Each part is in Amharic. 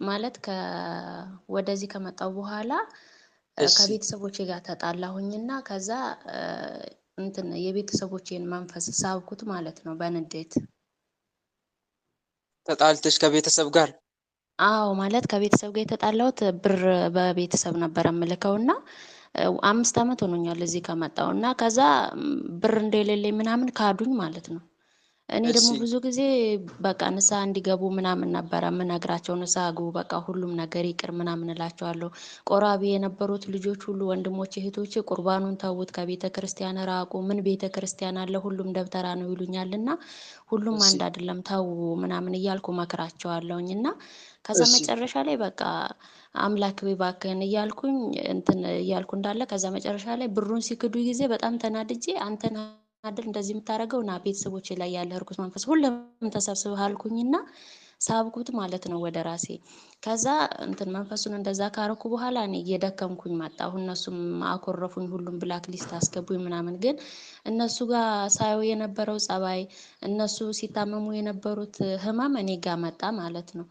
ማለት ወደዚህ ከመጣሁ በኋላ ከቤተሰቦቼ ጋር ተጣላሁኝና ከዛ እንትን የቤተሰቦቼን መንፈስ ሳብኩት ማለት ነው በንዴት። ተጣልተሽ ከቤተሰብ ጋር? አዎ፣ ማለት ከቤተሰብ ጋር የተጣላሁት ብር በቤተሰብ ነበር የምልከውና 5 ዓመት ሆኖኛል እዚህ ከመጣሁ፣ እና ከዛ ብር እንደሌለኝ ምናምን ካዱኝ ማለት ነው። እኔ ደግሞ ብዙ ጊዜ በቃ ንስሐ እንዲገቡ ምናምን ነበረ የምነግራቸው። ንስሐ ግቡ፣ በቃ ሁሉም ነገር ይቅር ምናምን እላቸዋለሁ። ቆራቢ የነበሩት ልጆች ሁሉ ወንድሞቼ፣ እህቶቼ ቁርባኑን ተዉት፣ ከቤተ ክርስቲያን ራቁ፣ ምን ቤተ ክርስቲያን አለ፣ ሁሉም ደብተራ ነው ይሉኛል፣ እና ሁሉም አንድ አይደለም ተዉ ምናምን እያልኩ መክራቸዋለሁኝ። እና ከዛ መጨረሻ ላይ በቃ አምላክ እባክህን እያልኩኝ እንትን እያልኩ እንዳለ ከዛ መጨረሻ ላይ ብሩን ሲክዱ ጊዜ በጣም ተናድጄ አንተን አይደል እንደዚህ የምታደርገው፣ ና ቤተሰቦቼ ላይ ያለ እርኩስ መንፈስ ሁሉም ተሰብስበህ አልኩኝና ሳብኩት ማለት ነው ወደ ራሴ። ከዛ እንትን መንፈሱን እንደዛ ካረኩ በኋላ እኔ እየደከምኩኝ መጣሁ። እነሱም አኮረፉኝ፣ ሁሉም black list አስገቡኝ ምናምን። ግን እነሱ ጋር ሳየው የነበረው ጸባይ፣ እነሱ ሲታመሙ የነበሩት ህመም እኔ ጋር መጣ ማለት ነው።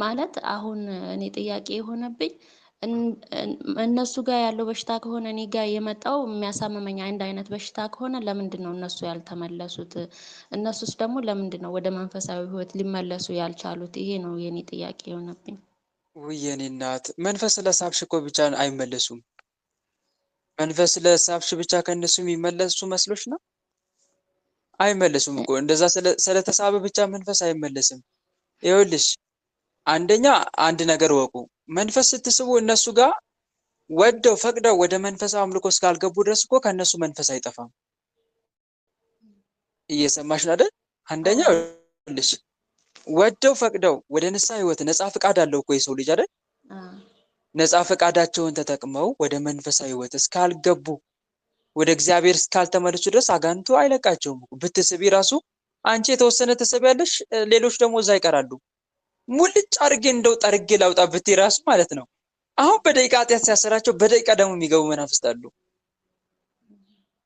ማለት አሁን እኔ ጥያቄ የሆነብኝ እነሱ ጋር ያለው በሽታ ከሆነ እኔ ጋር የመጣው የሚያሳምመኝ አንድ አይነት በሽታ ከሆነ ለምንድን ነው እነሱ ያልተመለሱት? እነሱስ ደግሞ ለምንድን ነው ወደ መንፈሳዊ ህይወት ሊመለሱ ያልቻሉት? ይሄ ነው የኔ ጥያቄ የሆነብኝ። ውይ የኔ እናት፣ መንፈስ ስለሳብሽ እኮ ብቻ አይመለሱም። መንፈስ ስለሳብሽ ብቻ ከእነሱ የሚመለሱ መስሎሽ ነው? አይመለሱም እኮ፣ እንደዛ ስለተሳበ ብቻ መንፈስ አይመለስም። ይኸውልሽ፣ አንደኛ አንድ ነገር ወቁ። መንፈስ ስትስቡ እነሱ ጋር ወደው ፈቅደው ወደ መንፈሳዊ አምልኮ እስካልገቡ ድረስ እኮ ከእነሱ መንፈስ አይጠፋም። እየሰማሽ ነው አይደል? አንደኛ ይኸውልሽ፣ ወደው ፈቅደው ወደ ንስሐ ህይወት፣ ነፃ ፍቃድ አለው እኮ የሰው ልጅ አይደል? ነፃ ፈቃዳቸውን ተጠቅመው ወደ መንፈሳዊ ህይወት እስካልገቡ፣ ወደ እግዚአብሔር እስካልተመለሱ ድረስ አጋንንቱ አይለቃቸውም። ብትስቢ ራሱ አንቺ የተወሰነ ትስቢያለሽ፣ ሌሎች ደግሞ እዛ ይቀራሉ። ሙልጭ አድርጌ እንደው ጠርጌ ላውጣ ብትይ ራሱ ማለት ነው። አሁን በደቂቃ ኃጢአት ሲያሰራቸው በደቂቃ ደግሞ የሚገቡ መናፍስት አሉ።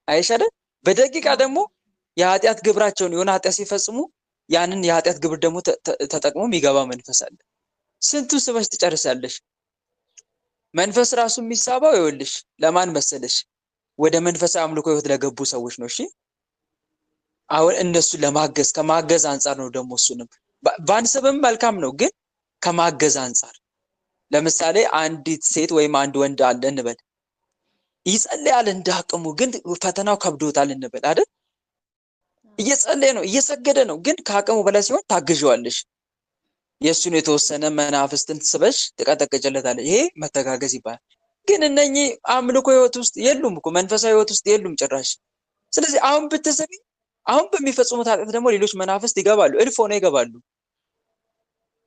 አይሽ አይደል? በደቂቃ ደግሞ የኃጢአት ግብራቸውን የሆነ ኃጢአት ሲፈጽሙ ያንን የኃጢአት ግብር ደግሞ ተጠቅሞ የሚገባ መንፈስ አለ። ስንቱን ስበሽ ትጨርሳለሽ? መንፈስ ራሱ የሚሳባው ይኸውልሽ ለማን መሰለሽ? ወደ መንፈሳዊ አምልኮ ህይወት ለገቡ ሰዎች ነው። እሺ፣ አሁን እነሱን ለማገዝ ከማገዝ አንጻር ነው። ደግሞ እሱንም ባንስብም መልካም ነው፣ ግን ከማገዝ አንጻር ለምሳሌ አንዲት ሴት ወይም አንድ ወንድ አለ እንበል፣ ይጸልያል እንደ አቅሙ፣ ግን ፈተናው ከብዶታል እንበል አይደል? እየጸለየ ነው፣ እየሰገደ ነው፣ ግን ከአቅሙ በላይ ሲሆን ታግዣዋለሽ። የእሱን የተወሰነ መናፍስትን ስበሽ ትቀጠቅጭለታለሽ። ይሄ መተጋገዝ ይባላል። ግን እነኚህ አምልኮ ህይወት ውስጥ የሉም እኮ፣ መንፈሳዊ ህይወት ውስጥ የሉም ጭራሽ። ስለዚህ አሁን ብትስቢ አሁን በሚፈጽሙት ኃጢአት ደግሞ ሌሎች መናፍስት ይገባሉ፣ እልፍ ሆነው ይገባሉ።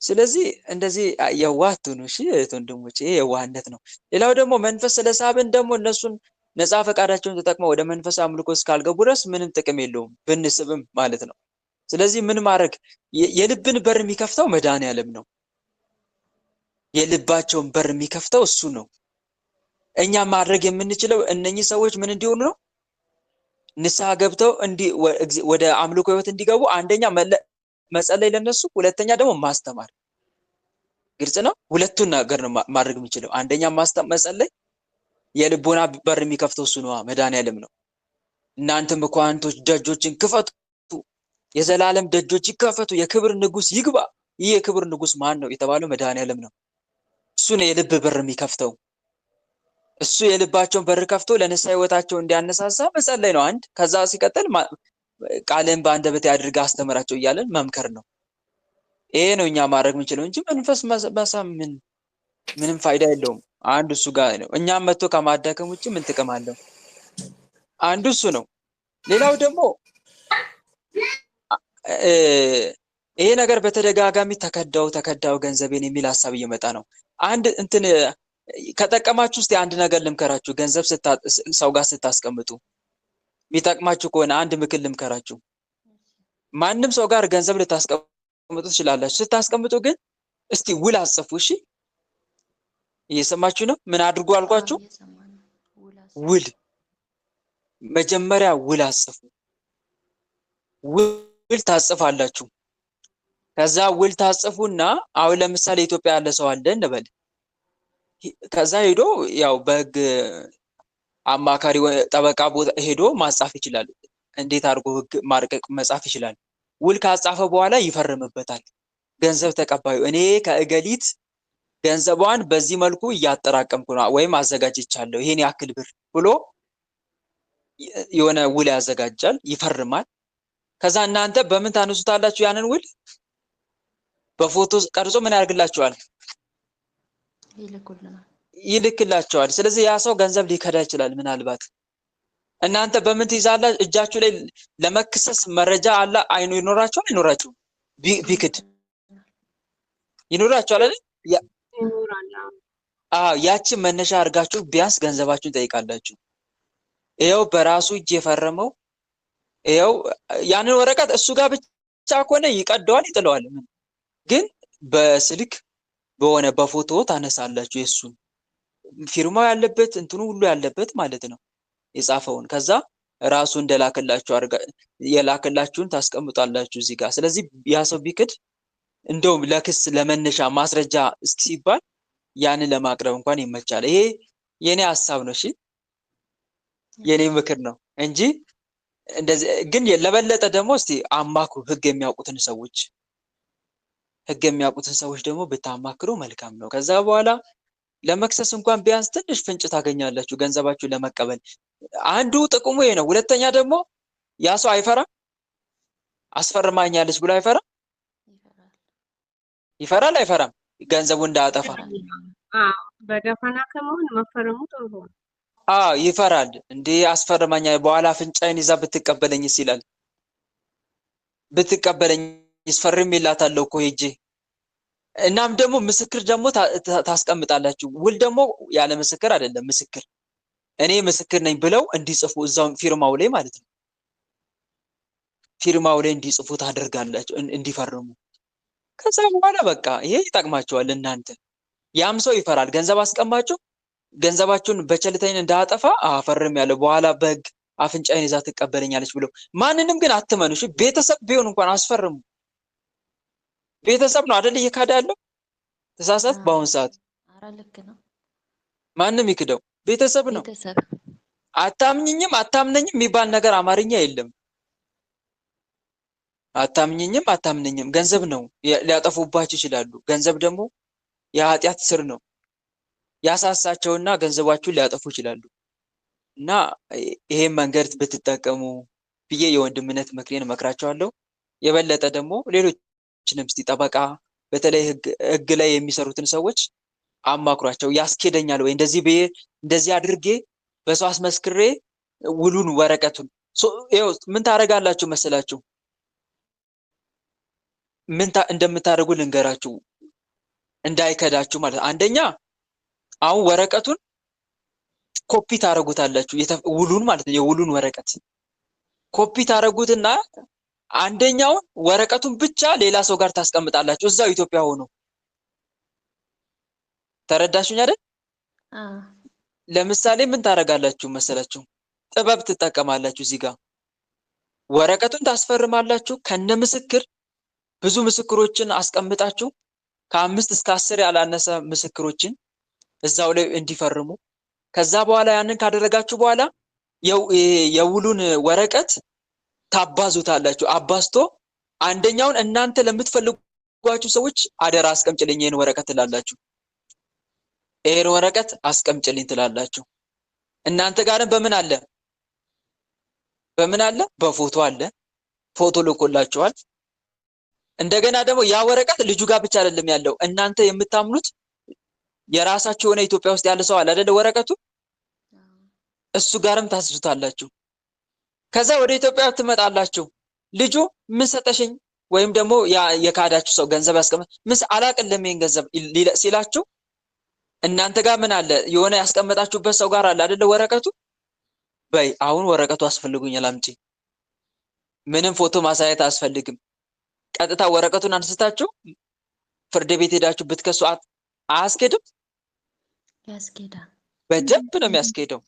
ስለዚህ እንደዚህ የዋህ አትሁኑ። እሺ እህት ወንድሞች፣ ይሄ የዋህነት ነው። ሌላው ደግሞ መንፈስ ስለሳብን ደግሞ እነሱን ነፃ ፈቃዳቸውን ተጠቅመው ወደ መንፈሳዊ አምልኮ እስካልገቡ ድረስ ምንም ጥቅም የለውም ብንስብም ማለት ነው። ስለዚህ ምን ማድረግ፣ የልብን በር የሚከፍተው መድኃኒዓለም ነው። የልባቸውን በር የሚከፍተው እሱ ነው። እኛ ማድረግ የምንችለው እነኚህ ሰዎች ምን እንዲሆኑ ነው? ንስሐ ገብተው ወደ አምልኮ ህይወት እንዲገቡ አንደኛ መጸለይ ለነሱ፣ ሁለተኛ ደግሞ ማስተማር። ግልጽ ነው። ሁለቱን ነገር ነው ማድረግ የምንችለው። አንደኛ መጸለይ፣ የልቦና በር የሚከፍተው እሱ ነው፣ መድኃኒዓለም ነው። እናንተም መኳንንቶች ደጆችን ክፈቱ፣ የዘላለም ደጆች ይከፈቱ፣ የክብር ንጉስ ይግባ። ይህ የክብር ንጉስ ማን ነው የተባለው መድኃኒዓለም ነው። እሱ ነው የልብ በር የሚከፍተው። እሱ የልባቸውን በር ከፍቶ ለንስሐ ህይወታቸው እንዲያነሳሳ መጸለይ ነው አንድ። ከዛ ሲቀጥል ቃልን በአንደበቴ አድርገህ አስተምራቸው እያለን መምከር ነው። ይሄ ነው እኛ ማድረግ የምንችለው እንጂ መንፈስ መሳብ ምንም ፋይዳ የለውም። አንዱ እሱ ጋር ነው። እኛም መጥቶ ከማዳከም ውጭ ምን ጥቅም አለው? አንዱ እሱ ነው። ሌላው ደግሞ ይሄ ነገር በተደጋጋሚ ተከዳው ተከዳው ገንዘቤን የሚል ሀሳብ እየመጣ ነው። አንድ እንትን ከጠቀማችሁ ውስጥ አንድ ነገር ልምከራችሁ። ገንዘብ ሰው ጋር ስታስቀምጡ የሚጠቅማችሁ ከሆነ አንድ ምክር ልምከራችሁ። ማንም ሰው ጋር ገንዘብ ልታስቀምጡ ትችላላችሁ። ስታስቀምጡ ግን እስቲ ውል አጽፉ። እሺ፣ እየሰማችሁ ነው? ምን አድርጉ አልኳችሁ? ውል፣ መጀመሪያ ውል አጽፉ። ውል ታጽፋላችሁ። ከዛ ውል ታጽፉና አሁን ለምሳሌ ኢትዮጵያ ያለ ሰው አለ እንበል። ከዛ ሄዶ ያው በህግ አማካሪ ጠበቃ ቦታ ሄዶ ማጻፍ ይችላል። እንዴት አድርጎ ህግ ማርቀቅ መጻፍ ይችላል። ውል ካጻፈ በኋላ ይፈርምበታል። ገንዘብ ተቀባዩ እኔ ከእገሊት ገንዘቧን በዚህ መልኩ እያጠራቀምኩ ነው ወይም አዘጋጅቻለሁ ይሄን ያክል ብር ብሎ የሆነ ውል ያዘጋጃል፣ ይፈርማል። ከዛ እናንተ በምን ታነሱታላችሁ? ያንን ውል በፎቶ ቀርጾ ምን ያደርግላችኋል? ይልኩልናል። ይልክላቸዋል። ስለዚህ ያ ሰው ገንዘብ ሊከዳ ይችላል። ምናልባት እናንተ በምን ትይዛላችሁ? እጃችሁ ላይ ለመክሰስ መረጃ አለ አይኑ ይኖራቸዋል አይኖራቸውም? ቢክድ ይኖራቸዋል አይደል? ይኖራል። አዎ፣ ያችን መነሻ አድርጋችሁ ቢያንስ ገንዘባችሁን ጠይቃላችሁ። ይኸው በራሱ እጅ የፈረመው ይኸው ያንን ወረቀት እሱ ጋር ብቻ ከሆነ ይቀደዋል፣ ይጥለዋል። ምን ግን በስልክ በሆነ በፎቶ ታነሳላችሁ የእሱን ፊርማው ያለበት እንትኑ ሁሉ ያለበት ማለት ነው የጻፈውን። ከዛ ራሱ እንደላከላችሁ አድርጋ የላከላችሁን ታስቀምጣላችሁ እዚህ ጋር። ስለዚህ ያ ሰው ቢክድ እንደውም ለክስ ለመነሻ ማስረጃ እስኪ ሲባል ያንን ለማቅረብ እንኳን ይመቻል። ይሄ የኔ ሀሳብ ነው። እሺ የኔ ምክር ነው እንጂ እንደዚህ ግን ለበለጠ ደግሞ እስቲ አማክሩ ህግ የሚያውቁትን ሰዎች ህግ የሚያውቁትን ሰዎች ደግሞ ብታማክሩ መልካም ነው። ከዛ በኋላ ለመክሰስ እንኳን ቢያንስ ትንሽ ፍንጭ ታገኛላችሁ ገንዘባችሁን ለመቀበል። አንዱ ጥቅሙ ይሄ ነው። ሁለተኛ ደግሞ ያ ሰው አይፈራም፣ አስፈርማኛለች ብሎ አይፈራም። ይፈራል። ይፈራል አይፈራም? ገንዘቡ እንዳያጠፋ። አዎ፣ በደፈና ከመሆን መፈረሙ ጥሩ ነው። አዎ ይፈራል። እንዴ አስፈርማኛ በኋላ አፍንጫዬን ይዛ ብትቀበለኝስ ይላል። ብትቀበለኝስ ፈርሜላታለሁ እኮ ሄጄ። እናም ደግሞ ምስክር ደግሞ ታስቀምጣላችሁ። ውል ደግሞ ያለ ምስክር አይደለም። ምስክር እኔ ምስክር ነኝ ብለው እንዲጽፉ እዛው ፊርማው ላይ ማለት ነው። ፊርማው ላይ እንዲጽፉ ታደርጋላችሁ፣ እንዲፈርሙ። ከዛ በኋላ በቃ ይሄ ይጠቅማቸዋል እናንተ። ያም ሰው ይፈራል። ገንዘብ አስቀማችሁ ገንዘባችሁን በቸልተኝነት እንዳያጠፋ አፈርም ያለው በኋላ በህግ አፍንጫዬን ይዛ ትቀበለኛለች ብሎ ማንንም ግን አትመኑ። እሺ ቤተሰብ ቢሆን እንኳን አስፈርሙ። ቤተሰብ ነው አይደል እየካደ ያለው? ተሳሳት። በአሁን ሰዓት ኧረ ልክ ነው። ማንም ይክደው ቤተሰብ ነው። ቤተሰብ አታምኝኝም አታምነኝም የሚባል ነገር አማርኛ የለም። አታምኝኝም አታምነኝም ገንዘብ ነው። ሊያጠፉባችሁ ይችላሉ። ገንዘብ ደግሞ የኃጢአት ስር ነው። ያሳሳቸውና ገንዘባችሁን ሊያጠፉ ይችላሉ። እና ይሄን መንገድ ብትጠቀሙ ብዬ የወንድምነት ምክሬን እመክራቸዋለሁ። የበለጠ ደግሞ ሌሎችንም እስቲ ጠበቃ በተለይ ህግ ላይ የሚሰሩትን ሰዎች አማክሯቸው። ያስኬደኛል ወይ እንደዚህ ብዬ እንደዚህ አድርጌ በሰው አስመስክሬ ውሉን ወረቀቱን ይኸው ምን ታደርጋላችሁ መሰላችሁ? ምን እንደምታደርጉ ልንገራችሁ እንዳይከዳችሁ ማለት ነው። አንደኛ አሁን ወረቀቱን ኮፒ ታደርጉታላችሁ፣ ውሉን ማለት ነው። የውሉን ወረቀት ኮፒ ታደርጉትና አንደኛውን ወረቀቱን ብቻ ሌላ ሰው ጋር ታስቀምጣላችሁ እዛው ኢትዮጵያ ሆኖ። ተረዳችሁኝ አይደል? ለምሳሌ ምን ታደርጋላችሁ መሰላችሁ? ጥበብ ትጠቀማላችሁ። እዚህ ጋር ወረቀቱን ታስፈርማላችሁ ከነ ምስክር፣ ብዙ ምስክሮችን አስቀምጣችሁ ከ5 እስከ 10 ያላነሰ ምስክሮችን እዛው ላይ እንዲፈርሙ። ከዛ በኋላ ያንን ካደረጋችሁ በኋላ የውሉን ወረቀት ታባዙታላችሁ። አባዝቶ አንደኛውን እናንተ ለምትፈልጓቸው ሰዎች አደራ አስቀምጭልኝ ይሄን ወረቀት ትላላችሁ። ይሄን ወረቀት አስቀምጭልኝ ትላላችሁ። እናንተ ጋርም በምን አለ? በምን አለ? በፎቶ አለ። ፎቶ ልኮላችኋል። እንደገና ደግሞ ያ ወረቀት ልጁ ጋር ብቻ አይደለም ያለው። እናንተ የምታምኑት የራሳችሁ የሆነ ኢትዮጵያ ውስጥ ያለ ሰው አለ አይደለ? ወረቀቱ እሱ ጋርም ታስዙታላችሁ። ከዛ ወደ ኢትዮጵያ ትመጣላችሁ። ልጁ ምን ሰጠሽኝ ወይም ደግሞ ያ የካዳችሁ ሰው ገንዘብ ያስቀመጥ ምን አላቅልም ይሄን ገንዘብ ሲላችሁ እናንተ ጋር ምን አለ? የሆነ ያስቀመጣችሁበት ሰው ጋር አለ አይደለ? ወረቀቱ በይ አሁን ወረቀቱ አስፈልጉኛል አምጪ። ምንም ፎቶ ማሳየት አያስፈልግም። ቀጥታ ወረቀቱን አንስታችሁ ፍርድ ቤት ሄዳችሁ ብትከሱ አያስኬድም? ያስኬዳል። በደንብ ነው የሚያስኬደው።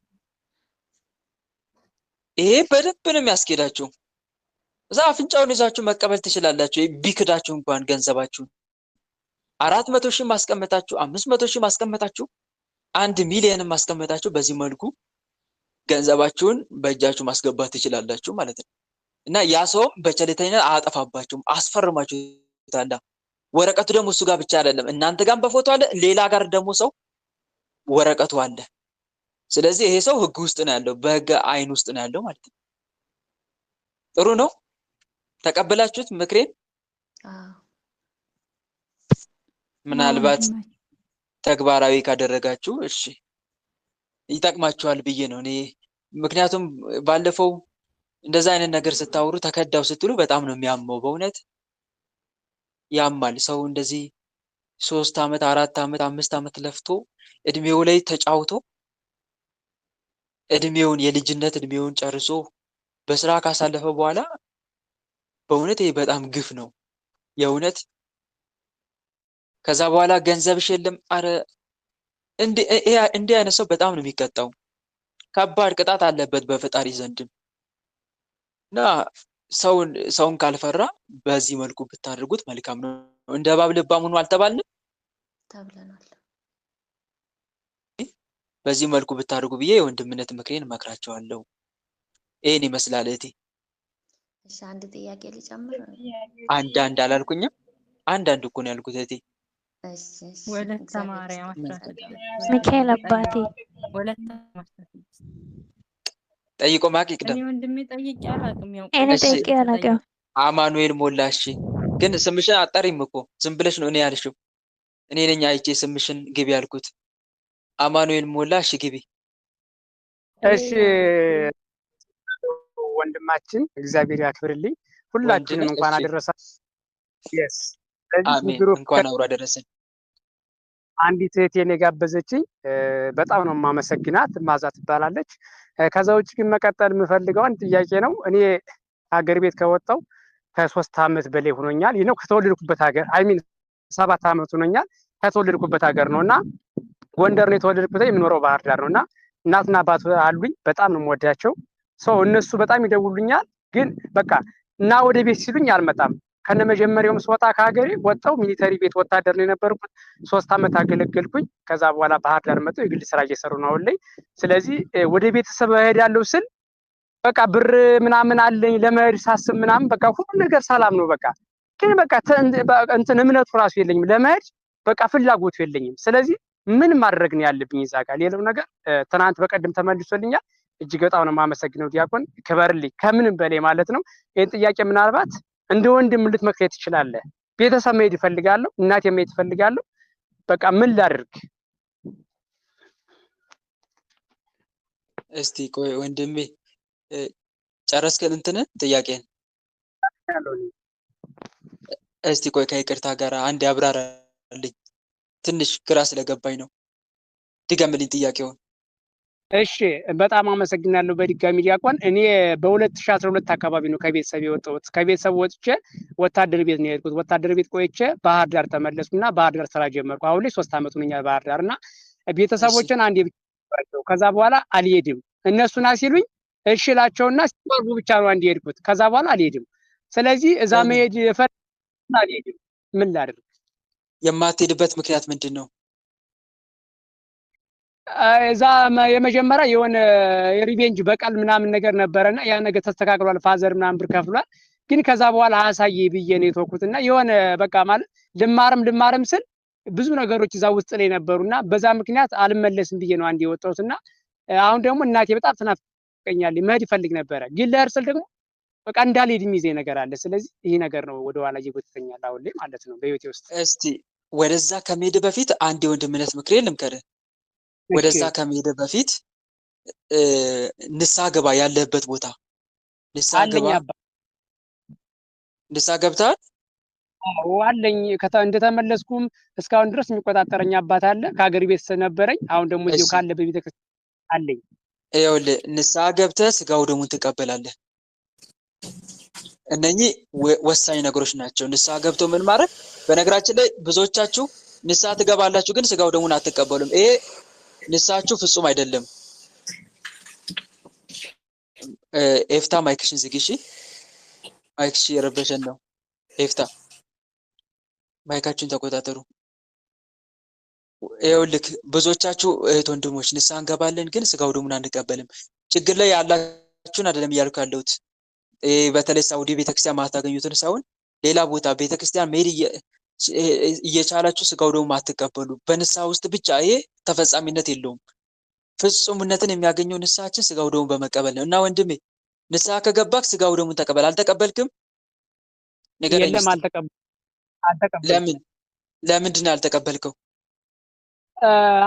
ይሄ በደንብ ነው የሚያስኬዳችሁ። እዛ አፍንጫውን ይዛችሁ መቀበል ትችላላችሁ። ቢክዳችሁ እንኳን ገንዘባችሁን 400 ሺህ ማስቀመጣችሁ፣ 500 ሺህ ማስቀመጣችሁ፣ 1 ሚሊዮን ማስቀመጣችሁ በዚህ መልኩ ገንዘባችሁን በእጃችሁ ማስገባት ትችላላችሁ ማለት ነው። እና ያ ሰውም በቸልተኝነት አያጠፋባችሁም፣ አስፈርማችሁታል። ወረቀቱ ደግሞ እሱ ጋር ብቻ አይደለም፣ እናንተ ጋርም በፎቶ አለ፣ ሌላ ጋር ደግሞ ሰው ወረቀቱ አለ። ስለዚህ ይሄ ሰው ህግ ውስጥ ነው ያለው፣ በህግ አይን ውስጥ ነው ያለው ማለት ነው። ጥሩ ነው። ተቀበላችሁት ምክሬን? አዎ። ምናልባት ወንድማችን ተግባራዊ ካደረጋችሁ እሺ ይጠቅማችኋል ብዬ ነው እኔ። ምክንያቱም ባለፈው እንደዛ አይነት ነገር ስታወሩ ተከዳው ስትሉ በጣም ነው የሚያመው። በእውነት ያማል። ሰው እንደዚህ 3 ዓመት 4 ዓመት 5 ዓመት ለፍቶ እድሜው ላይ ተጫውቶ እድሜውን የልጅነት እድሜውን ጨርሶ በስራ ካሳለፈ በኋላ በእውነት ይሄ በጣም ግፍ ነው የእውነት። ከዛ በኋላ ገንዘብሽ የለም። አረ እንዲህ አይነት ሰው በጣም ነው የሚቀጣው። ከባድ ቅጣት አለበት በፈጣሪ ዘንድም። እና ሰውን ካልፈራ በዚህ መልኩ ብታደርጉት መልካም ነው። እንደ እባብ ልባም ሁኑ አልተባልንም? ተብለናል። በዚህ መልኩ ብታደርጉ ብዬ የወንድምነት ምክሬን እመክራቸዋለሁ። ይሄን ይመስላል እህቴ። እሺ አንድ ጥያቄ ልጨምር። አንዳንድ አላልኩኝም? አንዳንድ እኮ ነው ያልኩት እህቴ። እሺ እሺ፣ ወለተ እግዚአብሔር ማርያም ይስጥልኝ። 16 ሚካኤል አባቴ ወለተ ማርያም 16 ጠይቆ ማቅ ይቅደም። እኔ ወንድሜ ጠይቄ አላውቅም። ያው እኔ እሺ ጠይቄ አላውቅም። አማኑኤል ሞላ። እሺ ግን ስምሽን አጠሪም እኮ ዝም ብለሽ ነው እኔ ያልሽው። እኔ ነኝ አይቼ ስምሽን ግቢ ያልኩት። አማኑኤል ሞላ። እሺ ግቢ። እሺ ወንድማችን እግዚአብሔር ያክብርልኝ። ሁላችንም ወንድነህ እንኳን እሺ፣ አደረሳችሁ። Yes ስለዚህ አሜን። group እንኳን አብሮ አደረሰን። አንዲት እህቴን የጋበዘችኝ በጣም ነው የማመሰግናት። ማዛ ትባላለች። ከዛ ውጭ ግን መቀጠል የምፈልገው አንድ ጥያቄ ነው። እኔ ሀገር ቤት ከወጣው ከ3 ዓመት በላይ ሆኖኛል። ይህ ነው ከተወለድኩበት ሀገር I mean 7 ዓመት ሆኖኛል። ከተወለድኩበት ሀገር ነው እና ጎንደር ነው የተወለድኩት። የምኖረው ባህር ዳር ነው እና እናትና አባት አሉኝ። በጣም ነው የምወዳቸው። ሰው እነሱ በጣም ይደውሉኛል፣ ግን በቃ እና ወደ ቤት ሲሉኝ አልመጣም። ከነመጀመሪያውም ስወጣ ከሀገሬ ወጣው military ቤት ወታደር ነው የነበርኩት። 3 ዓመት አገለገልኩኝ። ከዛ በኋላ ባህር ዳር መጥተው የግል ስራ እየሰሩ ነው አሁን ላይ። ስለዚህ ወደ ቤተሰብ እሄዳለሁ ስል በቃ ብር ምናምን አለኝ ለመሄድ ሳስብ ምናምን በቃ ሁሉ ነገር ሰላም ነው። በቃ ግን በቃ እንትን እምነቱ ራሱ የለኝም ለመሄድ በቃ ፍላጎቱ የለኝም። ስለዚህ ምን ማድረግ ነው ያለብኝ እዛ ጋር? ሌላው ነገር ትናንት በቀደም ተመልሶልኛል። እጅግ በጣም ነው የማመሰግነው ዲያቆን፣ ክበርልኝ ከምንም በላይ ማለት ነው። ይህን ጥያቄ ምናልባት እንደ ወንድም ልትመክረኝ ትችላለህ። ቤተሰብ መሄድ እፈልጋለሁ፣ እናቴ መሄድ እፈልጋለሁ። በቃ ምን ላድርግ? እስቲ ቆይ ወንድሜ ጨረስክ እንትንን ጥያቄን? ያለው እኔ። እስቲ ቆይ ከይቅርታ ጋር አንድ ያብራራልኝ፣ ትንሽ ግራ ስለገባኝ ነው። ድገምልኝ ጥያቄውን። እሺ በጣም አመሰግናለሁ በድጋሚ ዲያቆን። እኔ በ2012 አካባቢ ነው ከቤተሰብ የወጣሁት። ከቤተሰብ ወጥቼ ወታደር ቤት ነው የሄድኩት። ወታደር ቤት ቆይቼ ባህር ዳር ተመለስኩና ባህር ዳር ስራ ጀመርኩ። አሁን ላይ 3 ዓመት ሆኖኛል ባህር ዳር እና ቤተሰቦችን አንዴ ብቻ ነበራቸው። ከዛ በኋላ አልሄድም እነሱና ሲሉኝ እሺ እላቸውና ሲቀርቡ ብቻ ነው አንዴ የሄድኩት። ከዛ በኋላ አልሄድም። ስለዚህ እዛ ለምን መሄድ እፈልጋለሁ፣ አልሄድም። ምን ላድርግ? የማትሄድበት ምክንያት ምንድን ነው? እዛ የመጀመሪያ የሆነ የ revenge በቀል ምናምን ነገር ነበረና ያ ነገር ተስተካክሏል። father ምናምን ብር ከፍሏል። ግን ከዛ በኋላ አሳይ ብዬ ነው የተወኩትና የሆነ በቃ ማለት ልማርም ስል ብዙ ነገሮች እዛ ውስጥ ላይ ነበሩና በዛ ምክንያት አልመለስም ብዬ ነው አንድ የወጣሁትና አሁን ደግሞ እናቴ በጣም ትናፍቀኛለች። መሄድ ይፈልግ ነበረ፣ ግን ልሄድ ስል ደግሞ በቃ እንዳልሄድ የሚይዘኝ ነገር አለ። ስለዚህ ይህ ነገር ነው ወደኋላ እየጎተተኛል አሁን ላይ ማለት ነው በህይወቴ ውስጥ። እስቲ ወደዛ ከመሄድ በፊት አንድ የወንድምነት ምክሬን ልምከርህ። እሺ ወደዛ ከመሄድ በፊት ንስሐ ግባ። ያለህበት ቦታ ንስሐ አለኝ ግባ። አባ ንስሐ ገብተሃል? አዎ አለኝ። እንደተመለስኩም እስካሁን ድረስ የሚቆጣጠረኝ አባት አለ። ከሀገር ቤት ነበረኝ። አሁን ደግሞ እዚሁ እሺ ካለ በቤተክርስቲያን አለኝ። ይኸውልህ ንስሐ ገብተህ ስጋው ደሙን ትቀበላለህ። እነኚህ ወሳኝ ነገሮች ናቸው። ንስሐ ገብቶ ምን ማድረግ። በነገራችን ላይ ብዙዎቻችሁ ንስሐ ትገባላችሁ፣ ግን ስጋው ደሙን አትቀበሉም። ይሄ ንስሐችሁ ፍጹም አይደለም። ኤፍታ mic ሽን ዝጊ እሺ። Mic ሽ እየረበሸን ነው። ኤፍታ mic ኣችሁን ተቆጣጠሩ። ይኸውልህ ብዙዎቻችሁ እህት ወንድሞች ንስሐ እንገባለን፣ ግን ስጋው ደሙን አንቀበልም። ችግር ላይ ያላችሁን አይደለም እያልኩ ያለሁት። ይሄ በተለይ ሳውዲ ቤተክርስቲያን ማታገኙትን ሳይሆን ሌላ ቦታ ቤተክርስቲያን መሄድ እየቻላችሁ ስጋው ደሙን ማትቀበሉ በንስሐ ውስጥ ብቻ ይሄ ተፈጻሚነት የለውም። ፍጹምነትን የሚያገኘው ንስሐችን ስጋው ደሙን በመቀበል ነው። እና ወንድሜ ንስሐ ከገባክ ስጋው ደሙን ተቀበል። አልተቀበልክም? ንገረኝ የለም እስቲ። አልተቀበልኩም። ለምን ለምንድን ነው ያልተቀበልከው?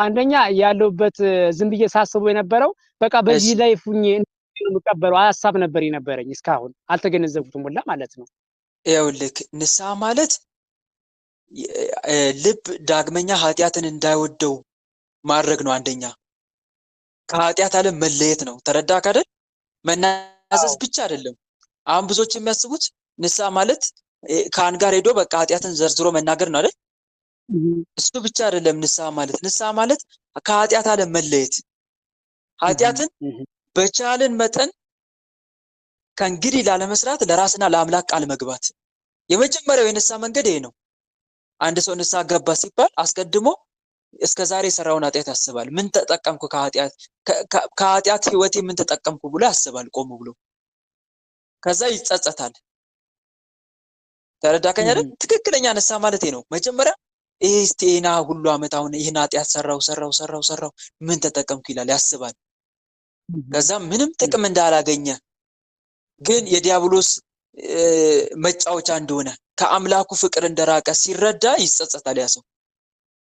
አንደኛ ያለሁበት ዝም ብዬ ሳስበው የነበረው በቃ በዚህ እሺ ላይ ፉኜ የምቀበለው ሀሳብ ነበር የነበረኝ። እስካሁን አልተገነዘብኩትም ሁላ ማለት ነው። ይኸውልህ ንስሐ ማለት ልብ ዳግመኛ ኃጢአትን እንዳይወደው ማድረግ ነው። አንደኛ ከኃጢአት ዓለም መለየት ነው። ተረዳህ አይደል? መናዘዝ አዎ ብቻ አይደለም። አሁን ብዙዎች የሚያስቡት ንስሐ ማለት ካህን ጋር ሄዶ በቃ ኃጢአትን ዘርዝሮ መናገር ነው አይደል? እሱ ብቻ አይደለም ንስሐ ማለት። ንስሐ ማለት ከኃጢአት ዓለም መለየት፣ ኃጢአትን በቻልን መጠን ከእንግዲህ ላለመስራት ለራስና ለአምላክ ቃል መግባት። የመጀመሪያው የንስሐ መንገድ ይሄ ነው። አንድ ሰው ንስሐ ገባ ሲባል አስቀድሞ እስከ ዛሬ የሰራውን ኃጢአት ያስባል። ምን ተጠቀምኩ ከኃጢአት ከኃጢአት ህይወቴ ምን ተጠቀምኩ ብሎ ያስባል ቆም ብሎ። ከዛ ይጸጸታል። ተረዳከኝ አይደል? ትክክለኛ ንስሐ ማለት ይሄ ነው። መጀመሪያ ይሄ እስቲ ይሄን ሁሉ ዓመት አሁን ይህን ኃጢአት ሰራው ሰራው ሰራው ሰራው ምን ተጠቀምኩ ይላል፣ ያስባል። ከዛ ምንም ጥቅም እንዳላገኘ ግን የዲያብሎስ መጫወቻ እንደሆነ ከአምላኩ ፍቅር እንደራቀ ሲረዳ ይጸጸታል ያ ሰው።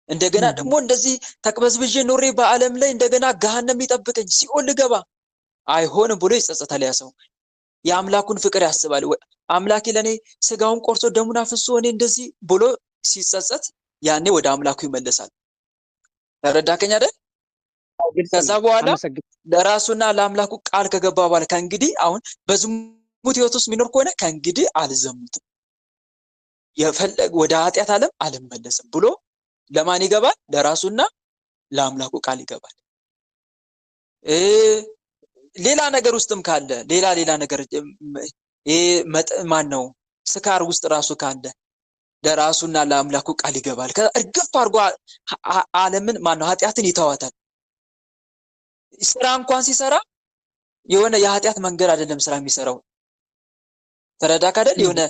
እንደገና ደግሞ እንደዚህ ተቅበዝብዤ ኖሬ በዓለም ላይ እንደገና ገሃነም ሊጠብቀኝ ሲኦል ልገባ አይሆንም ብሎ ይጸጸታል ያ ሰው። የአምላኩን ፍቅር ያስባል። አምላኬ ለእኔ ስጋውን ቆርሶ ደሙን አፍሶ እኔ እንደዚህ ብሎ ሲጸጸት ያኔ ወደ አምላኩ ይመለሳል። ተረዳከኝ አይደል? ግልጽ ከዛ ነው። በኋላ አመሰግናለሁ። ለራሱና ለአምላኩ ቃል ከገባ በኋላ ከእንግዲህ አሁን በዝሙት ህይወት ውስጥ የሚኖር ከሆነ ከእንግዲህ አልዘሙትም፣ የፈለግ ወደ ኃጢአት ዓለም አልመለስም ብሎ ለማን ይገባል? ለራሱና ለአምላኩ ቃል ይገባል። እ ሌላ ነገር ውስጥም ካለ ሌላ ሌላ ነገር ይሄ ማን ነው ስካር ውስጥ ራሱ ካለ ለራሱና ለአምላኩ ቃል ይገባል። እርግፍ አድርጎ ዓለምን ማን ነው ኃጢአትን ይተዋታል። ስራ እንኳን ሲሰራ የሆነ የኃጢአት መንገድ አይደለም ስራ የሚሰራው። ተረዳክ አይደል? የሆነ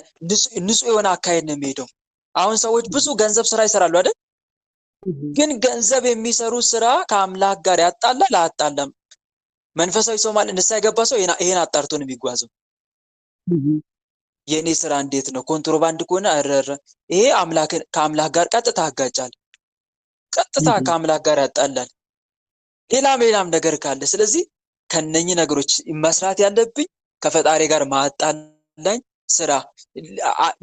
ንጹህ የሆነ አካሄድ ነው የሚሄደው። አሁን ሰዎች ብዙ ገንዘብ ስራ ይሰራሉ አይደል? ግን ገንዘብ የሚሰሩ ስራ ከአምላክ ጋር ያጣላል አያጣላም? መንፈሳዊ ሰው ማለት ንስሐ የገባ ሰው ይሄን አጣርቶ ነው የሚጓዘው። የኔ ስራ እንዴት ነው? ኮንትሮባንድ ከሆነ አረረ ይሄ አምላክን ከአምላክ ጋር ቀጥታ ያጋጫል፣ ቀጥታ ከአምላክ ጋር ያጣላል። ሌላም ሌላም ነገር ካለ ስለዚህ ከነኚህ ነገሮች መስራት ያለብኝ ከፈጣሪ ጋር ማጣላኝ ስራ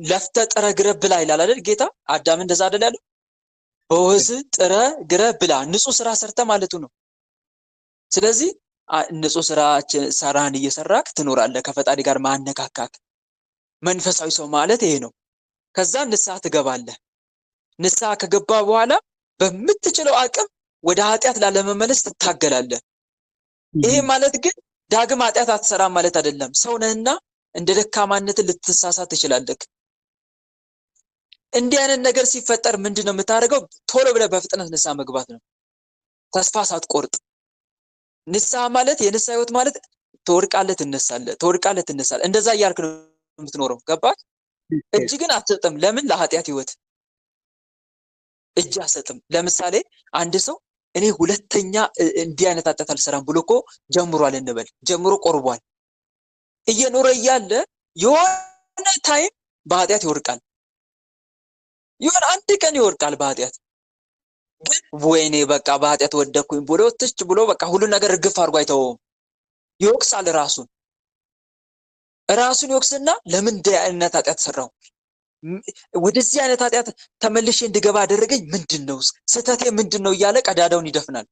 ለፍተህ ጥረህ ግረህ ብላ ይላል አይደል ጌታ? አዳም እንደዛ አይደል ያለው? በወዝ ጥረህ ግረህ ብላ፣ ንጹህ ስራ ሰርተ ማለቱ ነው። ስለዚህ ንጹህ ስራችን ስራህን እየሰራክ ትኖራለህ፣ ከፈጣሪ ጋር ማነካካክ። መንፈሳዊ ሰው ማለት ይሄ ነው። ከዛ ንስሐ ትገባለህ። ንስሐ ከገባ በኋላ በምትችለው አቅም ወደ ኃጢአት ላለመመለስ ትታገላለህ። ይሄ ማለት ግን ዳግም ኃጢአት አትሰራም ማለት አይደለም። ሰው ነህና እንደ ደካማነት ልትሳሳት ትችላለህ። እንዲህ አይነት ነገር ሲፈጠር ምንድን ነው የምታደርገው? ቶሎ ብለህ በፍጥነት ንስሐ መግባት ነው፣ ተስፋ ሳትቆርጥ። ንስሐ ማለት የንስሐ ህይወት ማለት ትወድቃለህ፣ ትነሳለህ፣ ትወድቃለህ፣ ትነሳለህ። እንደዛ እያልክ ነው የምትኖረው። ገባህ? እጅ ግን አትሰጥም። ለምን? ለኃጢአት ህይወት እጅ አትሰጥም። ለምሳሌ አንድ ሰው እኔ ሁለተኛ እንዲህ አይነት ኃጢአት አልሰራም ብሎ እኮ ጀምሯል እንበል፣ ጀምሮ ቆርቧል። እየኖረ እያለ የሆነ time በኃጢአት ይወድቃል። የሆነ አንድ ቀን ይወድቃል በኃጢአት። ግን ወይኔ በቃ በኃጢአት ወደኩኝ ብሎ ትች ብሎ በቃ ሁሉ ነገር እርግፍ አድርጎ አይተወውም። ይወቅሳል ራሱን ራሱን ይወቅስና ለምን እንዲህ አይነት ኃጢአት ሰራው? ወደዚህ አይነት ኃጢአት ተመልሼ እንድገባ አደረገኝ ምንድን ነው ስህተቴ ምንድን ነው እያለ ቀዳዳውን ይደፍናል።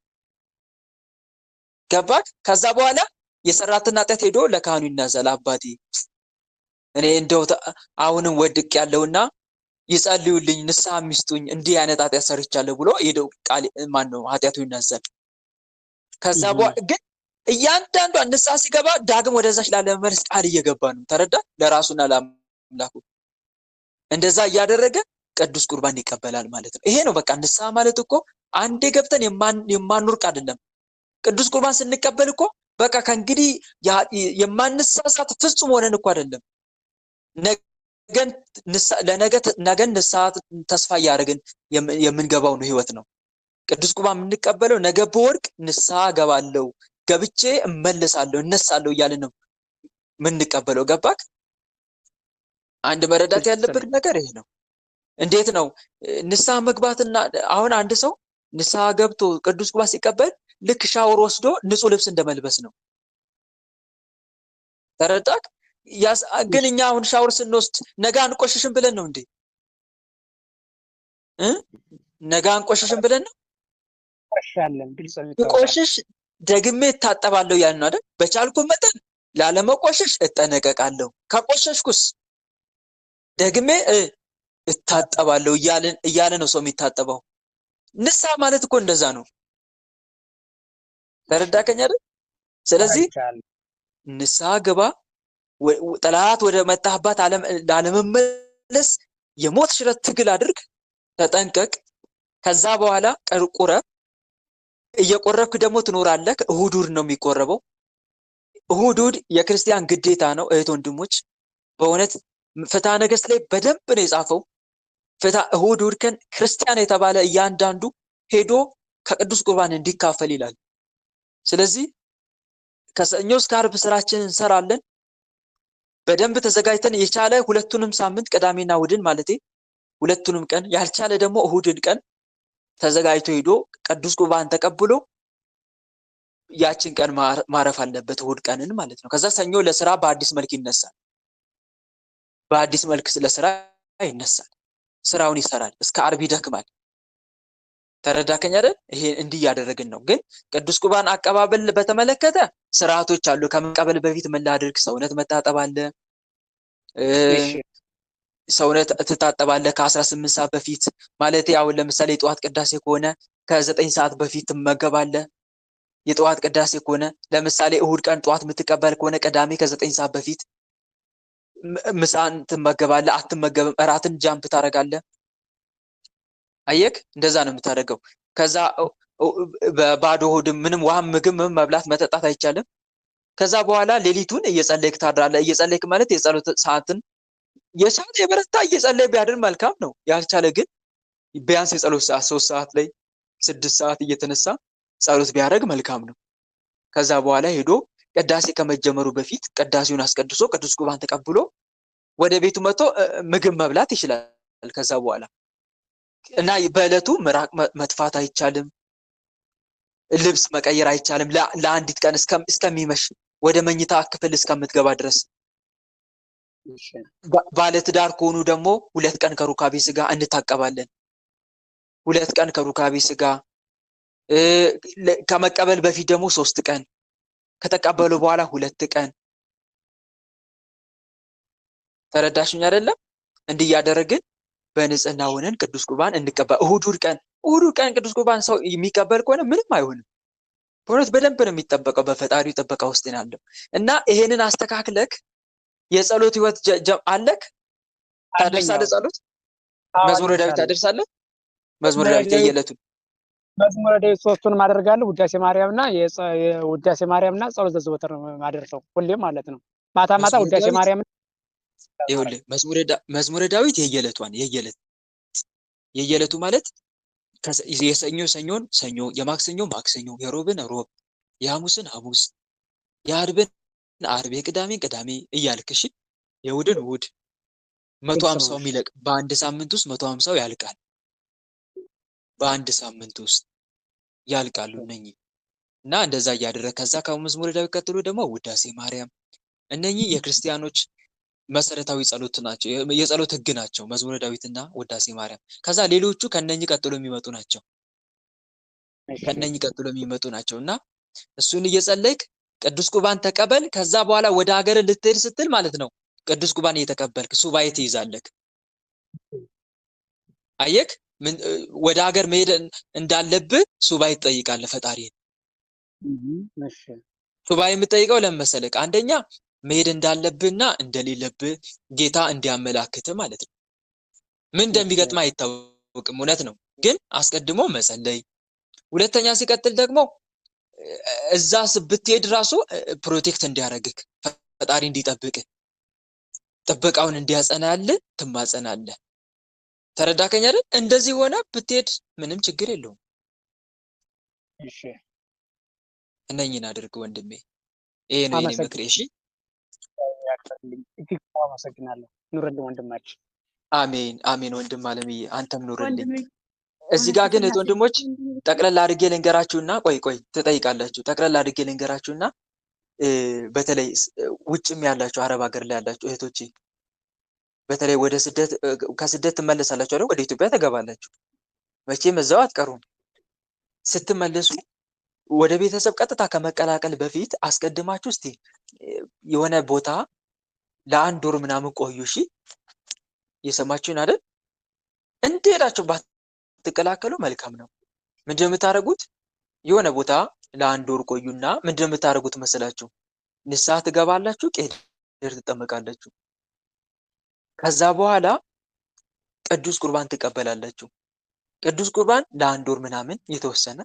ገባክ? ከዛ በኋላ የሰራትን ኃጢአት ሄዶ ለካህኑ ይናዛል። አባቴ እኔ እንደው አሁንም ወድቅ ያለውና ይጸልዩልኝ፣ ንስሐ ሚስቱኝ፣ እንዲህ አይነት ኃጢአት ሰርቻለሁ ብሎ ሄዶ ቃል ማን ነው ኃጢአቱ ይናዛል። ከዛ በኋላ ግን እያንዳንዷ ንስሐ ሲገባ ዳግም ወደዛች ላለመመለስ ቃል እየገባ ነው። ተረዳ? ለራሱና አምላኩ። እንደዛ እያደረገ ቅዱስ ቁርባን ይቀበላል ማለት ነው። ይሄ ነው በቃ ንስሐ ማለት እኮ አንዴ ገብተን የማንወርቅ አይደለም። ቅዱስ ቁርባን ስንቀበል እኮ በቃ ከእንግዲህ የማንሳሳት ፍጹም ሆነን እኮ አይደለም። ነገን ነገን ንስሐ ተስፋ እያደረግን የምንገባው ነው ህይወት ነው። ቅዱስ ቁርባን የምንቀበለው ነገ ብወድቅ ንስሐ ገባለው፣ ገብቼ እመለሳለሁ፣ እነሳለሁ እያልን ነው የምንቀበለው። ገባክ? አንድ መረዳት ያለብን ነገር ይሄ ነው። እንዴት ነው ንስሐ መግባትና አሁን አንድ ሰው ንስሐ ገብቶ ቅዱስ ቁርባን ሲቀበል ልክ ሻወር ወስዶ ንጹህ ልብስ እንደመልበስ ነው። ተረዳክ? ግን እኛ አሁን ሻወር ስንወስድ ነገ አንቆሽሽም ብለን ነው እንዴ? ነገ አንቆሽሽም ብለን ነው? ብቆሽሽ ደግሜ እታጠባለሁ ያልን ነው አይደል? በቻልኩ መጠን ላለመቆሸሽ እጠነቀቃለሁ። ከቆሸሽኩስ ደግሜ እታጠባለሁ እያለ ነው ሰው የሚታጠበው። ንስሐ ማለት እኮ እንደዛ ነው። ተረዳከኝ አይደል? ስለዚህ ንስሐ ግባ፣ ጠላት ወደ መጣህባት ላለመመለስ የሞት ሽረት ትግል አድርግ፣ ተጠንቀቅ። ከዛ በኋላ ቁረብ። እየቆረብክ ደግሞ ትኖራለህ። እሁድ እሁድ ነው የሚቆረበው። እሁድ እሁድ የክርስቲያን ግዴታ ነው። እህት ወንድሞች፣ በእውነት ፍትሐ ነገሥት ላይ በደንብ ነው የጻፈው። እሁድ እሁድ ቀን ክርስቲያን የተባለ እያንዳንዱ ሄዶ ከቅዱስ ቁርባን እንዲካፈል ይላል። ስለዚህ ከሰኞ እስከ ዓርብ ስራችንን እንሰራለን። በደንብ ተዘጋጅተን የቻለ ሁለቱንም ሳምንት ቅዳሜና እሁድን ማለቴ ሁለቱንም ቀን፣ ያልቻለ ደግሞ እሁድን ቀን ተዘጋጅቶ ሄዶ ቅዱስ ቁርባን ተቀብሎ ያችን ቀን ማረፍ አለበት፣ እሁድ ቀንን ማለት ነው። ከዛ ሰኞ ለስራ በአዲስ መልክ ይነሳል። በአዲስ መልክ ለስራ ይነሳል። ስራውን ይሰራል። እስከ ዓርብ ይደክማል። ተረዳከኝ አይደል? ይሄ እንዲህ እያደረግን ነው። ግን ቅዱስ ቁርባን አቀባበል በተመለከተ ስርዓቶች አሉ። ከመቀበል በፊት ምን ላድርግ? ሰውነት መታጠብ አለ። ሰውነት ትታጠባለህ ከ18 ሰዓት በፊት ማለት አሁን ለምሳሌ የጠዋት ቅዳሴ ከሆነ ከ9 ሰዓት በፊት ትመገባለህ። የጠዋት ቅዳሴ ከሆነ ለምሳሌ እሁድ ቀን ጠዋት የምትቀበል ከሆነ ቅዳሜ ከ9 ሰዓት በፊት ምሳን ትመገባለህ። አትመገብም፣ እራትን jump ታደርጋለህ። አየክ፣ እንደዛ ነው የምታደርገው። ከዛ በባዶ ሆድ ምንም ውሃ፣ ምግብ መብላት መጠጣት አይቻልም። ከዛ በኋላ ሌሊቱን እየጸለይክ ታድራለህ። እየጸለይክ ማለት የጸሎት ሰዓትን የቻለ የበረታ እየጸለየ ቢያድር መልካም ነው። ያልቻለ ግን ቢያንስ የጸሎት ሰዓት 3 ሰዓት ላይ 6 ሰዓት እየተነሳ ጸሎት ቢያደርግ መልካም ነው። ከዛ በኋላ ሄዶ ቅዳሴ ከመጀመሩ በፊት ቅዳሴውን አስቀድሶ ቅዱስ ቁርባን ተቀብሎ ወደ ቤቱ መጥቶ ምግብ መብላት ይችላል። ከዛ በኋላ እና በዕለቱ ምራቅ መጥፋት አይቻልም። ልብስ መቀየር አይቻልም። ለአንዲት ቀን እስከሚመሽ ወደ መኝታ ክፍል እስከምትገባ ድረስ። ባለትዳር ከሆኑ ደግሞ 2 ቀን ከሩካቤ ስጋ እንታቀባለን። 2 ቀን ከሩካቤ ስጋ ከመቀበል በፊት ደግሞ 3 ቀን፣ ከተቀበሉ በኋላ 2 ቀን። ተረዳሽኝ አይደለም? እንዲህ እያደረግን በንጽህና ሆነን ቅዱስ ቁርባን እንቀበል። እሁድ ቀን እሁድ ቀን ቅዱስ ቁርባን ሰው የሚቀበል ከሆነ ምንም አይሆንም። በእውነት በደንብ ነው የሚጠበቀው፣ በፈጣሪው ጥበቃ ውስጥ ነው ያለው። እና ይሄንን አስተካክለክ የጸሎት ህይወት አለክ። ታደርሳለህ፣ ጸሎት መዝሙረ ዳዊት ታደርሳለህ። መዝሙረ ዳዊት የየዕለቱ መዝሙረ ዳዊት 3ቱንም አደርጋለሁ። ውዳሴ ማርያምና የውዳሴ ማርያምና ጸሎት ዘዘወትር ነው የማደርሰው ሁሌም ማለት ነው። ማታ ማታ ውዳሴ ማርያም። ይኸውልህ መዝሙረ ዳዊት የየዕለቷን የየዕለቱ ማለት የሰኞ ሰኞን ሰኞ፣ የማክሰኞ ማክሰኞ፣ የሮብን ሮብ፣ የሐሙስን ሐሙስ፣ የዓርብን ዓርብ፣ የቅዳሜን ቅዳሜ እያልክ እሺ፣ የእሑድን እሑድ 150 የሚለቅ በአንድ ሳምንት ውስጥ 150 ያልቃል። በአንድ ሳምንት ውስጥ ያልቃሉ እነኚህ እና እንደዛ እያደረግ ከዛ ከመዝሙረ ዳዊት ቀጥሎ ደግሞ ውዳሴ ማርያም። እነኚህ የክርስቲያኖች መሰረታዊ ጸሎት ናቸው፣ የጸሎት ህግ ናቸው። መዝሙረ ዳዊትና ውዳሴ ማርያም። ከዛ ሌሎቹ ከነኚህ ቀጥሎ የሚመጡ ናቸው። ከነኚህ ቀጥሎ የሚመጡ ናቸው እና እሱን እየጸለይክ ቅዱስ ቁርባን ተቀበል። ከዛ በኋላ ወደ ሀገር ልትሄድ ስትል ማለት ነው ቅዱስ ቁርባን እየተቀበልክ ሱባኤ ትይዛለህ። አየክ፣ ወደ ሀገር መሄድ እንዳለብህ ሱባኤ ትጠይቃለህ ፈጣሪን። ሱባኤ የምጠይቀው ለምን መሰለህ? አንደኛ መሄድ እንዳለብህና እንደሌለብህ ጌታ እንዲያመላክት ማለት ነው። ምን እንደሚገጥም አይታወቅም፣ እውነት ነው። ግን አስቀድሞ መጸለይ። ሁለተኛ ሲቀጥል ደግሞ እዛ ብትሄድ ራሱ protect እንዲያደርግህ ፈጣሪ እንዲጠብቅህ ጥበቃውን እንዲያጸናልህ ትማጸናለህ። ተረዳከኝ አይደል? እንደዚህ ሆነ ብትሄድ ምንም ችግር የለውም። እሺ፣ እነኝን አድርግ ወንድሜ። ይሄ ነው የኔ ምክሬ። እሺ፣ ያክብርልኝ። እጅግ በጣም አመሰግናለሁ። ኑርልኝ ወንድማችን። አሜን አሜን። ወንድም አለምዬ አንተም ኑርልኝ። ወንድሜ እዚህ ጋር ግን እህት ወንድሞች ጠቅለል አድርጌ ልንገራችሁና፣ ቆይ ቆይ ትጠይቃላችሁ። ጠቅለል አድርጌ ልንገራችሁና በተለይ ውጭም ያላችሁ አረብ ሀገር ላይ ያላችሁ እህቶቼ በተለይ ወደ ስደት ከስደት ትመለሳላችሁ አይደል? ወደ ኢትዮጵያ ትገባላችሁ። መቼም እዛው አትቀሩም። ስትመለሱ ወደ ቤተሰብ ቀጥታ ከመቀላቀል በፊት አስቀድማችሁ እስቲ የሆነ ቦታ ለአንድ ወር ምናምን ቆዩ። እሺ፣ እየሰማችሁን አይደል? እንደሄዳችሁ ባትቀላቀሉ መልካም ነው። ምንድን ነው የምታደርጉት? የሆነ ቦታ ለአንድ ወር ቆዩና ምንድን ነው የምታደርጉት መሰላችሁ? ንስሐ ትገባላችሁ፣ ቄደር ትጠመቃላችሁ። ከዛ በኋላ ቅዱስ ቁርባን ትቀበላላችሁ። ቅዱስ ቁርባን ለአንድ ወር ምናምን የተወሰነ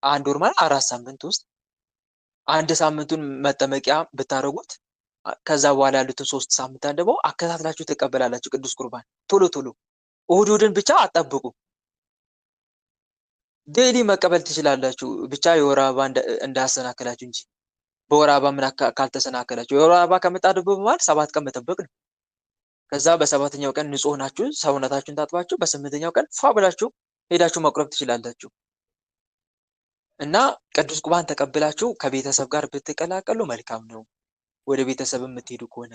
አንድ ወር ማለት 4 ሳምንት ውስጥ አንድ ሳምንቱን መጠመቂያ ብታደርጉት ከዛ በኋላ ያሉትን 3 ሳምንታት ደግሞ አከታትላችሁ ትቀበላላችሁ ቅዱስ ቁርባን ቶሎ ቶሎ። እሑድ እሑድን ብቻ አጠብቁ። daily መቀበል ትችላላችሁ። ብቻ የወር አበባ እንዳያሰናክላችሁ እንጂ በወር አበባ ምን ካልተሰናከላችሁ የወር አበባ ከመጣ በመሃል 7 ቀን መጠበቅ ነው። ከዛ በ7ኛው ቀን ንጹህ ናችሁ፣ ሰውነታችሁን ታጥባችሁ በ8ኛው ቀን ፏ ብላችሁ ሄዳችሁ መቁረብ ትችላላችሁ። እና ቅዱስ ቁርባን ተቀብላችሁ ከቤተሰብ ጋር ብትቀላቀሉ መልካም ነው። ወደ ቤተሰብ የምትሄዱ ከሆነ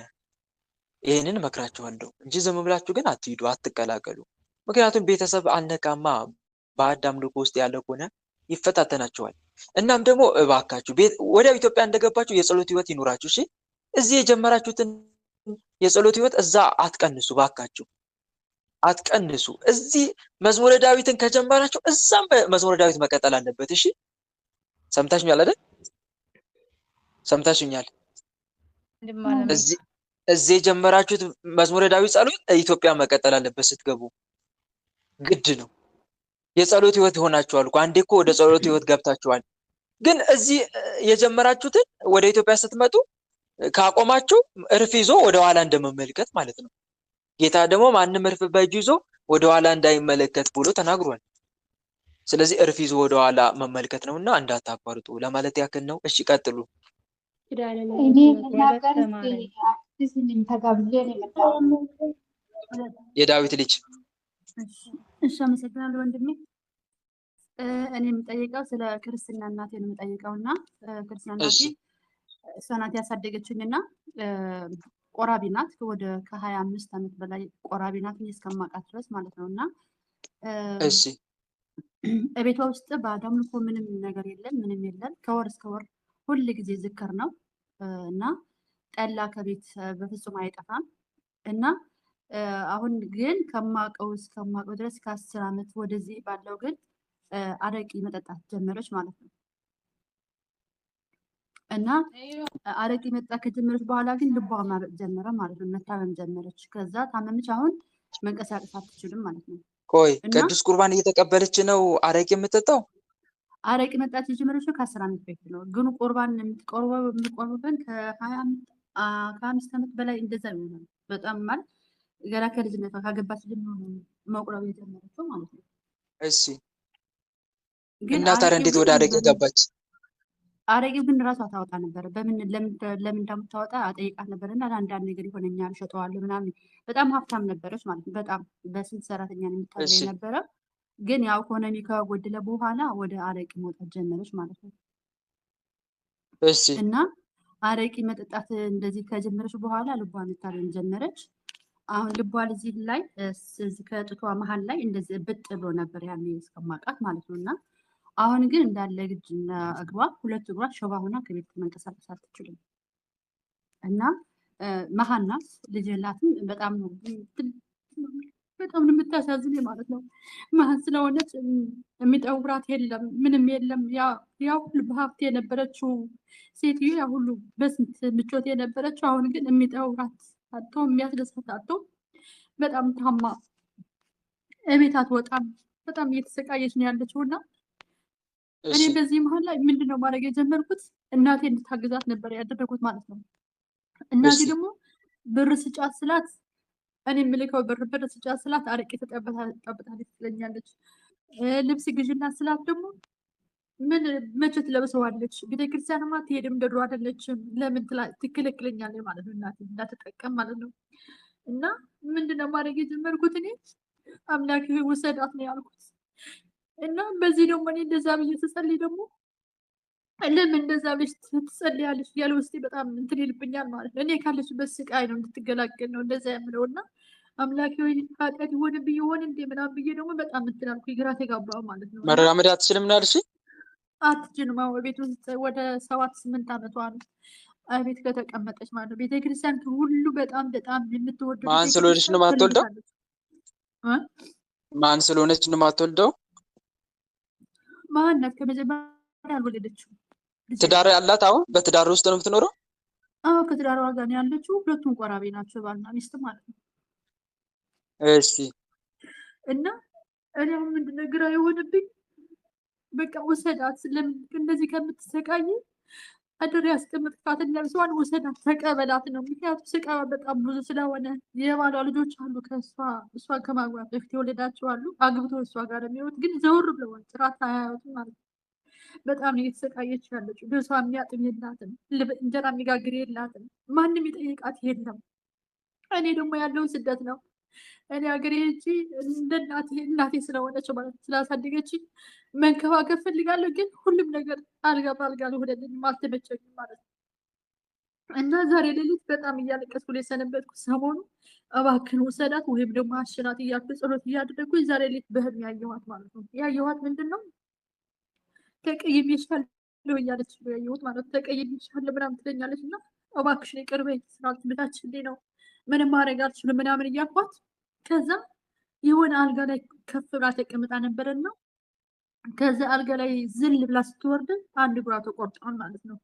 ይህንን እመክራችኋለሁ እንጂ ዝም ብላችሁ ግን አትሂዱ፣ አትቀላቀሉ። ምክንያቱም ቤተሰብ አልነቃማ ባዕድ አምልኮ ውስጥ ያለ ከሆነ ይፈታተናችኋል። እናም ደግሞ እባካችሁ ወዲያው ኢትዮጵያ እንደገባችሁ የጸሎት ህይወት ይኑራችሁ። እሺ፣ እዚህ የጀመራችሁትን የጸሎት ህይወት እዛ አትቀንሱ፣ እባካችሁ አትቀንሱ። እዚህ መዝሙረ ዳዊትን ከጀመራችሁ እዛም መዝሙረ ዳዊት መቀጠል አለበት። እሺ፣ ሰምታችሁኛል አይደል? ሰምታችሁኛል። እዚህ የጀመራችሁት መዝሙረ ዳዊት ጸሎት ኢትዮጵያ መቀጠል አለበት። ስትገቡ ግድ ነው። የጸሎት ህይወት ይሆናችኋል እኮ አንዴ እኮ ወደ ጸሎት ህይወት ገብታችኋል። ግን እዚህ የጀመራችሁትን ወደ ኢትዮጵያ ስትመጡ ካቆማችሁ እርፍ ይዞ ወደ ኋላ እንደመመልከት ማለት ነው። ጌታ ደግሞ ማንም እርፍ በእጁ ይዞ ወደ ኋላ እንዳይመለከት ብሎ ተናግሯል። ስለዚህ እርፍ ይዞ ወደ ኋላ መመልከት ነውና እንዳታቋርጡ ለማለት ያክል ነው። እሺ ቀጥሉ። እኔ ልናገር አዲስ ነኝ፣ ተጋብዤ ነው የመጣሁት። የዳዊት ልጅ እሺ፣ አመሰግናለሁ ወንድሜ። እኔ የምጠይቀው ስለ ክርስትና እናቴ ነው የምጠይቀው እና ክርስትና እናቴ እሷ ናት ያሳደገችኝ እና ቆራቢ ናት። ወደ ከ25 ዓመት በላይ ቆራቢ ናት እኔ እስከማውቃት ድረስ ማለት ነው። እና እሺ እቤቷ ውስጥ ባዕድ አምልኮ ምንም ነገር የለም፣ ምንም የለም። ከወር እስከ ወር ሁል ጊዜ ዝክር ነው እና ጠላ ከቤት በፍጹም አይጠፋም። እና አሁን ግን ከማውቀው እስከማውቀው ድረስ ከ10 ዓመት ወደዚህ ባለው ግን አረቂ መጠጣት ጀመረች ማለት ነው። እና አረቂ መጠጣት ከጀመረች በኋላ ግን ልቧ ማበጥ ጀመረ ማለት ነው። መታመም ጀመረች። ከዛ ታመመች። አሁን መንቀሳቀስ አትችልም ማለት ነው። ቆይ ቅዱስ ቁርባን እየተቀበለች ነው አረቂ የምትጠጣው? አረቂ መጠጣት የጀመረችው ከ10 ዓመት በፊት ነው። ግን ቁርባን የምትቆርበው ከ25 ዓመት በላይ እንደዛ ይሆናል። በጣም ማለት ገና ከልጅነቷ ካገባች ጀምሮ ነው መቁረብ የጀመረችው ማለት ነው። እሺ እና ታዲያ እንዴት ወደ አረቄ ገባች? አረቄው ግን ራሷ ታወጣ ነበር። በምን ለምን እንደምታወጣ አጠይቃት ነበር እና ለአንዳንድ ነገር ይሆነኛል እሸጠዋለሁ ምናምን። በጣም ሀብታም ነበረች ማለት ነው። በጣም በስንት ሰራተኛ ነው የምታድር የነበረ። ግን ያው ኢኮኖሚ ከጎደለ በኋላ ወደ አረቂ መውጣት ጀመረች ማለት ነው። እሺ እና አረቂ መጠጣት እንደዚህ ከጀመረች በኋላ ልቧን መታመም ጀመረች። አሁን ልቧ እዚህ ላይ እዚህ ከጡቷ መሀል ላይ እንደዚህ ብጥ ብሎ ነበር ያኔ እስከማውቃት ማለት ነው። እና አሁን ግን እንዳለ እጅና እግሯ ሁለት እግሯ ሽባ ሆና ከቤት መንቀሳቀስ አትችልም። እና መሀን ናት፣ ልጅ የላትም። በጣም ነው በጣም ነው የምታሳዝነኝ ማለት ነው። መሀን ስለሆነች የሚጠውራት የለም ምንም የለም። ያ ሁሉ በሀብት የነበረችው ሴትዮ ያ ሁሉ በስንት ምቾት የነበረችው አሁን ግን የሚጠውራት አጥቶ የሚያስደስታት አጥቶ በጣም ታማ እቤት አትወጣም። በጣም እየተሰቃየች ነው ያለችው እና እኔ እሺ በዚህ መሀል ላይ ምንድነው ማድረግ የጀመርኩት እናቴ እንድታግዛት ነበር ያደረኩት ማለት ነው። እናቴ እሺ ደግሞ ብር ስጫት ስላት እኔ የምልከው ብር ስጫት ስላት አረቄ ትጠጣበታለች ትለኛለች። ልብስ ግዢላት ስላት ደግሞ ምን መቼ ትለብሰዋለች? ቤተክርስቲያንማ አትሄድም፣ እንደ ድሮ አይደለችም። ለምን ትከለክለኛለች ማለት ነው እናቴ እንዳትጠቀም ማለት ነው። እና ምንድነው ማድረግ የጀመርኩት እኔ አምላክ ሆይ ውሰዳት ነው ያልኩት። እና በዚህ ደግሞ እኔ እንደዛ ብዬ ስጸልይ ደግሞ ለምን እንደዛ ብለሽ ትጸልያለሽ እያለ ውስጤ በጣም እንትን ይልብኛል ማለት ነው። እኔ ካለችበት ስቃይ ነው እንድትገላገል ነው እንደዛ የምለው እና አምላኬ ሆይ ኃጢአት ይሆንብኝ ይሆን እንዴ ምናምን ብዬ ደግሞ በጣም እንትን አልኩኝ፣ ግራ ተጋባሁ ማለት ነው። እና መራመድ አትችልም ነው ያልሽኝ? አትችልም። አዎ ቤት ውስጥ ወደ 7 8 ዓመቷ ነው ቤት ከተቀመጠች ማለት ነው። ቤተክርስቲያን ከሁሉ በጣም በጣም የምትወደው ማን ስለሆነች ቤተክርስቲያን ነው የማትወልደው? ትፈልጋለች እ? ማን ስለሆነች ነው የማትወልደው? መሀን ናት። ከመጀመሪያ አልወለደችም፣ ልጅ ትዳር የላትም። ያላት አሁን በትዳር ውስጥ ነው የምትኖረው? አዎ ከትዳሯ ጋር ነው ያለችው። ሁለቱም ቆራቢ ናቸው፣ ባልና ሚስት ማለት ነው። እሺ እና እኔ አሁን ምንድነው ግራ የሆነብኝ በቃ ውሰዳት፣ ለምን እንደዚህ ከምትሰቃይ አደር ያስቀምጥካትን ነብሷን ውሰዳት፣ ተቀበላት ነው። ምክንያቱም ስቃዋ በጣም ብዙ ስለሆነ የባሏ ልጆች አሉ ከእሷ እሷን ከማግባት በፊት የወለዳቸው አሉ። አግብቶ እሷ ጋር የሚሆኑት ግን ዘወር ብለዋል፣ ጥራት አያዩትም ማለት ነው። በጣም ነው እየተሰቃየች ያለችው። ልብሷ የሚያጥብ የላትም፣ እንጀራ የሚጋግር የላትም፣ ማንም የጠየቃት የለም። እኔ ደግሞ ያለው ስደት ነው። እኔ ሀገሬ ሄጄ እንደ እናቴ እናቴ ስለሆነች ማለት ነው ስላሳደገች መንከባከብ ፈልጋለሁ፣ ግን ሁሉም ነገር አልጋ በአልጋ አልሆነልኝም፣ አልተመቸኝም ማለት ነው። እና ዛሬ ሌሊት በጣም እያለቀስኩ ነው የሰነበትኩት። ሰሞኑ እባክህን ውሰዳት ወይም ደግሞ አሽራት እያልኩ ጸሎት እያደረግኩኝ ዛሬ ሌሊት በህልም ያየኋት ማለት ነው። ያየኋት ምንድን ነው ተቀይሜሻለሁ እያለች ነው ያየሁት ማለት ነው። ተቀይሜሻለሁ ምናምን ትለኛለች እና እባክሽን ይቅር በይኝ ስላልተመቻችልኝ ነው ምንም ማድረግ አልችልም ምናምን እያልኳት ከዛ የሆነ አልጋ ላይ ከፍ ብላ ተቀምጣ ነበረና ከዛ አልጋ ላይ ዝል ብላ ስትወርድ አንድ እግሯ ተቆርጧል ማለት ነው።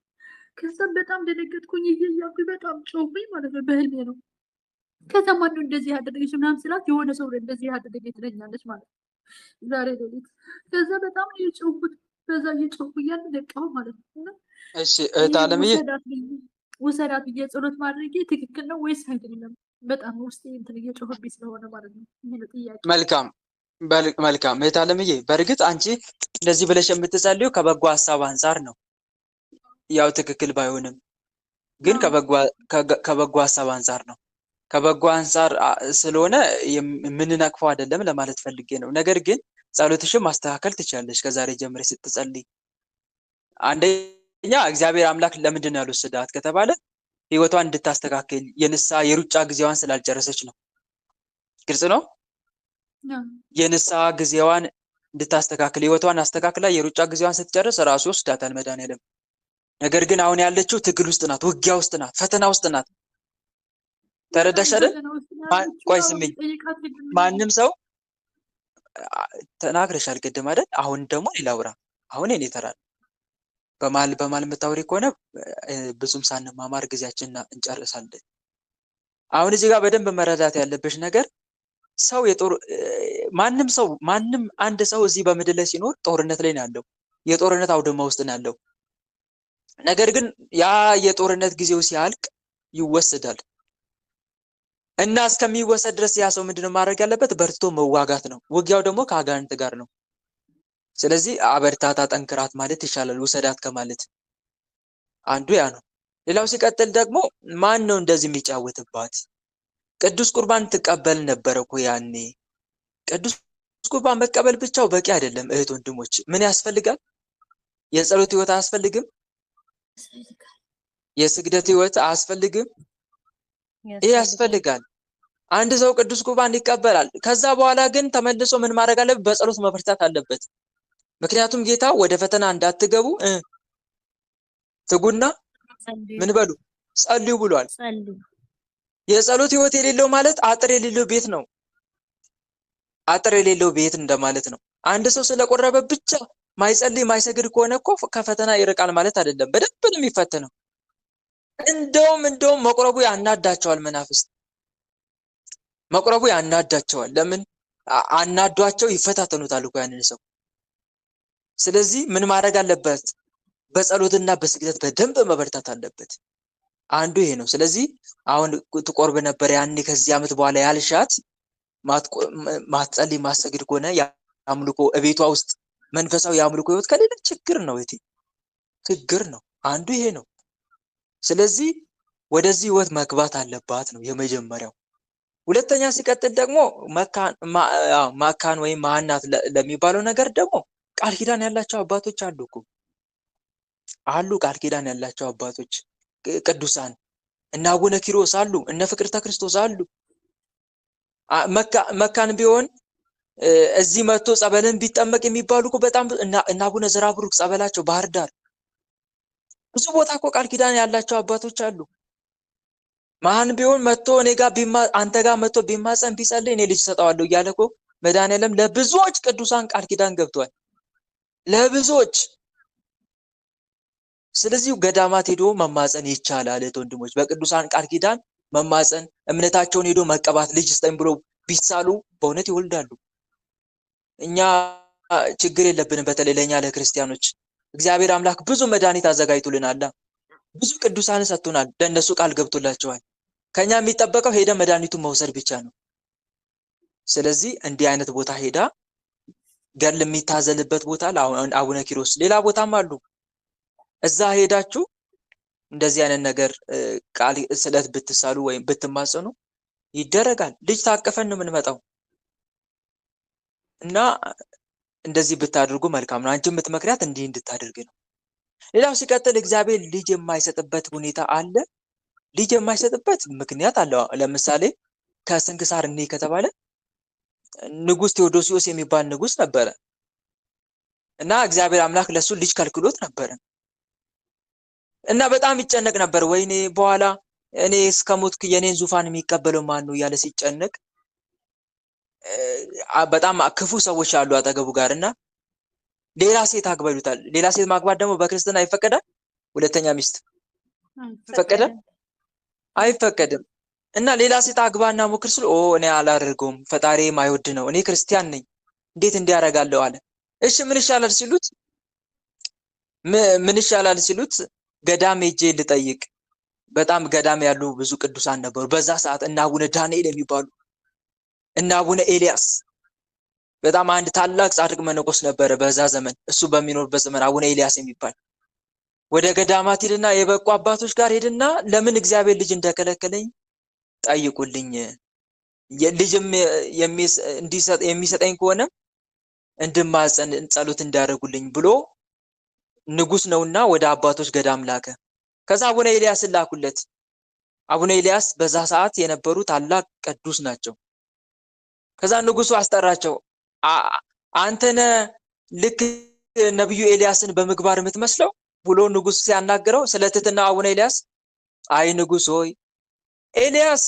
ከዛ በጣም ደነገጥኩኝ፣ እያልኩኝ በጣም ጮህኩኝ ማለት ነው። በህልሜ ነው። ከዛ ማነው እንደዚህ ያደረገች ምናምን ስላት የሆነ ሰው ነው እንደዚህ ያደረገኝ ትለኛለች ማለት ነው። ዛሬ ሌሊት ከዛ በጣም ነው የጮህኩት። በዛ እየጮህኩ እያለ ነቃሁ ማለት ነው። እና እሺ እህት ይሄ አለምዬ ውሰዳት ብዬ ጸሎት ማድረጌ ትክክል ነው ወይስ አይደለም? በጣም ውስጤ እንትን እየጮህብኝ ስለሆነ ማለት ነው። ይሄ ነው ጥያቄ። መልካም መልካም እህት አለምዬ፣ በእርግጥ አንቺ እንደዚህ ብለሽ የምትጸልዩ ከበጎ ሀሳብ አንጻር ነው። ያው ትክክል ባይሆንም ግን አዎ ከበጎ ሀሳብ አንጻር ነው። ከበጎ አንጻር ስለሆነ የምንነቅፈው አይደለም ለማለት ፈልጌ ነው። ነገር ግን ጸሎትሽን ማስተካከል ትችላለሽ። ከዛሬ ጀምረሽ ስትጸልይ አንደኛ እግዚአብሔር አምላክ ለምንድን ነው ያልወሰዳት ከተባለ ህይወቷን እንድታስተካክል የንስሐ የሩጫ ጊዜዋን ስላልጨረሰች ነው። ግልጽ ነው። አዎ። የንስሐ ጊዜዋን እንድታስተካክል ህይወቷን አስተካክላ የሩጫ ጊዜዋን ስትጨርስ ራሱ ይወስዳታል መድኃኒዓለም። ነገር ግን አሁን ያለችው ትግል ውስጥ ናት፣ ውጊያ ውስጥ ናት፣ ፈተና ውስጥ ናት። በጣም ተረዳሽ አይደል? ፈተና ውስጥ ነው ያለችው። ቆይ አዎ ስሚኝ፣ የሚጠይቃት የለም ምንም። ማንም ሰው ተናግረሻል ቅድም አይደል? አሁን ደግሞ ሌላ አውራ። አሁን የኔ ተራ ነው። በመሀል በመሀል የምታወሪ ከሆነ ብዙም ሳንማማር ጊዜያችንን እንጨርሳለን። አሁን እዚህ ጋር በደንብ መረዳት ያለብሽ ነገር ሰው የጦር ማንም ሰው ማንም አንድ ሰው እዚህ በምድር ላይ ሲኖር ጦርነት ላይ ነው ያለው። የጦርነት አውድማ ውስጥ ነው ያለው። ነገር ግን ያ የጦርነት ጊዜው ሲያልቅ ይወሰዳል እና እስከሚወሰድ ድረስ ያ ሰው ምንድነው ማድረግ ያለበት? በርትቶ መዋጋት ነው። ውጊያው ደግሞ ከአጋንንት ጋር ነው። ስለዚህ አበርታታ፣ ጠንክራት ማለት ይሻላል ውሰዳት ከማለት አንዱ ያ ነው። ሌላው ሲቀጥል ደግሞ ማን ነው እንደዚህ የሚጫወትባት? ቅዱስ ቁርባን ትቀበል ነበር እኮ ያኔ። ቅዱስ ቁርባን መቀበል ብቻው በቂ አይደለም እህት ወንድሞች። ምን ያስፈልጋል? የጸሎት ህይወት አያስፈልግም? ያስፈልጋል። የስግደት ህይወት አያስፈልግም? ይህ ያስፈልጋል። ያስፈልጋል። አንድ ሰው ቅዱስ ቁርባን ይቀበላል። ከዛ በኋላ ግን ተመልሶ ምን ማድረግ አለበት? በጸሎት መበርታት አለበት። ምክንያቱም ጌታ ወደ ፈተና እንዳትገቡ ትጉና ጸልዩ ምን በሉ ጸልዩ ብሏል። ጸልዩ። የጸሎት ህይወት የሌለው ማለት አጥር የሌለው ቤት ነው። አጥር የሌለው ቤት እንደማለት ነው። አንድ ሰው ስለቆረበ ብቻ ማይጸልይ ማይሰግድ ከሆነ እኮ ከፈተና ይርቃል ማለት አይደለም። በደንብ ነው የሚፈተነው። እንደውም መቁረቡ ያናዳቸዋል መናፍስት፣ መቁረቡ ያናዳቸዋል። ለምን አናዷቸው ይፈታተኑታል እኮ ያንን ሰው። ስለዚህ ምን ማድረግ አለበት? በጸሎትና በስግደት በደንብ መበርታት አለበት። አንዱ ይሄ ነው። ስለዚህ አሁን ትቆርብ ነበር ያኔ ከዚህ ዓመት በኋላ ያልሻት ማትጸልይ ማሰግድ ከሆነ የአምልኮ እቤቷ ውስጥ መንፈሳዊ የአምልኮ ህይወት ከሌለ ችግር ነው፣ እህቴ ችግር ነው። አንዱ ይሄ ነው። ስለዚህ ወደዚህ ህይወት መግባት አለባት ነው የመጀመሪያው። ሁለተኛ ሲቀጥል ደግሞ መካን ወይም መሀናት ለሚባለው ነገር ደግሞ ቃል ኪዳን ያላቸው አባቶች አሉ እኮ አሉ። ቃል ኪዳን ያላቸው አባቶች ቅዱሳን እነ አቡነ ኪሮስ አሉ፣ እነ ፍቅርተ ክርስቶስ አሉ። መካን ቢሆን እዚህ መጥቶ ጸበልን ቢጠመቅ የሚባሉ እኮ በጣም እነ አቡነ ዘራብሩክ ጸበላቸው ባህር ዳር፣ ብዙ ቦታ እኮ ቃል ኪዳን ያላቸው አባቶች አሉ። መሀን ቢሆን መጥቶ እኔ ጋር አንተ ጋር መጥቶ ቢማጸን ቢጸልይ እኔ ልጅ ሰጠዋለሁ እያለ እኮ መድኃኔዓለም ለብዙዎች ቅዱሳን ቃል ኪዳን ገብቷል። ለብዙዎች። ስለዚህ ገዳማት ሄዶ መማፀን ይቻላል። እህት ወንድሞች፣ በቅዱሳን ቃል ኪዳን መማፀን፣ እምነታቸውን ሄዶ መቀባት፣ ልጅ ስጠኝ ብሎ ቢሳሉ በእውነት ይወልዳሉ። እኛ ችግር የለብንም። በተለይ ለእኛ ለክርስቲያኖች እግዚአብሔር አምላክ ብዙ መድኃኒት አዘጋጅቶልናል። ብዙ ቅዱሳን ሰጥቶናል። ለእነሱ ቃል ገብቶላቸዋል። ከኛ የሚጠበቀው ሄደ መድኃኒቱን መውሰድ ብቻ ነው። ስለዚህ እንዲህ አይነት ቦታ ሄዳ ገድል የሚታዘልበት ቦታ አቡነ ኪሮስ፣ ሌላ ቦታም አሉ። እዛ ሄዳችሁ እንደዚህ አይነት ነገር ቃል ስለት ብትሳሉ ወይም ብትማጸኑ ይደረጋል። ልጅ ታቅፈን ነው የምንመጣው እና እንደዚህ ብታደርጉ መልካም ነው። አንቺ የምትመክሪያት እንዲህ እንድታደርግ ነው። ሌላው ሲቀጥል እግዚአብሔር ልጅ የማይሰጥበት ሁኔታ አለ። ልጅ የማይሰጥበት ምክንያት አለ። ለምሳሌ ከስንክሳር እኔ ከተባለ ንጉስ ቴዎዶሲዎስ የሚባል ንጉስ ነበረ እና እግዚአብሔር አምላክ ለሱ ልጅ ከልክሎት ነበረ እና በጣም ይጨነቅ ነበር። ወይኔ በኋላ እኔ እስከሞትኩ የኔን ዙፋን የሚቀበለው ማን ነው እያለ ሲጨነቅ በጣም ክፉ ሰዎች አሉ አጠገቡ ጋር እና ሌላ ሴት አግባ ይሉታል። ሌላ ሴት ማግባት ደግሞ በክርስትና ይፈቀዳል? ሁለተኛ ሚስት ይፈቀዳል? አይፈቀድም። እና ሌላ ሴት አግባና ሞክር ስል ኦ እኔ አላደርገውም፣ ፈጣሪ ማይወድ ነው፣ እኔ ክርስቲያን ነኝ፣ እንዴት እንዲያደርጋለሁ አለ። እሺ ምን ይሻላል ሲሉት ምን ይሻላል ሲሉት ገዳም ሄጄ ልጠይቅ። በጣም ገዳም ያሉ ብዙ ቅዱሳን ነበሩ በዛ ሰዓት፣ እና አቡነ ዳንኤል የሚባሉ እና አቡነ ኤልያስ፣ በጣም አንድ ታላቅ ጻድቅ መነኮስ ነበረ በዛ ዘመን፣ እሱ በሚኖርበት ዘመን አቡነ ኤልያስ የሚባል ወደ ገዳማት ሄድና የበቁ አባቶች ጋር ሄድና ለምን እግዚአብሔር ልጅ እንደከለከለኝ ጠይቁልኝ፣ ልጅም የሚሰጠኝ ከሆነ እንድማጸን ጸሎት እንዳደረጉልኝ ብሎ ንጉስ ነውና ወደ አባቶች ገዳም ላከ። ከዛ አቡነ ኤልያስን ላኩለት። አቡነ ኤልያስ በዛ ሰዓት የነበሩ ታላቅ ቅዱስ ናቸው። ከዛ ንጉሱ አስጠራቸው። አንተነ ልክ ነብዩ ኤልያስን በምግባር የምትመስለው ብሎ ንጉሱ ሲያናግረው ስለ ትህትና አቡነ ኤልያስ አይ ንጉስ ሆይ ኤልያስ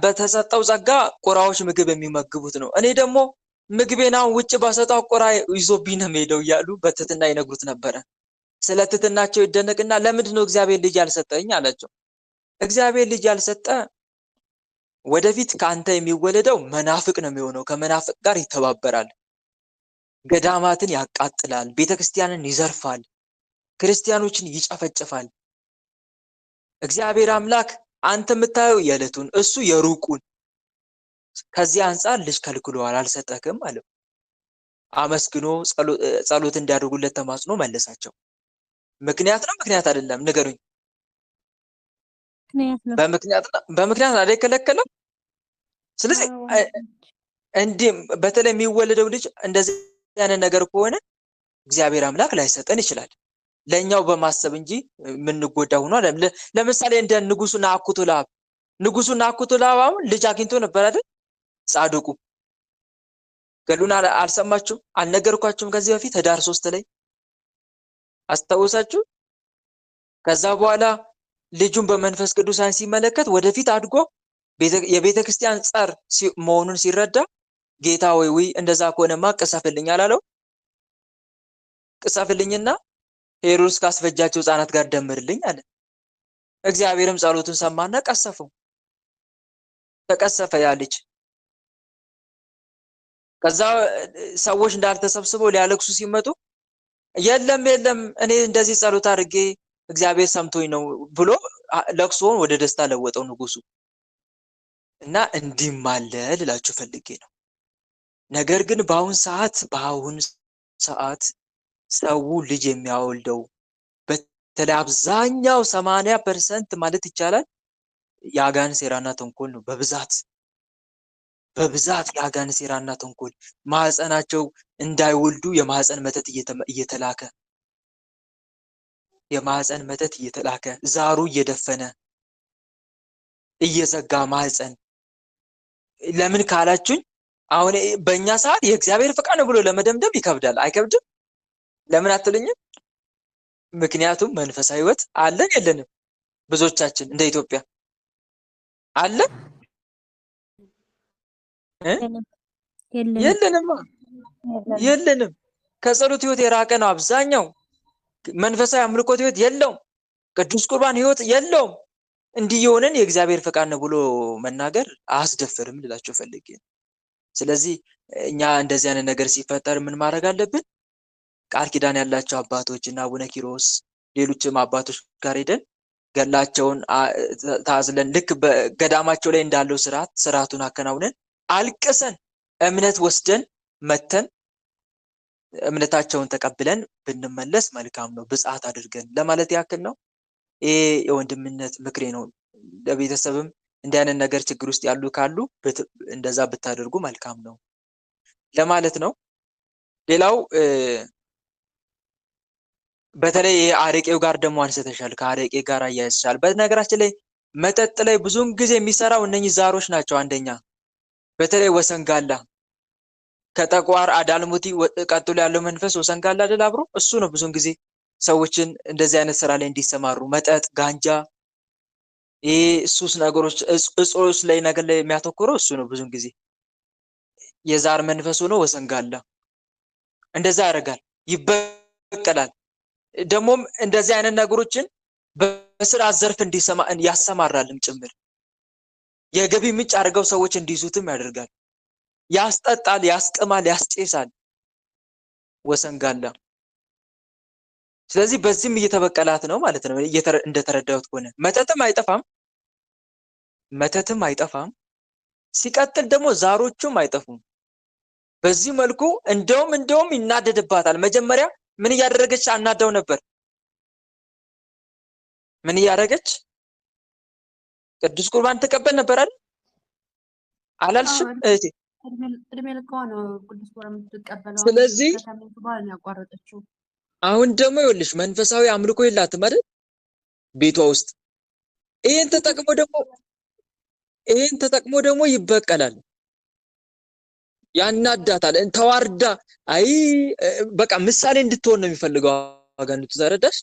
በተሰጠው ጸጋ ቁራዎች ምግብ የሚመግቡት ነው። እኔ ደግሞ ምግቤን አሁን ውጭ ባሰጣው ቁራ ይዞብኝ ነው የሚሄደው እያሉ በትህትና ይነግሩት ነበረ። ስለ ትህትናቸው ይደነቅና ለምንድን ነው እግዚአብሔር ልጅ ያልሰጠኝ አላቸው። እግዚአብሔር ልጅ ያልሰጠ ወደፊት ከአንተ የሚወለደው መናፍቅ ነው የሚሆነው። ከመናፍቅ ጋር ይተባበራል፣ ገዳማትን ያቃጥላል፣ ቤተክርስቲያንን ይዘርፋል፣ ክርስቲያኖችን ይጨፈጭፋል። እግዚአብሔር አምላክ አንተ የምታየው የዕለቱን እሱ የሩቁን፣ ከዚህ አንጻር ልጅ ከልክሎሃል አልሰጠክም አለው። አመስግኖ ጸሎት እንዲያደርጉለት ተማጽኖ መለሳቸው። ምክንያት ነው ምክንያት አይደለም? ንገሩኝ። በምክንያት ነው አይደል የከለከለው? ስለዚህ እንዲህ በተለይ የሚወለደው ልጅ እንደዚህ አይነት ነገር ከሆነ እግዚአብሔር አምላክ ላይሰጠን ይችላል። ለኛው በማሰብ እንጂ የምንጎዳ ሆኖ አይደለም። ለምሳሌ እንደ ንጉሱ ናኩቶ ለአብ፣ ንጉሱ ናኩቶ ለአብ አሁን ልጅ አግኝቶ ነበር አይደል? ጻድቁ ገድሉን አልሰማችሁም? አልነገርኳችሁም? ከዚህ በፊት ህዳር 3 ላይ አስታውሳችሁ? ከዛ በኋላ ልጁን በመንፈስ ቅዱስ ዓይን ሲመለከት ወደፊት አድጎ የቤተ ክርስቲያን ጸር መሆኑን ሲረዳ ጌታ ወይ ውይ እንደዛ ከሆነማ ቅሰፍልኝ አላለው? ቅሰፍልኝና ሄሮድስ ካስፈጃቸው ህፃናት ጋር ደምርልኝ አለ። እግዚአብሔርም ጸሎቱን ሰማና ቀሰፈው። ተቀሰፈ ያ ልጅ። ከዛ ሰዎች እንዳልተሰብስበው ሊያለቅሱ ሲመጡ የለም የለም እኔ እንደዚህ ጸሎት አድርጌ እግዚአብሔር ሰምቶኝ ነው ብሎ ለቅሶውን ወደ ደስታ ለወጠው ንጉሱ። እና እንዲህም አለ ልላችሁ ፈልጌ ነው። ነገር ግን በአሁን ሰዓት ሰው ልጅ የሚያወልደው በተለይ አብዛኛው 80% ማለት ይቻላል የአጋንንት ሴራና ተንኮል ነው። በብዛት የአጋንንት ሴራና ተንኮል፣ ማህፀናቸው እንዳይወልዱ የማህፀን መተት እየተላከ የማህፀን መተት እየተላከ ዛሩ እየደፈነ እየዘጋ ማህፀን። ለምን ካላችሁኝ አሁን በእኛ ሰዓት የእግዚአብሔር ፈቃድ ነው ብሎ ለመደምደም ይከብዳል። አይከብድም? ለምን አትሉኝም? ምክንያቱም መንፈሳዊ ህይወት አለን የለንም? ብዙዎቻችን እንደ ኢትዮጵያ አለን የለንም? የለንም። ከጸሎት ህይወት የራቀ ነው አብዛኛው። መንፈሳዊ አምልኮት ህይወት የለውም። ቅዱስ ቁርባን ህይወት የለውም። እንዲህ የሆነን የእግዚአብሔር ፈቃድ ነው ብሎ መናገር አያስደፍርም ልላቸው ፈልጌ ነው። ስለዚህ እኛ እንደዚህ አይነት ነገር ሲፈጠር ምን ማድረግ አለብን? ቃል ኪዳን ያላቸው አባቶች እና አቡነ ኪሮስ ሌሎችም አባቶች ጋር ሄደን ገድላቸውን ታዝለን ልክ በገዳማቸው ላይ እንዳለው ስርዓቱን አከናውነን አልቅሰን እምነት ወስደን መተን እምነታቸውን ተቀብለን ብንመለስ መልካም ነው። ብጽዓት አድርገን ለማለት ያክል ነው። ይሄ የወንድምነት ምክሬ ነው። ለቤተሰብም እንዲህ አይነት ነገር ችግር ውስጥ ያሉ ካሉ እንደዛ ብታደርጉ መልካም ነው ለማለት ነው። ሌላው በተለይ ይሄ አረቄው ጋር ደግሞ አንስተሻል፣ ከአረቄ ጋር አያይዘሻል። በነገራችን ላይ መጠጥ ላይ ብዙውን ጊዜ የሚሰራው እነኚህ ዛሮች ናቸው። አንደኛ በተለይ ወሰንጋላ ከጠቋር አዳልሞቲ ቀጥሎ ያለው መንፈስ ወሰንጋላ አይደል? አብሮ እሱ ነው ብዙውን ጊዜ ሰዎችን እንደዚህ አይነት ስራ ላይ እንዲሰማሩ መጠጥ፣ ጋንጃ፣ ይሄ ሱስ ነገሮች እጾች ላይ ነገር ላይ የሚያተኩረው እሱ ነው። ብዙውን ጊዜ የዛር መንፈስ ሆኖ ወሰንጋላ እንደዛ ያደርጋል፣ ይበቀላል። ደግሞም እንደዚህ አይነት ነገሮችን በስራ ዘርፍ እንዲሰማ ያሰማራልም ጭምር የገቢ ምንጭ አድርገው ሰዎች እንዲይዙትም ያደርጋል። ያስጠጣል፣ ያስቅማል፣ ያስጨሳል ወሰንጋላ። ስለዚህ በዚህም እየተበቀላት ነው ማለት ነው እንደተረዳሁት ከሆነ መተትም አይጠፋም፣ መተትም አይጠፋም። ሲቀጥል ደግሞ ዛሮቹም አይጠፉም። በዚህ መልኩ እንደውም ይናደድባታል። መጀመሪያ ምን እያደረገች አናዳው ነበር? ምን እያደረገች? ቅዱስ ቁርባን ተቀበል ነበር አይደል? አላልሽም እህቴ? እድሜ ልኳ ነው ቅዱስ ቁርባን የምትቀበለው። ስለዚህ ከታመምኩ በኋላ ነው ያቋረጠችው። አሁን ደግሞ ይኸውልሽ መንፈሳዊ አምልኮ የላትም አይደል? ቤቷ ውስጥ ይሄን ተጠቅሞ ደግሞ ይበቀላል፣ ያናዳታል። ተዋርዳ አይ በቃ ምሳሌ እንድትሆን ነው የሚፈልገው አጋንንቱ። ተረዳሽ?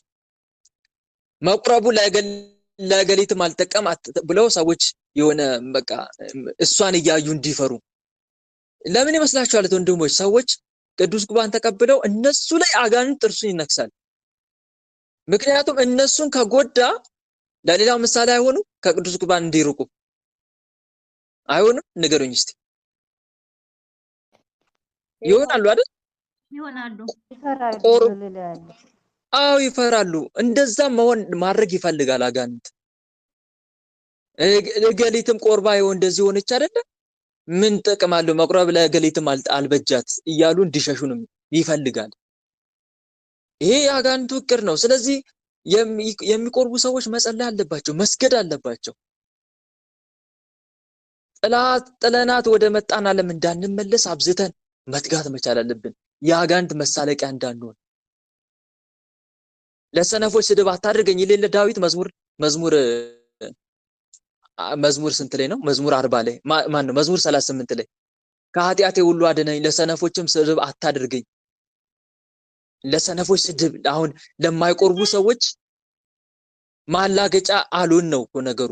መቁረቡ ለገሊትም አልጠቀም ብለው ሰዎች የሆነ በቃ እሷን እያዩ እንዲፈሩ ለምን ይመስላችኋል ወንድሞች? ሰዎች ቅዱስ ቁርባን ተቀብለው እነሱ ላይ አጋንንት ጥርሱን ይነክሳል። ምክንያቱም እነሱን ከጎዳ ለሌላው ምሳሌ አይሆኑም፣ ከቅዱስ ቁርባን እንዲርቁ አይሆንም? ንገሩኝ እስቲ። ይሆናሉ አይደል? ይሆናሉ። አዎ ይፈራሉ። እንደዛ መሆን ማድረግ ይፈልጋል አጋንንት። እገሊትም ቆርባ ይሆን እንደዚህ ሆነች አይደለ? ምን ጥቅም አለው መቁረብ ለእገሊትም አልበጃት እያሉ እንዲሸሹ ነው ይፈልጋል። ይሄ የአጋንንቱ እቅድ ነው። ስለዚህ የሚቆርቡ ሰዎች መጸለይ አለባቸው፣ መስገድ አለባቸው። ጥለናት ወደ መጣን ዓለም እንዳንመለስ አብዝተን መትጋት መቻል አለብን። የአጋንንት መሳለቂያ እንዳንሆን። ለሰነፎች ስድብ አታድርገኝ የሌለ ዳዊት መዝሙር መዝሙር ስንት ላይ ነው? መዝሙር 40 ላይ ማን ነው? መዝሙር 38 ላይ ከኃጢአቴ ሁሉ አድነኝ፣ ለሰነፎችም ስድብ አታድርገኝ። ለሰነፎች ስድብ፣ አሁን ለማይቆርቡ ሰዎች ማላገጫ አሉን ነው እኮ ነገሩ።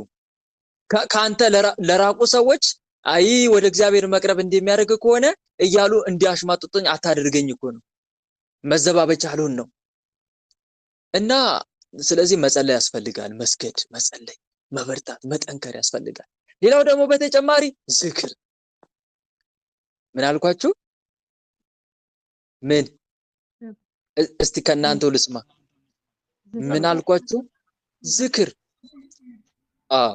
ከአንተ ለራቁ ሰዎች አይ ወደ እግዚአብሔር መቅረብ እንደሚያደርግ ከሆነ እያሉ እንዲያሽማጥጡኝ አታድርገኝ እኮ ነው። መዘባበቻ አልሆን ነው። እና ስለዚህ መጸለይ ያስፈልጋል። መስገድ፣ መጸለይ፣ መበርታት፣ መጠንከር ያስፈልጋል። ሌላው ደግሞ በተጨማሪ ዝክር። ምን አልኳችሁ? ምን እስቲ ከእናንተው ልስማ። ምን አልኳችሁ? ዝክር። አዎ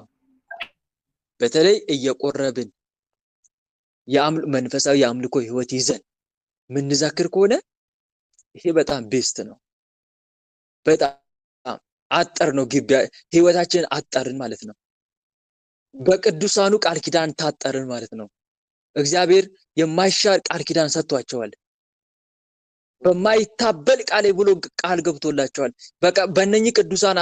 በተለይ እየቆረብን መንፈሳዊ የአምልኮ ህይወት ይዘን ምንዘክር ከሆነ ይሄ በጣም best ነው። በጣም አጠር ነው ግቢ ህይወታችንን አጠርን ማለት ነው። በቅዱሳኑ ቃል ኪዳን ታጠርን ማለት ነው። እግዚአብሔር የማይሻር ቃል ኪዳን ሰጥቷቸዋል። በማይታበል ቃሌ ብሎ ቃል ገብቶላቸዋል። በቃ በእነኚህ ቅዱሳን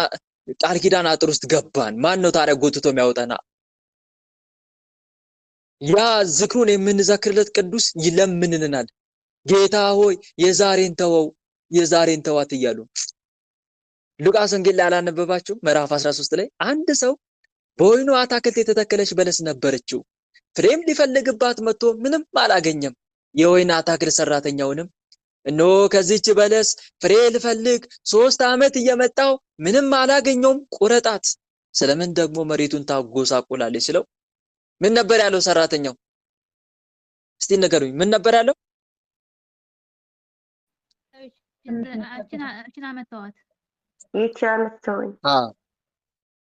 ቃል ኪዳን አጥር ውስጥ ገባን። ማን ነው ታዲያ ጎትቶ የሚያወጣና? ያ ዝክሩን የምንዘክርለት ቅዱስ ይለምንልናል። ጌታ ሆይ የዛሬን ተወው፣ የዛሬን ተዋት እያሉ ሉቃስ ወንጌል ላይ አላነበባችሁ? ምዕራፍ 13 ላይ አንድ ሰው በወይኑ አታክልት የተተከለች በለስ ነበረችው። ፍሬም ሊፈልግባት መጥቶ ምንም አላገኘም። የወይን አታክልት ሰራተኛውንም እነሆ ከዚህች በለስ ፍሬ ልፈልግ 3 ዓመት እየመጣው ምንም አላገኘውም፣ ቁረጣት፣ ስለምን ደግሞ መሬቱን ታጎሳቁላለች ስለው ምን ነበር ያለው ሰራተኛው? እስቲ ንገሩኝ፣ ምን ነበር ያለው? እችን ዓመት ተዋት። ይቺ ዓመት ተወኝ።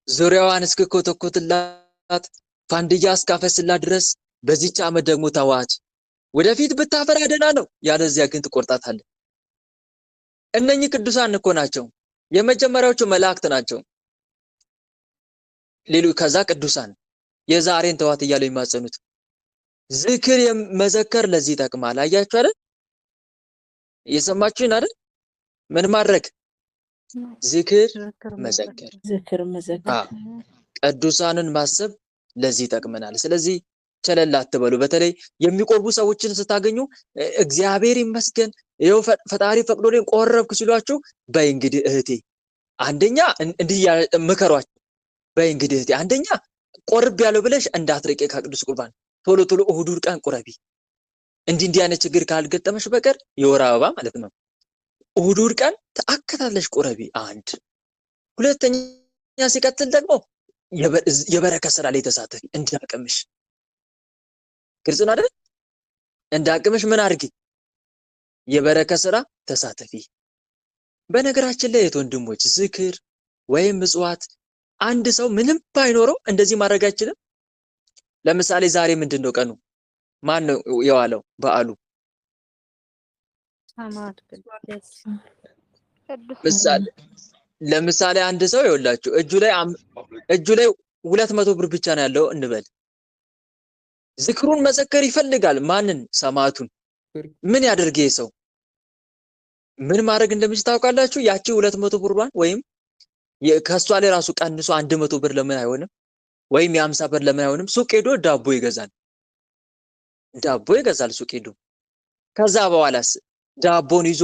ዙሪያዋን እስክኮተኩትላት ፋንድያ እስካፈስላት ድረስ በዚህች ዓመት ደግሞ ተዋት። ወደፊት ብታፈራ ደህና ነው፣ ያለዚያ ግን ትቆርጣታለህ። እነኚህ ቅዱሳን እኮ ናቸው፣ የመጀመሪያዎቹ መላእክት ናቸው። ሌሎች ከዛ ቅዱሳን የዛሬን ተዋት እያሉ የሚማጸኑት ዝክር መዘከር ለዚህ ይጠቅማል። አያችሁ አይደል? እየሰማችሁኝ አይደል? ምን ማድረግ? ዝክር መዘከር፣ ዝክር መዘከር፣ ቅዱሳንን ማሰብ ለዚህ ይጠቅመናል። ስለዚህ ቸለል አትበሉ። በተለይ የሚቆርቡ ሰዎችን ስታገኙ እግዚአብሔር ይመስገን ይኸው ፈጣሪ ፈቅዶልኝ ቆረብኩ ሲሏችሁ፣ በይ እንግዲህ እህቴ አንደኛ እንዲህ ምከሯቸው። በይ እንግዲህ እህቴ አንደኛ ቆርብ ያለው ብለሽ እንዳትርቂ ከቅዱስ ቁርባን ቶሎ ቶሎ እሑድ እሑድ ቀን ቁረቢ። እንዲህ እንዲህ አይነት ችግር ካልገጠመሽ በቀር የወር አበባ ማለት ነው። እሑድ እሑድ ቀን ተአከታትለሽ ቁረቢ። አንድ ሁለተኛ ሲቀጥል ደግሞ የበረከት ስራ ላይ ተሳተፊ እንዳቅምሽ። ግልጽ ነው አይደል? እንዳቅምሽ ምን አድርጊ? የበረከት ስራ ተሳተፊ። በነገራችን ላይ ወንድሞች ዝክር ወይም ምጽዋት አንድ ሰው ምንም ባይኖረው እንደዚህ ማድረግ አይችልም። ለምሳሌ ዛሬ ምንድን ነው ቀኑ? ማን ነው የዋለው በዓሉ? ለምሳሌ አንድ ሰው ይኸውላችሁ እጁ ላይ 200 ብር ብቻ ነው ያለው እንበል። ዝክሩን መዘከር ይፈልጋል። ማንን? ሰማዕቱን። ምን ያደርግ ይሄ ሰው? ምን ማድረግ እንደሚችል ታውቃላችሁ? ያቺ 200 ብሯን ወይም ከሷ ላይ ራሱ ቀንሶ 100 ብር ለምን አይሆንም? ወይም የ50 ብር ለምን አይሆንም? ሱቅ ሄዶ ዳቦ ይገዛል። ዳቦ ይገዛል ሱቅ ሄዶ። ከዛ በኋላስ ዳቦን ይዞ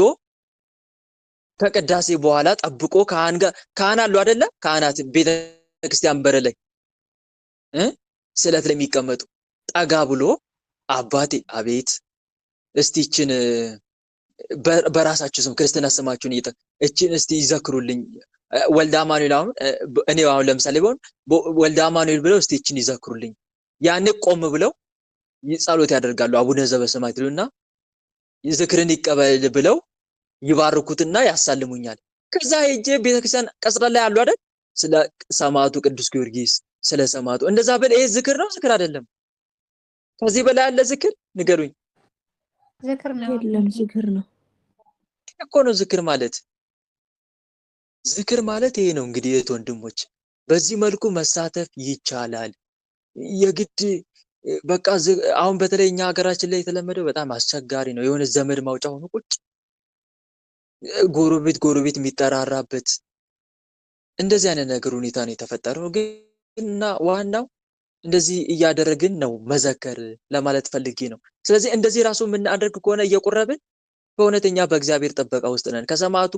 ከቅዳሴ በኋላ ጠብቆ ካህን ጋር ካህን አሉ አይደለ? ካህናት ቤተክርስቲያን በር ላይ ስለት ላይ የሚቀመጡ ጠጋ ብሎ አባቴ አቤት፣ እስቲ እችን በራሳችሁ ስም ክርስትና ስማችሁን እችን እስቲ ይዘክሩልኝ ወልደ አማኑኤል። አሁን እኔ አሁን ለምሳሌ ቢሆን ወልደ አማኑኤል ብለው እስቲ እችን ይዘክሩልኝ። ያኔ ቆም ብለው ጸሎት ያደርጋሉ። አቡነ ዘበሰማያት ይሉና ዝክርን ይቀበል ብለው ይባርኩትና ያሳልሙኛል። ከዛ ሄጄ ቤተክርስቲያን ቀጽራ ላይ አሉ አይደል? ስለ ሰማዕቱ ቅዱስ ጊዮርጊስ ስለ ሰማዕቱ እንደዛ ብል ይሄ ዝክር ነው? ዝክር አይደለም? ከዚህ በላይ ያለ ዝክር ንገሩኝ። ዝክር ነው። የለም፣ ዝክር ነው እኮ ነው ዝክር ማለት። ዝክር ማለት ይሄ ነው እንግዲህ እህት ወንድሞች፣ በዚህ መልኩ መሳተፍ ይቻላል። የግድ በቃ አሁን በተለይ እኛ ሀገራችን ላይ የተለመደው በጣም አስቸጋሪ ነው። የሆነ ዘመድ ማውጫ ሆኖ ቁጭ ጎረቤት ጎረቤት የሚጠራራበት እንደዚህ አይነት ነገር ሁኔታ ነው የተፈጠረው። ግን እና ዋናው እንደዚህ እያደረግን ነው መዘከር ለማለት ፈልጌ ነው። ስለዚህ እንደዚህ ራሱ የምናደርግ ከሆነ እየቆረብን በእውነተኛ በእግዚአብሔር ጥበቃ ውስጥ ነን። ከሰማዕቱ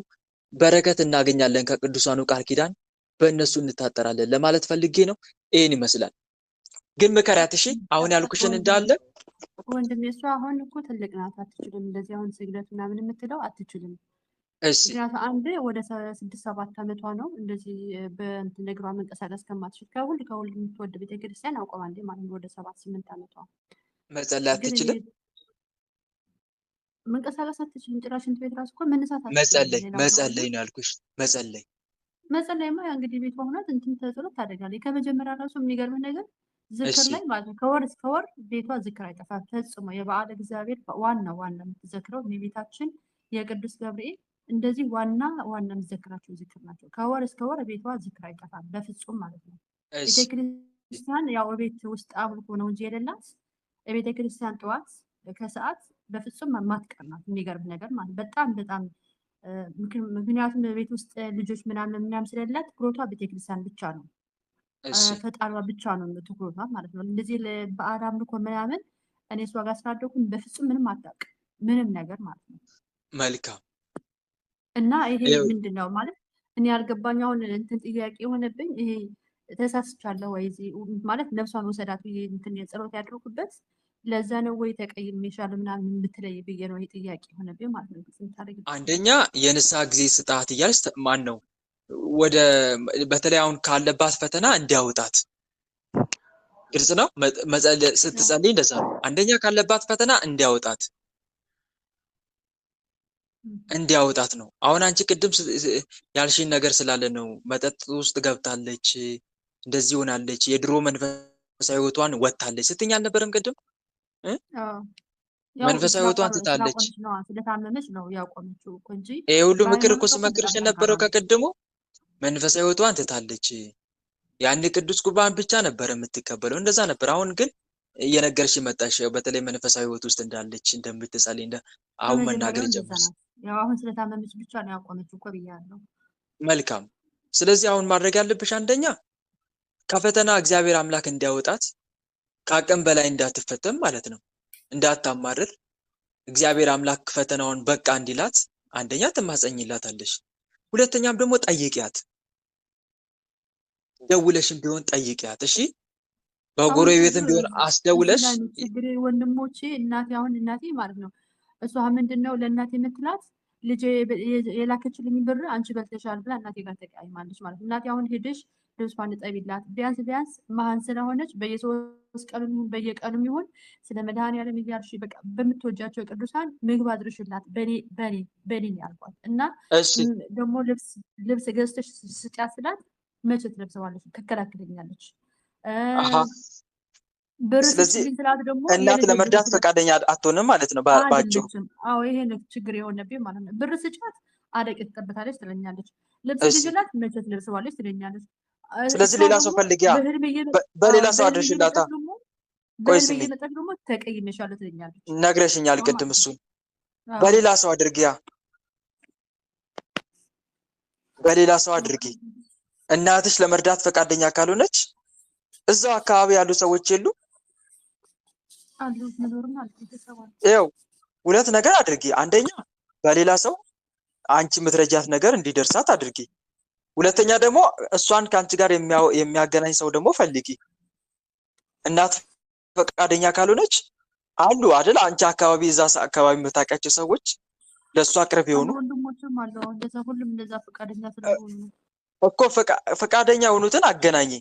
በረከት እናገኛለን፣ ከቅዱሳኑ ቃል ኪዳን በእነሱ እንታጠራለን ለማለት ፈልጌ ነው። ይህን ይመስላል። ግን ምከሪያት እሺ። አሁን ያልኩሽን እንዳለ ወንድሜ እሷ አሁን እኮ ትልቅ ናት፣ አትችልም። እንደዚህ አሁን ስግደት ምናምን የምትለው አትችልም። እሺ ምክንያቱም አንድ ወደ 6 7 ዓመቷ ነው እንደዚህ በእንትን እግሯ መንቀሳቀስ ከማትችል ከሁል ከሁል የምትወድ ቤተክርስቲያን አውቀዋለሁ ማለት ነው። ወደ 7 8 ዓመቷ መጸለይ ግን እኔ አትችልም። መንቀሳቀስ አትችልም። ጭራሽ ሽንት ቤት ራሱ እኮ መነሳት አትችልም። መጸለይ ሌላው ተውና መጸለይ ነው ያልኩሽ። መጸለይ መጸለይማ ያ እንግዲህ ቤቷ ሆናት እንትን ተጸሎት ታደርጋለች። ከመጀመሪያ ራሱ የሚገርምህ ነገር ዝክር እሺ ላይ ማለት ነው ከወር እስከ ወር ቤቷ ዝክር አይጠፋም ፈጽሞ። የበዓለ እግዚአብሔር ዋና ዋና የምትዘክረው የቤታችን የቅዱስ ገብርኤል እንደዚህ ዋና ዋና የምትዘክራቸው ዝክር ናቸው። ከወር እስከ ወር ቤቷ ዝክር አይጠፋም በፍጹም ማለት ነው። እሺ ቤተክርስቲያን ያው ቤት ውስጥ አምልኮ ነው እንጂ የሌላት ቤተ ክርስቲያን ጠዋት ከሰዓት በፍጹም ማትቀር ናት። የሚገርም ነገር ማለት ነው። በጣም በጣም ምክንያቱም ቤት ውስጥ ልጆች ምናምን ምናምን ስለሌላት ትኩረቷ ቤተክርስቲያን ብቻ ነው፣ እሺ ፈጣሪዋ ብቻ ነው ትኩረቷ ማለት ነው። እንደዚህ ለበዓል አምልኮ ምናምን እኔ እሷ ጋር ስላደኩኝ በፍጹም ምንም አታውቅም፣ ምንም ነገር ማለት ነው። መልካም እና ይሄ ይኸው ምንድን ነው ማለት እኔ ያልገባኝ አሁን እንትን ጥያቄ የሆነብኝ ይሄ ተሳስቻለሁ ወይ እዚህ ማለት ነፍሷን ወሰዳት ብዬ እንትን የጸሎት ያደረኩበት ለዛ ነው ወይ ተቀይሜሻለሁ ምናምን የምትለይ ብዬ ነው ይሄ ጥያቄ የሆነብኝ ማለት ነው። ግልጽ የምታደርግልኝ አንደኛ የንስሐ ጊዜ ስጣት እያልሽ ማን ነው ወደ በተለይ አሁን ካለባት ፈተና እንዲያወጣት ግልጽ ነው። ስትጸልይ እንደዛ ነው። አንደኛ ካለባት ፈተና እንዲያወጣት እንዲያወጣት ነው። አሁን አንቺ ቅድም ያልሽኝ ነገር ስላለ ነው። መጠጥ ውስጥ ገብታለች፣ እንደዚህ ሆናለች፣ የድሮ መንፈሳዊ ሕይወቷን ወጥታለች ስትኝ አልነበረም ቅድም እ? አዎ ያው መንፈሳዊ ሕይወቷን ትታለች። ስላቆመች ነው ስለታመመች ነው ያቆመችው እኮ እንጂ ይሄ ሁሉ ምክር እኮ በሃይማኖቷ እኮ ስመክርሽ በጣም ጠንካራ የነበረው ናት። ከቅድሙ መንፈሳዊ ሕይወቷን ትታለች። ያን ቅዱስ ቁርባን ብቻ ነበር የምትቀበለው፣ እንደዛ ነበር። አሁን ግን እየነገርሽ መጣሽ፣ በተለይ መንፈሳዊ ሕይወት ውስጥ እንዳለች እንደምትጸልይ እንደ አሁን መናገር ከመጀመሪያው እንደዛ ጀመርሽ። ናት። ያው አሁን ስለታመመች ብቻ ነው ያቆመችው እኮ ብያለሁ። መልካም። ስለዚህ አሁን ማድረግ ያለብሽ አንደኛ ከፈተና እግዚአብሔር አምላክ እንዲያወጣት ከአቅም በላይ እንዳትፈተን ማለት ነው፣ እንዳታማርር እግዚአብሔር አምላክ ፈተናውን በቃ እንዲላት አንደኛ ትማጸኝላታለሽ፣ ሁለተኛም ደግሞ ጠይቂያት፣ ደውለሽም ቢሆን ጠይቂያት። እሺ አሁን በጎረቤትም ችግሩ ቢሆን እዚህ አስደውለሽ ላይ ነው ችግሬ። ወንድሞቼ እናቴ አሁን እናቴ ማለት ነው እሷ ምንድን ነው ለእናቴ የምትላት ልጄ የላከችልኝ ብር አንቺ በልተሻል ብላ እናቴ ጋር ተቀያይማለች ማለት ነው። እናቴ አሁን ሄደሽ ልብሷን እጠቢላት ቢያንስ ቢያንስ መሀን ስለሆነች በየ3 ቀኑ ይሁን በየቀኑም ይሁን ስለ መድኃኒዓለም እያልሽ በቃ በምትወጃቸው ቅዱሳን ምግብ አድርሽላት በኔ በኔ በኔ ነው ያልኳት እና እሺ ደግሞ ልብስ ገዝተሽ ስጫት ስላት መቼ ትለብሰዋለች? ትከላከለኛለች። አሃ ብር ስለዚህ ስጭልኝ ስላት ደግሞ እናት የልጄ ብር ለመርዳት ስላት ፈቃደኛ አትሆንም ማለት ነው በአጭሩ። አይደለችም። አዎ ይሄ ነው ችግር የሆነብኝ ማለት ነው። ብር ስጫት አደቄ ትጠብታለች ትለኛለች። ልብስ እሺ ግዢላት መቼ ትለብሰዋለች ትለኛለች። ስለዚህ እሷ ሌላ ሰው ደግሞ ፈልጊያ፣ በህልም በሌላ አዎ ሰው በህልም አድርሽላታ። እየመጣች ደግሞ ቆይ በህልም ስሚ፣ እየመጣች ደግሞ ተቀይሜሻለሁ ትለኛለች። ነግረሽኛል እሷ ቅድም ማለት ነው። እሱን። አዎ በሌላ ሰው አድርጊያ፣ በሌላ ሰው አድርጊ። እናትሽ ለመርዳት ፈቃደኛ ካልሆነች እዛው አካባቢ ያሉ ሰዎች የሉ? አሉ መኖርም አሉ ቤተሰብ አሉ። ይኸው ሁለት ነገር አድርጊ። አንደኛ በሌላ ሰው አንቺ የምትረጃት ነገር እንዲደርሳት አድርጊ። ሁለተኛ ደግሞ እሷን ከአንቺ ጋር የሚያገናኝ ሰው ደግሞ ፈልጊ። እናት ፈቃደኛ ካልሆነች አሉ አይደል አንቺ አካባቢ እዛ አካባቢ የምታውቂያቸው ሰዎች ለእሷ ቅርብ አሉ የሆኑ ወንድሞችም አሉ። አዎ እንደዛ ሁሉም እንደዛ ፈቃደኛ ስለሆኑ ነው። እኮ ፈቃደኛ የሆኑትን አገናኝ።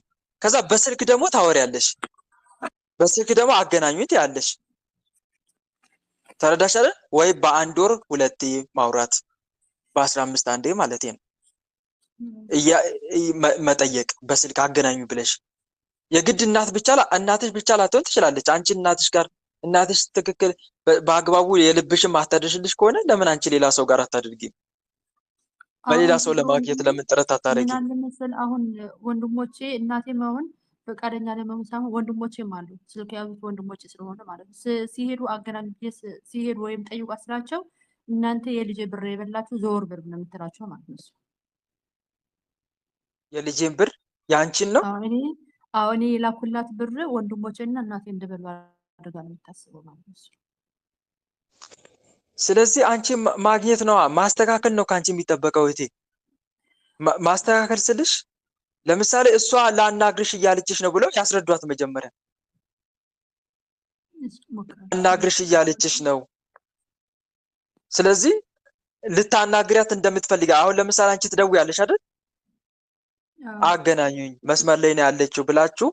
ከዛ በስልክ ደግሞ ታወሪያለሽ። በስልክ ደግሞ አገናኙት ያለሽ ተረዳሽ አይደል? ወይ በአንድ ወር ሁለቴ ማውራት በ15 አንዴ ማለት ነው። መጠየቅ በስልክ አገናኙ ብለሽ የግድ እናት ብቻ እናትሽ ብቻ ላትሆን ትችላለች። አንቺ እናትሽ ጋር እናትሽ ትክክል በአግባቡ የልብሽን ማታደርሽልሽ ከሆነ ለምን አንቺ ሌላ ሰው ጋር አታደርጊም? በሌላ አሁን ሰው ችግሩ ለማግኘት ወንድሜ ለምን ጥረት ምን አታደርጊም? አለ መሰል አሁን ወንድሞቼ እናቴም አሁን ፈቃደኛ ለመሆን ሳይሆን ወንድሞቼም አሉ ስልክ የያዙት ወንድሞቼ ስለሆነ ማለት ነው። ሲሄዱ አገናኝ ብዬ ሲሄዱ ወይም ጠይቋት ስላቸው እናንተ የልጄ ብር የበላችሁ ዘወር ብር ነው የምትላቸው ማለት ነው። እሱ የልጄን ብር ያንቺን ነው። አዎ እኔ አዎ እኔ የላኩላት ብር ወንድሞቼ እና እናቴ እንደበሉ አድርጋ ነው የምታስበው ማለት ነው። እሱ ስለዚህ አንቺ ማግኘት ነዋ፣ ማስተካከል ነው ከአንቺ የሚጠበቀው እህቴ። ማስተካከል ስልሽ ለምሳሌ እሷ ላናግርሽ እያለችሽ ነው ብለው ያስረዷት መጀመሪያ። እሺ፣ እሞክራለሁ። አናግርሽ እያለችሽ ነው። ስለዚህ ልታናግሪያት እንደምትፈልግ አሁን ለምሳሌ አንቺ ትደውያለሽ አይደል? አዎ አገናኙኝ መስመር ላይ ነው ያለችው ብላችሁ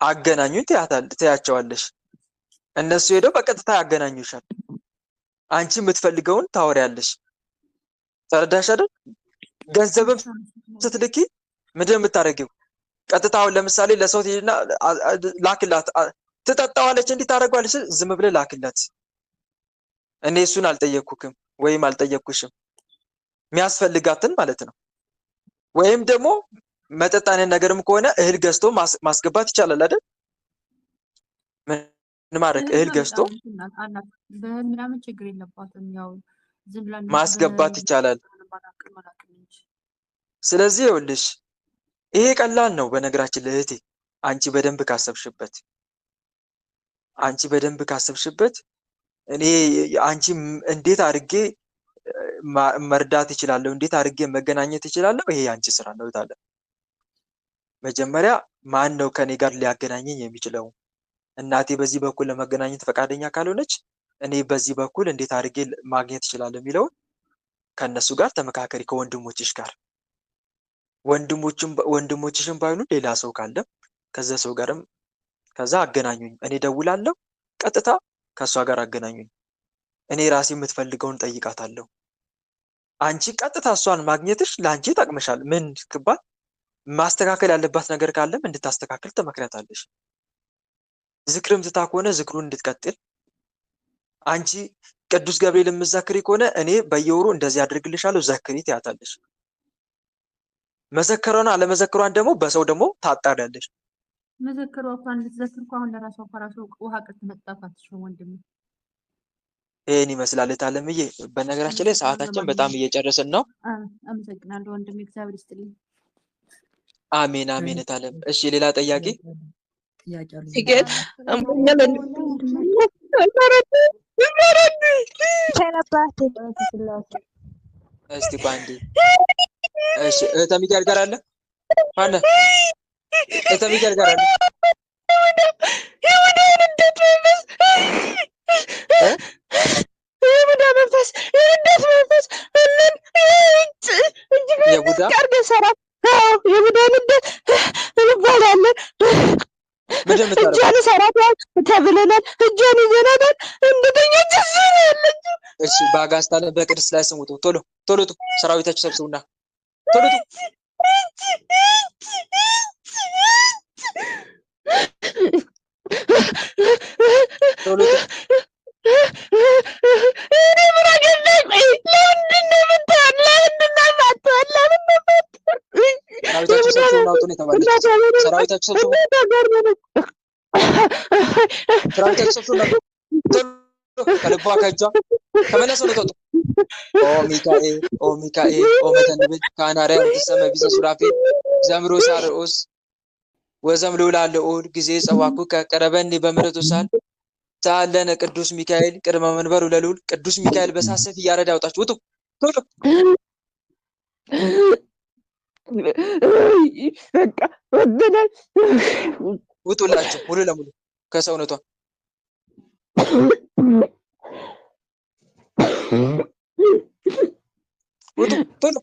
አገናኙኝ ትያቸዋለሽ። እነሱ ሄደው በቀጥታ ያገናኙሻል። አንቺ የምትፈልገውን ታወሪያለሽ። ተረዳሽ አይደል? ገንዘብም እሺ፣ አመሰግናለሁ። ስትልኪ ምንድን ነው የምታደርጊው? ቀጥታ አሁን ለምሳሌ ለሰው ትሄድና ላክላት፣ ትጠጣዋለች፣ እንዲህ ታደርገዋለች። ዝም ብለህ ላክላት። እኔ እሱን አልጠየቅኩክም ወይም አልጠየቅኩሽም፣ የሚያስፈልጋትን ማለት ነው። ወይም ደግሞ መጠጥ አይነት ነገርም ከሆነ እህል ገዝቶ ማስገባት ይቻላል አይደል? ምን ማድረግ እህል እህልማ ገዝቶ በጣም እንትን አላት። በእህል ምናምን ችግር የለባትም። ያው ዝም ብላ ማስገባት ይቻላል። አላውቅም አላውቅም እንጂ ስለዚህ ይኸውልሽ ይሄ ቀላል ነው። በነገራችን ላይ እህቴ አንቺ በደንብ ካሰብሽበት አንቺ በደንብ ካሰብሽበት እኔ አንቺ እንዴት አድርጌ መርዳት እችላለሁ፣ እንዴት አድርጌ መገናኘት እችላለሁ፣ ይሄ የአንቺ ስራ ነው ታለ። መጀመሪያ ማን ነው ከኔ ጋር ሊያገናኘኝ የሚችለው? እናቴ በዚህ በኩል ለመገናኘት ፈቃደኛ ካልሆነች እኔ በዚህ በኩል እንዴት አድርጌ ማግኘት እችላለሁ የሚለውን ከእነሱ ጋር ተመካከሪ፣ ከወንድሞችሽ ጋር ወንድሞችሽም ባይሉ ሌላ ሰው ካለም ከዛ ሰው ጋርም ከዛ አገናኙኝ፣ እኔ ደውላለሁ፣ ቀጥታ ከእሷ ጋር አገናኙኝ፣ እኔ ራሴ የምትፈልገውን ጠይቃታለሁ። አንቺ ቀጥታ እሷን ማግኘትሽ ለአንቺ ይጠቅምሻል። ምን ክባል ማስተካከል ያለባት ነገር ካለም እንድታስተካክል ትመክሪያታለሽ። ዝክርም ትታ ከሆነ ዝክሩን እንድትቀጥል፣ አንቺ ቅዱስ ገብርኤል የምትዘክሪ ከሆነ እኔ በየወሩ እንደዚህ አድርግልሻለሁ ዘክሪ ትያታለሽ። መዘከሯን አለመዘከሯን ደግሞ በሰው ደግሞ ታጣሪያለሽ። መዘከሯ እንኳን ልትዘክር እኮ አሁን ለራሷ እኮ ራሱ ውሃ ቅጥ መጠጣት አትችልም ወንድሜ። ይህን ይመስላል እታለምዬ። በነገራችን ላይ አመሰግናለሁ። ሰዓታችን በጣም ለማንኛውም እየጨረስን ነው። አመሰግናለሁ ወንድሜ፣ እግዚአብሔር ይስጥልኝ። አሜን አሜን እታለም። እሺ ሌላ ጥያቄ? ጥያቄ አለኝ። ግን አሞኛል እስቲ ቆይ አንዴ። እሺ እህተ ሚካኤል ጋር አለ አለ እህተ ሚካኤል ጋር አለ እ? የቡዳ መንፈስ የንዴት መንፈስ እንን እጅግ የቡዳ አድርገን ሰራ። አዎ የቡዳ ንዴት እንባላለን። ምንድን ነው የምታደርገው? እጇን ሰራቷል ተብለናል። እጇን ይዘናታል። እንደተኛች እዚህ ነው ያለችው። እሺ በአጋስታ ላይ በቅድስት ላይ ስም ውጡ። ቶሎ ቶሎ ውጡ። ሰራዊታችሁ ሰብስቡና ቶሎ ውጡ። ቶሎ ውጡ። እኔ ምን አገባኝ? ቆይ ለምንድን ነው የምትሆን? ለምንድን ነው የማትሆን? ለምን ነው የማትሆን? ሰራዊታችሁ የቡዳ ሰብስቡና ውጡ ነው የተባለችው። እናቷ ጋር ሰራዊታችሁ ሰብስቡ። እናቷ ጋር ነው። ሰራዊታችሁ ሰብስቡና ውጡ። ቶሎ ከልቧ ከእጇ ከመለሰው ነው ተውጡ። ኦ ሚካኤል ኦ ሚካኤል ኦ መተንብል ካናሪያ ትሰመ ቢዘ ሱራፌል ዘምሮ ሳርኦስ ወዘምልዑል ልዑል ጊዜ ጸዋኩ ከቀረበኒ በምሕረቱ ሳል ታለነ ቅዱስ ሚካኤል ቅድመ መንበሩ ለልዑል ቅዱስ ሚካኤል በሳት ሰይፍ እያረደ ያውጣችሁ። ውጡ ቶሎ። በቃ ወደናል። ውጡላቸው ሙሉ ለሙሉ ከሰውነቷ። ውጡ ቶሎ።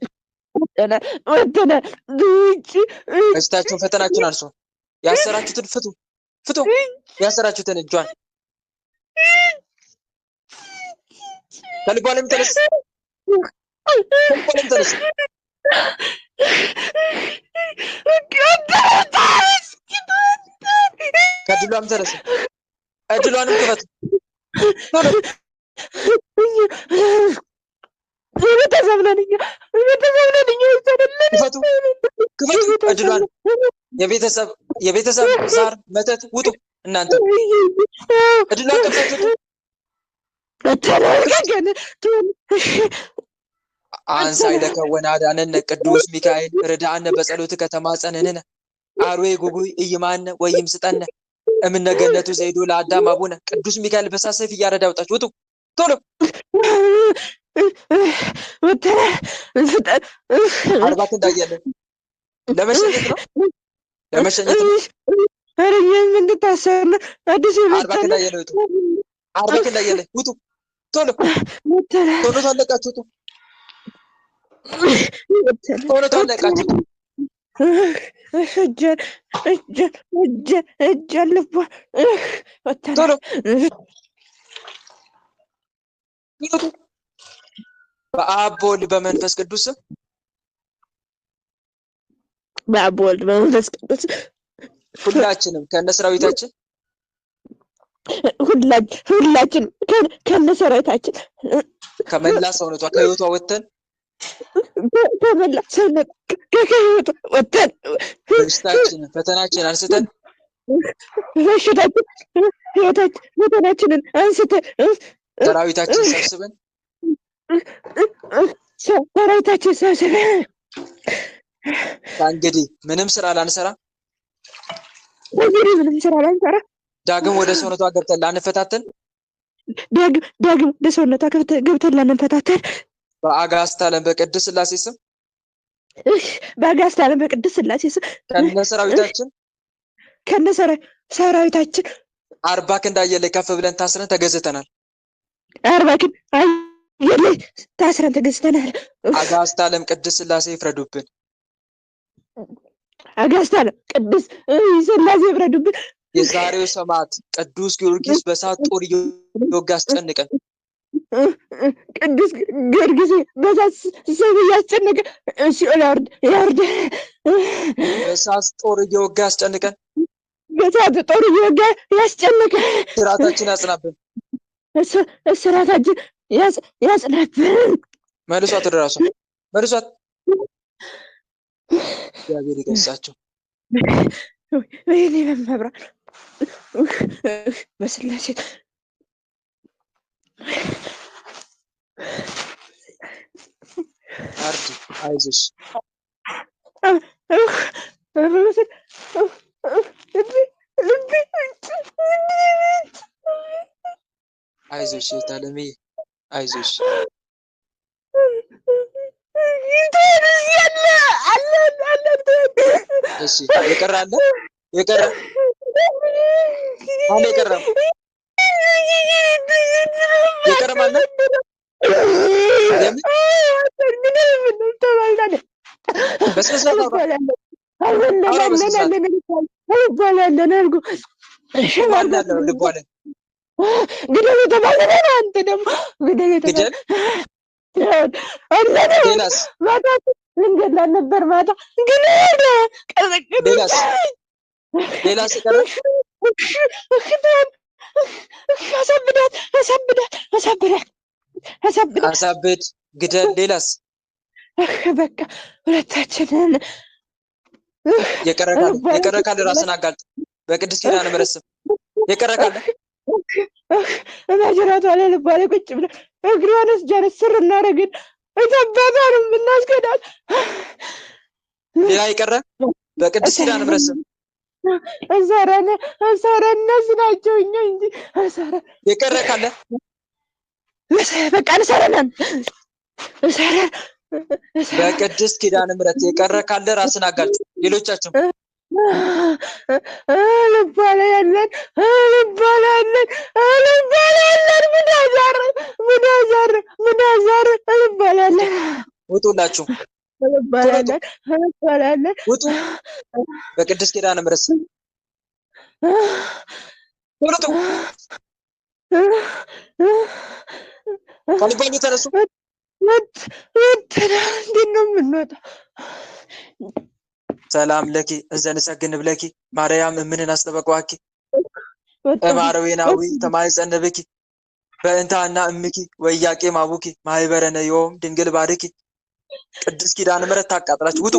ወደናል። ውጭ በሽታችሁን ፈተናችሁን አንሱ። ያሰራችሁትን ፍቱ ፍቱ። ያሰራችሁትን እጇን ከልቧ ላይም ተነስ፣ ከልቧ ላይም ተነስ። ከድሏም ተነስ፣ እድሏንም ክፈቱ ቶሎ። ቤተሰብ ነን እኛ፣ ቤተሰብ ነን እኛ። ክፈቱ ክፈቱ እድሏን። የቤተሰብ የቤተሰብ ዛር መተት ውጡ እናንተ። እድሏን ከፍታችሁ ውጡ። አንሳይ ለከ ወናዳነነ ቅዱስ ሚካኤል ርዳአነ በጸሎትከ ተማጸንንነ አርዌ ጉጉይ እይማነ ወይም ስጠነ እምነ ገነቱ ዘይዶ ለአዳም አቡነ ቅዱስ ሚካኤል በሳት ሰይፍ እያረዳ ያውጣችሁ። ውጡ ቶሎ። አርባት እንዳያለን ለመሸኘት ነው ለመሸኘት ነው። ኧረ እኛ ምን አዲስ 40 የመጣን ክንድ አየር ላይ ውጡ። 40 ክንድ አየር ላይ ውጡ። ቶሎ ወጥተናል ቶሎ ታለቃችሁ ውጡ። ቶሎ ታለቃችሁ ውጡ። እጄን እጄን እጄን እጄን ልቧን ወጥተናል። ቶሎ ውጡ። በአብ በወልድ በመንፈስ ቅዱስ ስም በአብ በወልድ በመንፈስ ቅዱስ ሁላችንም ከነ ሰራዊታችን ሁላችን ከነ ሰራዊታችን ከመላ ሰውነቷ ከህይወቷ ወጥተን ከመላ ሰውነት ከህይወቷ ወጥተን በሽታችንን ፈተናችንን አንስተን በሽታችን ህይወታችን ፈተናችንን አንስተን ሰራዊታችን ሰብስበን ሰራዊታችን ሰብስበን ከእንግዲህ ምንም ስራ ላንሰራ እንግዲህ ምንም ስራ ላንሰራ ዳግም ወደ ሰውነቷ ገብተን ላንፈታተን ዳግም ወደ ሰውነቷ ገብተን ላንፈታተን በአጋዕዝተ ዓለም በቅድስት ሥላሴ ስም በአጋዕዝተ ዓለም በቅድስት ሥላሴ ስም ከነ ሰራዊታችን ከነ ሰራዊታችን 40 ክንድ አየር ላይ ከፍ ብለን ታስረን ተገዝተናል። 40 ክንድ አየር ላይ ታስረን ተገዝተናል። አጋዕዝተ ዓለም ቅድስት ሥላሴ ይፍረዱብን። አጋዕዝተ ዓለም ቅድስት ሥላሴ ይፍረዱብን። የዛሬው ሰማዕት ቅዱስ ጊዮርጊስ በእሳት ጦር እየወጋ አስጨንቀን። ቅዱስ ጊዮርጊስ በእሳት ሰይፍ እያስጨነቀ ሲኦል ያውርድ። በእሳት ጦር እየወጋ ያስጨንቀን። በእሳት ጦር እየወጋ ያስጨንቀን። ስርዓታችን ያጽናብን። እስራታችን ያጽናብን። መልሷት፣ ወደ ራሷ መልሷት። እግዚአብሔር ይገስጻቸው። ወይኔ መብራት በስላሴ አርዲ አይዞሽ። አይዞሽ እህት አለምዬ አይዞሽ። እሺ የቀረ አለ? የቀረ አለ? የቀረ የቀረም አለ? ለምን በስነ ስርዓት አውራ። አውራ በስነ ስርዓት። ማን አለው ልቧ ላይ? ግደል የተባለ አንተ ደግሞ ግደል ግደል። የተባለ ሌላስ? ማታ ልንገድላት ነበር ማታ ግን ሌላስ? ሌላስ የቀረ? አሳብዳት አሳብዳት አሳብዳት አሳብዳት አሳብድ፣ ግደል። ሌላስ? በቃ ሁለታችንን የቀረ ካለ የቀረ ካለ ራስን አጋልጥ። በቅድስት ኪዳነ ምሕረት ስም የቀረ ካለ ማጅራቷ ላይ ልቧ ላይ ቁጭ ብለን እግሯን እጇን ስር እናደርግን እተባቷንም እናስገዳት። ሌላ የቀረ በቅድስት ኪዳነ ምሕረት ስም እሰረን እሰረን እነሱ ናቸው እኛ እንጂ እሰረን የቀረ ካለ በቃ እንሰረናል እሰረን በቅድስት ኪዳነ ምሕረት የቀረ ካለ ራስን አጋልጥ። ሌሎቻችሁ ልቧ ላይ ያለን ልቧ ላይ ያለን ልቧ ላይ ያለን ምናዛር ምናዛር ምናዛር ልቧ ላይ ያለን ውጡላችሁ፣ ልቧ ላይ ያለን ልቧ ላይ ያለን ውጡ። በቅድስት ኪዳነ ምሕረት ስም ቶሎ ውጡ። ከልቧ ላይ ተነሱ። ወጥተናል። እንዴት ነው የምንወጣው? ሰላም ለኪ እንዘ ንሰግድ ለኪ ማርያም እምንን አስጠበቅዋኪ እማረዌናዊ ተማይጸንብኪ በእንታና እምኪ ወኢያቄም አቡኪ ማህበረነ ዮም ድንግል ባርኪ። ቅድስት ኪዳነ ምሕረት ታቃጥላችሁ ውጡ።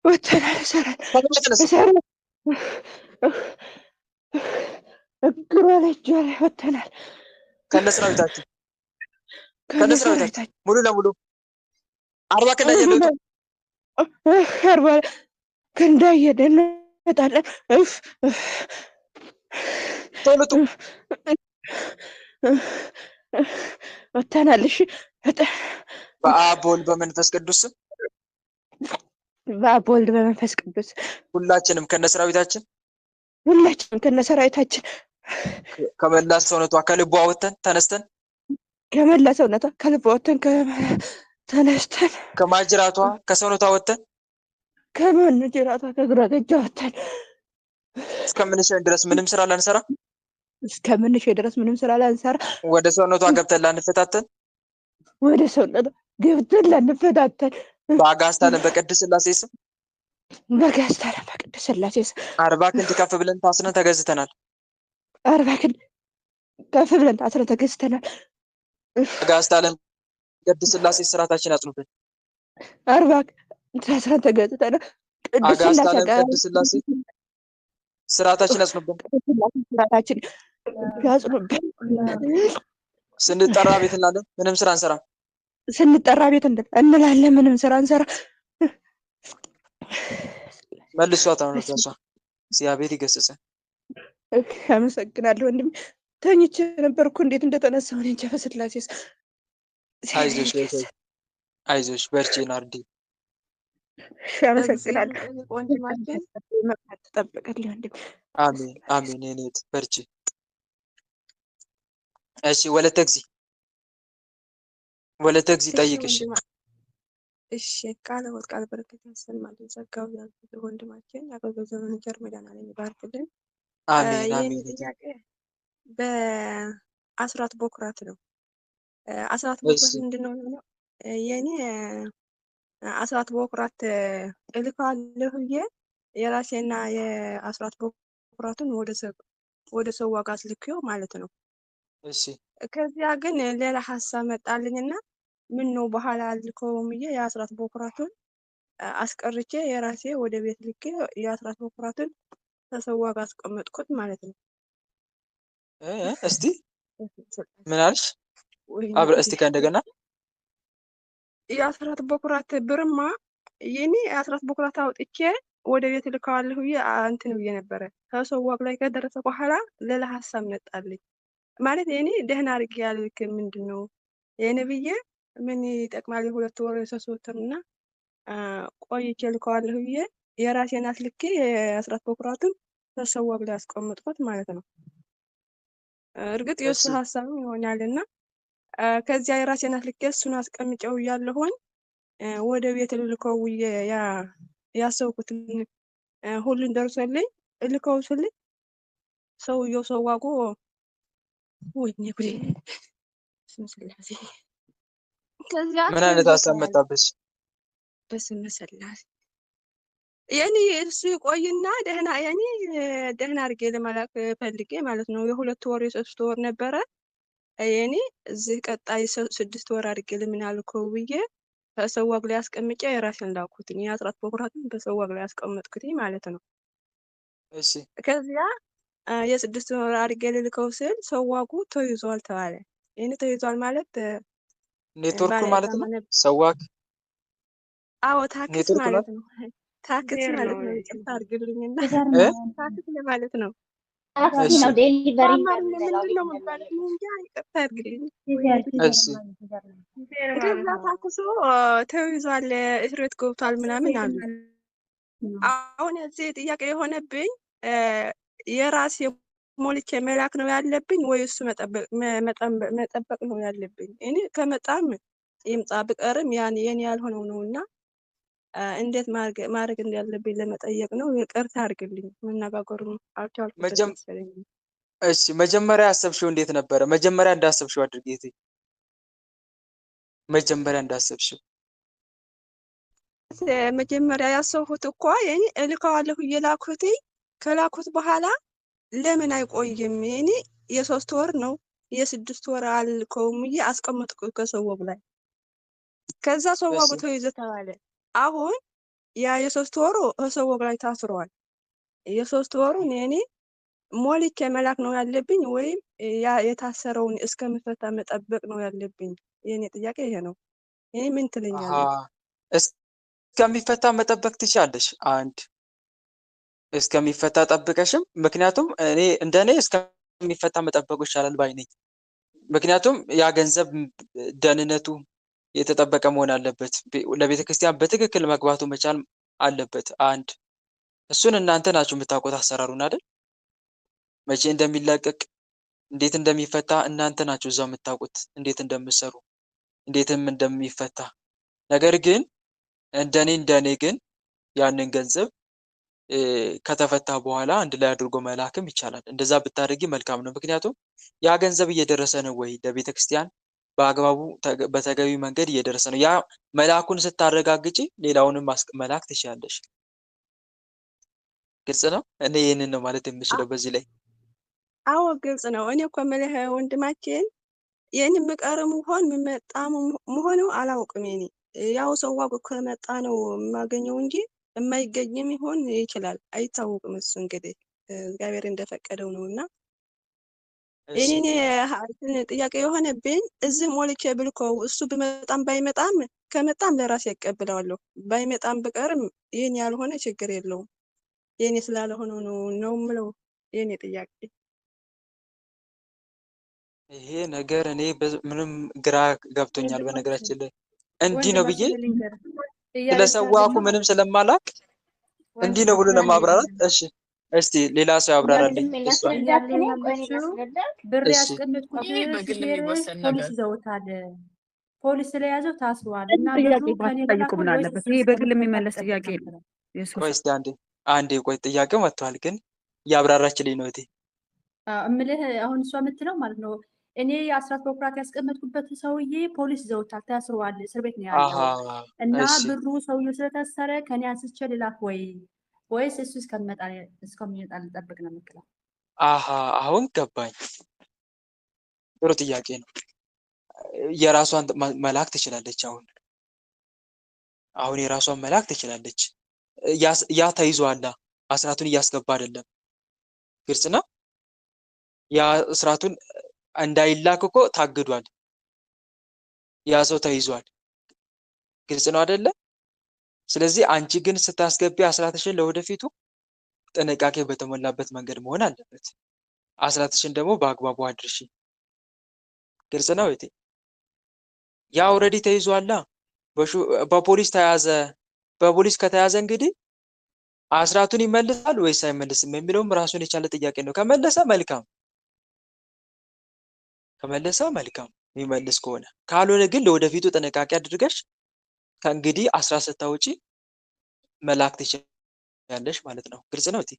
ወጥተናል። እሰረን ከልቧ ተነሱ። እሰረን እግሯ ላይ እጇ ላይ ወጥተናል። ከነ ሰራዊታችሁ ከነ ሰራዊታችሁ ሙሉ ለሙሉ 40 ክንድ አየር ላይ ውጡ። 40 ክንድ አየር እንወጣለን። ቶሎ ውጡ። ወጥተናል። እሺ በአብ በወልድ በመንፈስ ቅዱስ ስም በአብ በወልድ በመንፈስ ቅዱስ ሁላችንም ከነ ሰራዊታችን ሁላችንም ከነሰራዊታችን ከመላ ሰውነቷ ከልቧ ወጥተን ተነስተን ከመላ ሰውነቷ ከልቧ ወጥተን ተነስተን ከማጅራቷ ከሰውነቷ ወጥተን ከመንጅራቷ ከግራ ገጇ ወጥተን እስከምንሸኝ ድረስ ምንም ስራ ላንሰራ እስከምንሸኝ ድረስ ምንም ስራ ላንሰራ ወደ ሰውነቷ ገብተን ላንፈታተን ወደ ሰውነቷ ገብተን ላንፈታተን በአጋዕዝተ ዓለም በቅድስት ሥላሴ ስም በአጋዕዝተ ዓለም በቅድስት ሥላሴ ስም 40 ክንድ ከፍ ብለን ታስረን ተገዝተናል። 40 ክንድ ከፍ ብለን ታስረን ተገዝተናል። አጋዕዝተ ዓለም ቅድስት ሥላሴ ስርዓታችን አጽኑብን። 40 ታስረን ተገዝተናል። ቅድስት አጋዕዝተ ሥላሴ ዓለም ቅድስት ሥላሴ ስርዓታችን አጽኑብን። ቅድስት ሥላሴ ስርዓታችን ያጽኑብን። ስንጠራ ቤት እንላለን፣ ምንም ስራ አንሰራም። ስንጠራ ቤት እንላለን፣ ምንም ስራ አንሰራ። መልሷት አሁን እሷ እግዚአብሔር ይገስጸን። አመሰግናለሁ ወንድሜ። ተኝቼ ነበርኩ እንዴት እንደተነሳሁ እኔ እንጃ። በሥላሴ ስም እግዚአብሔር አይዞሽ ይገስጸን። አይዞሽ፣ በርቺ ናርዲ። እሺ፣ አመሰግናለሁ። እግዚአብሔር ወንድማችን መብራት ትጠብቅልኝ ወንድሜ። አሜን አሜን። የኔ እህት በርቺ። እሺ ወለተ እግዚ ወለተ እግዚ እሺ ጠይቅ። እሺ ወንድማ እሺ ቃለ ሕይወት ቃለ በረከት ያሰማልን። ጸጋው ያብዛልን ወንድማችን አገልግሎት ዘመኑን ቸር መድኃኔዓለም ይባርክልን። አሜን የኔ አሜን። እህቴ። ጥያቄ በአስራት በኩራት ነው። አስራት እሺ በኩራት ምንድን ነው የሚሆነው? የኔ አስራት በኩራት እልካለሁ ብዬ የራሴና የአስራት በኩራቱን ወደ ሰው ዋጋ አስልኬው ማለት ነው። እሺ ከዚያ ግን ሌላ ሀሳብ መጣልኝና ምን ነው በኋላ አልከውም ብዬ የአስራት በኩራቱን አስቀርቼ የራሴ ወደ ቤት ልኬ የአስራት በኩራቱን ከሰው ዋጋ አስቀመጥኩት ማለት ነው። እ እ እስቲ ምን አልሽ? ወይኔ አብረ ጉዴ! እስቲ ከእንደገና የአስራት በኩራት ብርማ የኔ የአስራት በኩራት አውጥቼ ወደ ቤት ልከዋለሁ ብዬ እንትን ብዬ ነበረ። ከሰው ዋግ ላይ ከደረሰ በኋላ ሌላ ሀሳብ መጣልኝ። ማለት የኔ ደህና አድርጌ ያልክ ምንድን ነው የኔ ብዬ ምን ይጠቅማል የሁለት ወር የሶስት ወር እና ቆይቼ ልከዋለሁ ብዬ የራሴን አስልኬ የአስራት በኩራቱን ከሰው ዋግ ላይ አስቀምጥኩት ማለት ነው። እርግጥ የእሱ እሺ ሀሳብም ይሆናል እና ከዚያ የራሴን አስልኬ እሱን አስቀምጨው እያለሁኝ ወደ ቤት ልልከው ብዬ ያሰብኩትን ሁሉን ደርሶልኝ ልከው ስልኝ ሰውየው ሰው ዋጎ ወይኔ ጉዴ በስመ ስላሴ። ከዚያ ምን አይነት ተይዞ ሀሳብ ተባለ። መጣብሽ? በስመ ስላሴ የኔ እሱ ይቆይና ደህና የኔ ደህና አድርጌ ለመላክ ፈልጌ ማለት ነው። የሁለት ወር የሶስት ወር ነበረ የኔ እዚህ ቀጣይ 6 ወር አድርጌ ለምን አልከው ብዬ ከሰው ዋግ ላይ አስቀምጬ የራሴን ላኩትኝ የአስራት በኩራትን በሰው ዋግ ላይ አስቀመጥኩትኝ ማለት ነው። እሺ ከዚያ የ6 ወር አድርጌ ልልከው ስል ሰው ዋጉ ተይዟል ተባለ። ይህን ተይዟል ማለት ኔትወርኩ ባለ ማለት ዕዳ ነው። ነበር። ሰዋክ አዎ ታክስ ኔትወርክ ነው ማለት ነው። ታክስ ዜር ማለት ነው ነው። ይቅርታ አድርግልኝና ዜር እ ነው ታክስ ለማለት ነው። ታክሲ እሺ ነው delivery በአማርኛ እንደምንለው ምንድን ነው ቤት የሚባለው? እንደምንለው እኔ እንጃ። ይቅርታ አድርግልኝ። ዜር ወይኔ ጉዴ። ዜር እሺ ማለት ዜር ነው። ዜር ማለት ከዛ ነው። ታክሱ ተይዟል፣ እስር ቤት ገብቷል ምናምን ዜር አሉ። ማለት ነው። አሁን እዚህ ጥያቄ የሆነብኝ የራሴ ሞልቼ መላክ ነው ያለብኝ ወይ እሱ መጠበቅ ነው ያለብኝ? እኔ ከመጣም ይምጣ ብቀርም ያን የኔ ያልሆነው ነው እና እንዴት ማድረግ እንዳለብኝ ለመጠየቅ ነው። ይቅርታ አድርግልኝ፣ መነጋገሩን አልቻልኩበት መጀም መሰለኝ። እሺ መጀመሪያ ያሰብሽው እንዴት ነበረ? መጀመሪያ እንዳሰብሽው አድርጊ እህቴ። መጀመሪያ እንዳሰብሽው መጀመሪያ ያሰብኩት እኮ የኔ እልከዋለሁ እየላኩት ከላኩት በኋላ ለምን አይቆይም? የኔ የሶስት ወር ነው የስድስት ወር አልከውም ብዬ አስቀመጥኩት ከሰው ላይ። ከዛ ሰው እሺ ተይዞ ተባለ። አሁን ያ የሶስት ወሩ ከሰው ላይ ታስሯል። የሶስት ወሩን የኔ ሞልቼ መላክ ነው ያለብኝ ወይም ያ የታሰረውን እስከምፈታ መጠበቅ ነው ያለብኝ? የኔ ጥያቄ ይሄ ነው። ይሄ ምን አሃ ትለኛለህ? እስከሚፈታ መጠበቅ ትችላለሽ። አንድ እስከሚፈታ ጠብቀሽም፣ ምክንያቱም እኔ እንደኔ እስከሚፈታ መጠበቁ ይሻላል ባይ ነኝ። ምክንያቱም ያ ገንዘብ ደህንነቱ የተጠበቀ መሆን አለበት። ለቤተ ክርስቲያን በትክክል መግባቱ መቻል አለበት። አንድ እሱን እናንተ ናችሁ የምታውቁት አሰራሩን አይደል? መቼ እንደሚለቀቅ እንዴት እንደሚፈታ እናንተ ናችሁ እዛው የምታውቁት፣ እንዴት እንደምትሰሩ እንዴትም እንደሚፈታ። ነገር ግን እንደኔ ግን ያንን ገንዘብ ከተፈታ በኋላ አንድ ላይ አድርጎ መላክም ይቻላል። እንደዛ ብታደርጊ መልካም ነው። ምክንያቱም ያ ገንዘብ እየደረሰ ነው ወይ ለቤተ ክርስቲያን በአግባቡ በተገቢ መንገድ እየደረሰ ነው። ያ መላኩን ስታረጋግጪ ሌላውንም መላክ ትችላለሽ። ግልጽ ነው። እኔ ይህንን ነው ማለት የምችለው በዚህ ላይ። አዎ ግልጽ ነው። እኔ እኮ የምልህ ወንድማችን የኔ ብቀርም ሆን የምመጣም መሆኑ አላውቅም። የኔ ያው ሰው ዋግ ከመጣ ነው የማገኘው እንጂ የማይገኝም ይሆን ይችላል፣ አይታወቅም። እሱ እንግዲህ እግዚአብሔር እንደፈቀደው ነው እና እሺ እኔ ጥያቄ የሆነብኝ እዚህ ሞልቼ ብልኮው እሱ ብመጣም ባይመጣም ከመጣም ለራሴ ያቀብለዋለሁ፣ ባይመጣም ብቀርም የኔ ያልሆነ ችግር የለውም። የኔ ስላልሆነ ነው ነው የምለው የኔ ጥያቄ። ይሄ ነገር እኔ ምንም ግራ ገብቶኛል። ወንድማችን በነገራችን ላይ እንዲህ ነው ብዬ ወንድማችን ልንገርህ ስለ እያለች ሰዋኩ ያለችው ምንም ስለማላቅ እንዲህ ነው ብሎ ወንድማችን አንዴ ለማብራራት ልንገርህ እሺ፣ እስቲ ሌላ ሰው ያብራራልኝ። ወንድሜ እሷ ላስረዳክ እያለ እኔ ቆይ እኔ ያለችው ላስረዳክ። ብር እሺ ያስቀመጥኩት ይሄ በግል ሹፌር የሚወሰን ፖሊስ ነገር ይዘውታል፣ ፖሊስ ስለያዘው ታስሯል እና ጥያቄ ብሩ ከኔ ባትጠይቁ ልላከው ምን ወይስ አለበት? እሱ ይሄ በግል እስከሚፈታ የሚመለስ ልጠብቅ ጥያቄ ነው ነው። የምትለው። የሱስ ቆይ እስቲ አንዴ አንዴ ቆይ፣ ጥያቄው መጥቷል፣ ግን እያብራራችልኝ ነው እህቴ። አዎ፣ እምልህ አሁን እሷ የምትለው ማለት ነው እኔ የአስራት በኩራት ያስቀመጥኩበት ሰውዬ ፖሊስ ይዘውታል፣ ታስሯል፣ እስር ቤት ነው አሃ ያለው እና እሺ ብሩ ሰውዬው ስለታሰረ ከኔ አንስቼ ልላክ ወይ ወይስ እሱ እስከሚመጣ ልጠብቅ ነው የምትለው። አሃ አሁን ገባኝ። ጥሩ ጥያቄ ነው። የራሷን መላክ ትችላለች። አሁን አሁን የራሷን መላክ ትችላለች። ያ ተይዟላ፣ አስራቱን እያስገባ አይደለም። ግልጽ ነው። ያ አስራቱን እንዳይላክ እኮ ታግዷል። ያ ሰው ተይዟል። ግልጽ ነው አይደለ? ስለዚህ አንቺ ግን ስታስገቢ አስራትሽን ለወደፊቱ ጥንቃቄ በተሞላበት መንገድ መሆን አለበት። አስራትሽን ደግሞ በአግባቡ አድርሺ። ግልጽ ነው እህቴ። ያ already ተይዟላ፣ በፖሊስ ተያዘ። በፖሊስ ከተያዘ እንግዲህ አስራቱን ይመልሳል ወይስ አይመልስም የሚለውም ራሱን የቻለ ጥያቄ ነው። ከመለሰ መልካም፣ ከመለሰ መልካም የሚመልስ ከሆነ፣ ካልሆነ ግን ለወደፊቱ ጥንቃቄ አድርገሽ ከእንግዲህ አስራት ስታወጪ መላክ ትችያለሽ ማለት ነው። ግልጽ ነው እህቴ።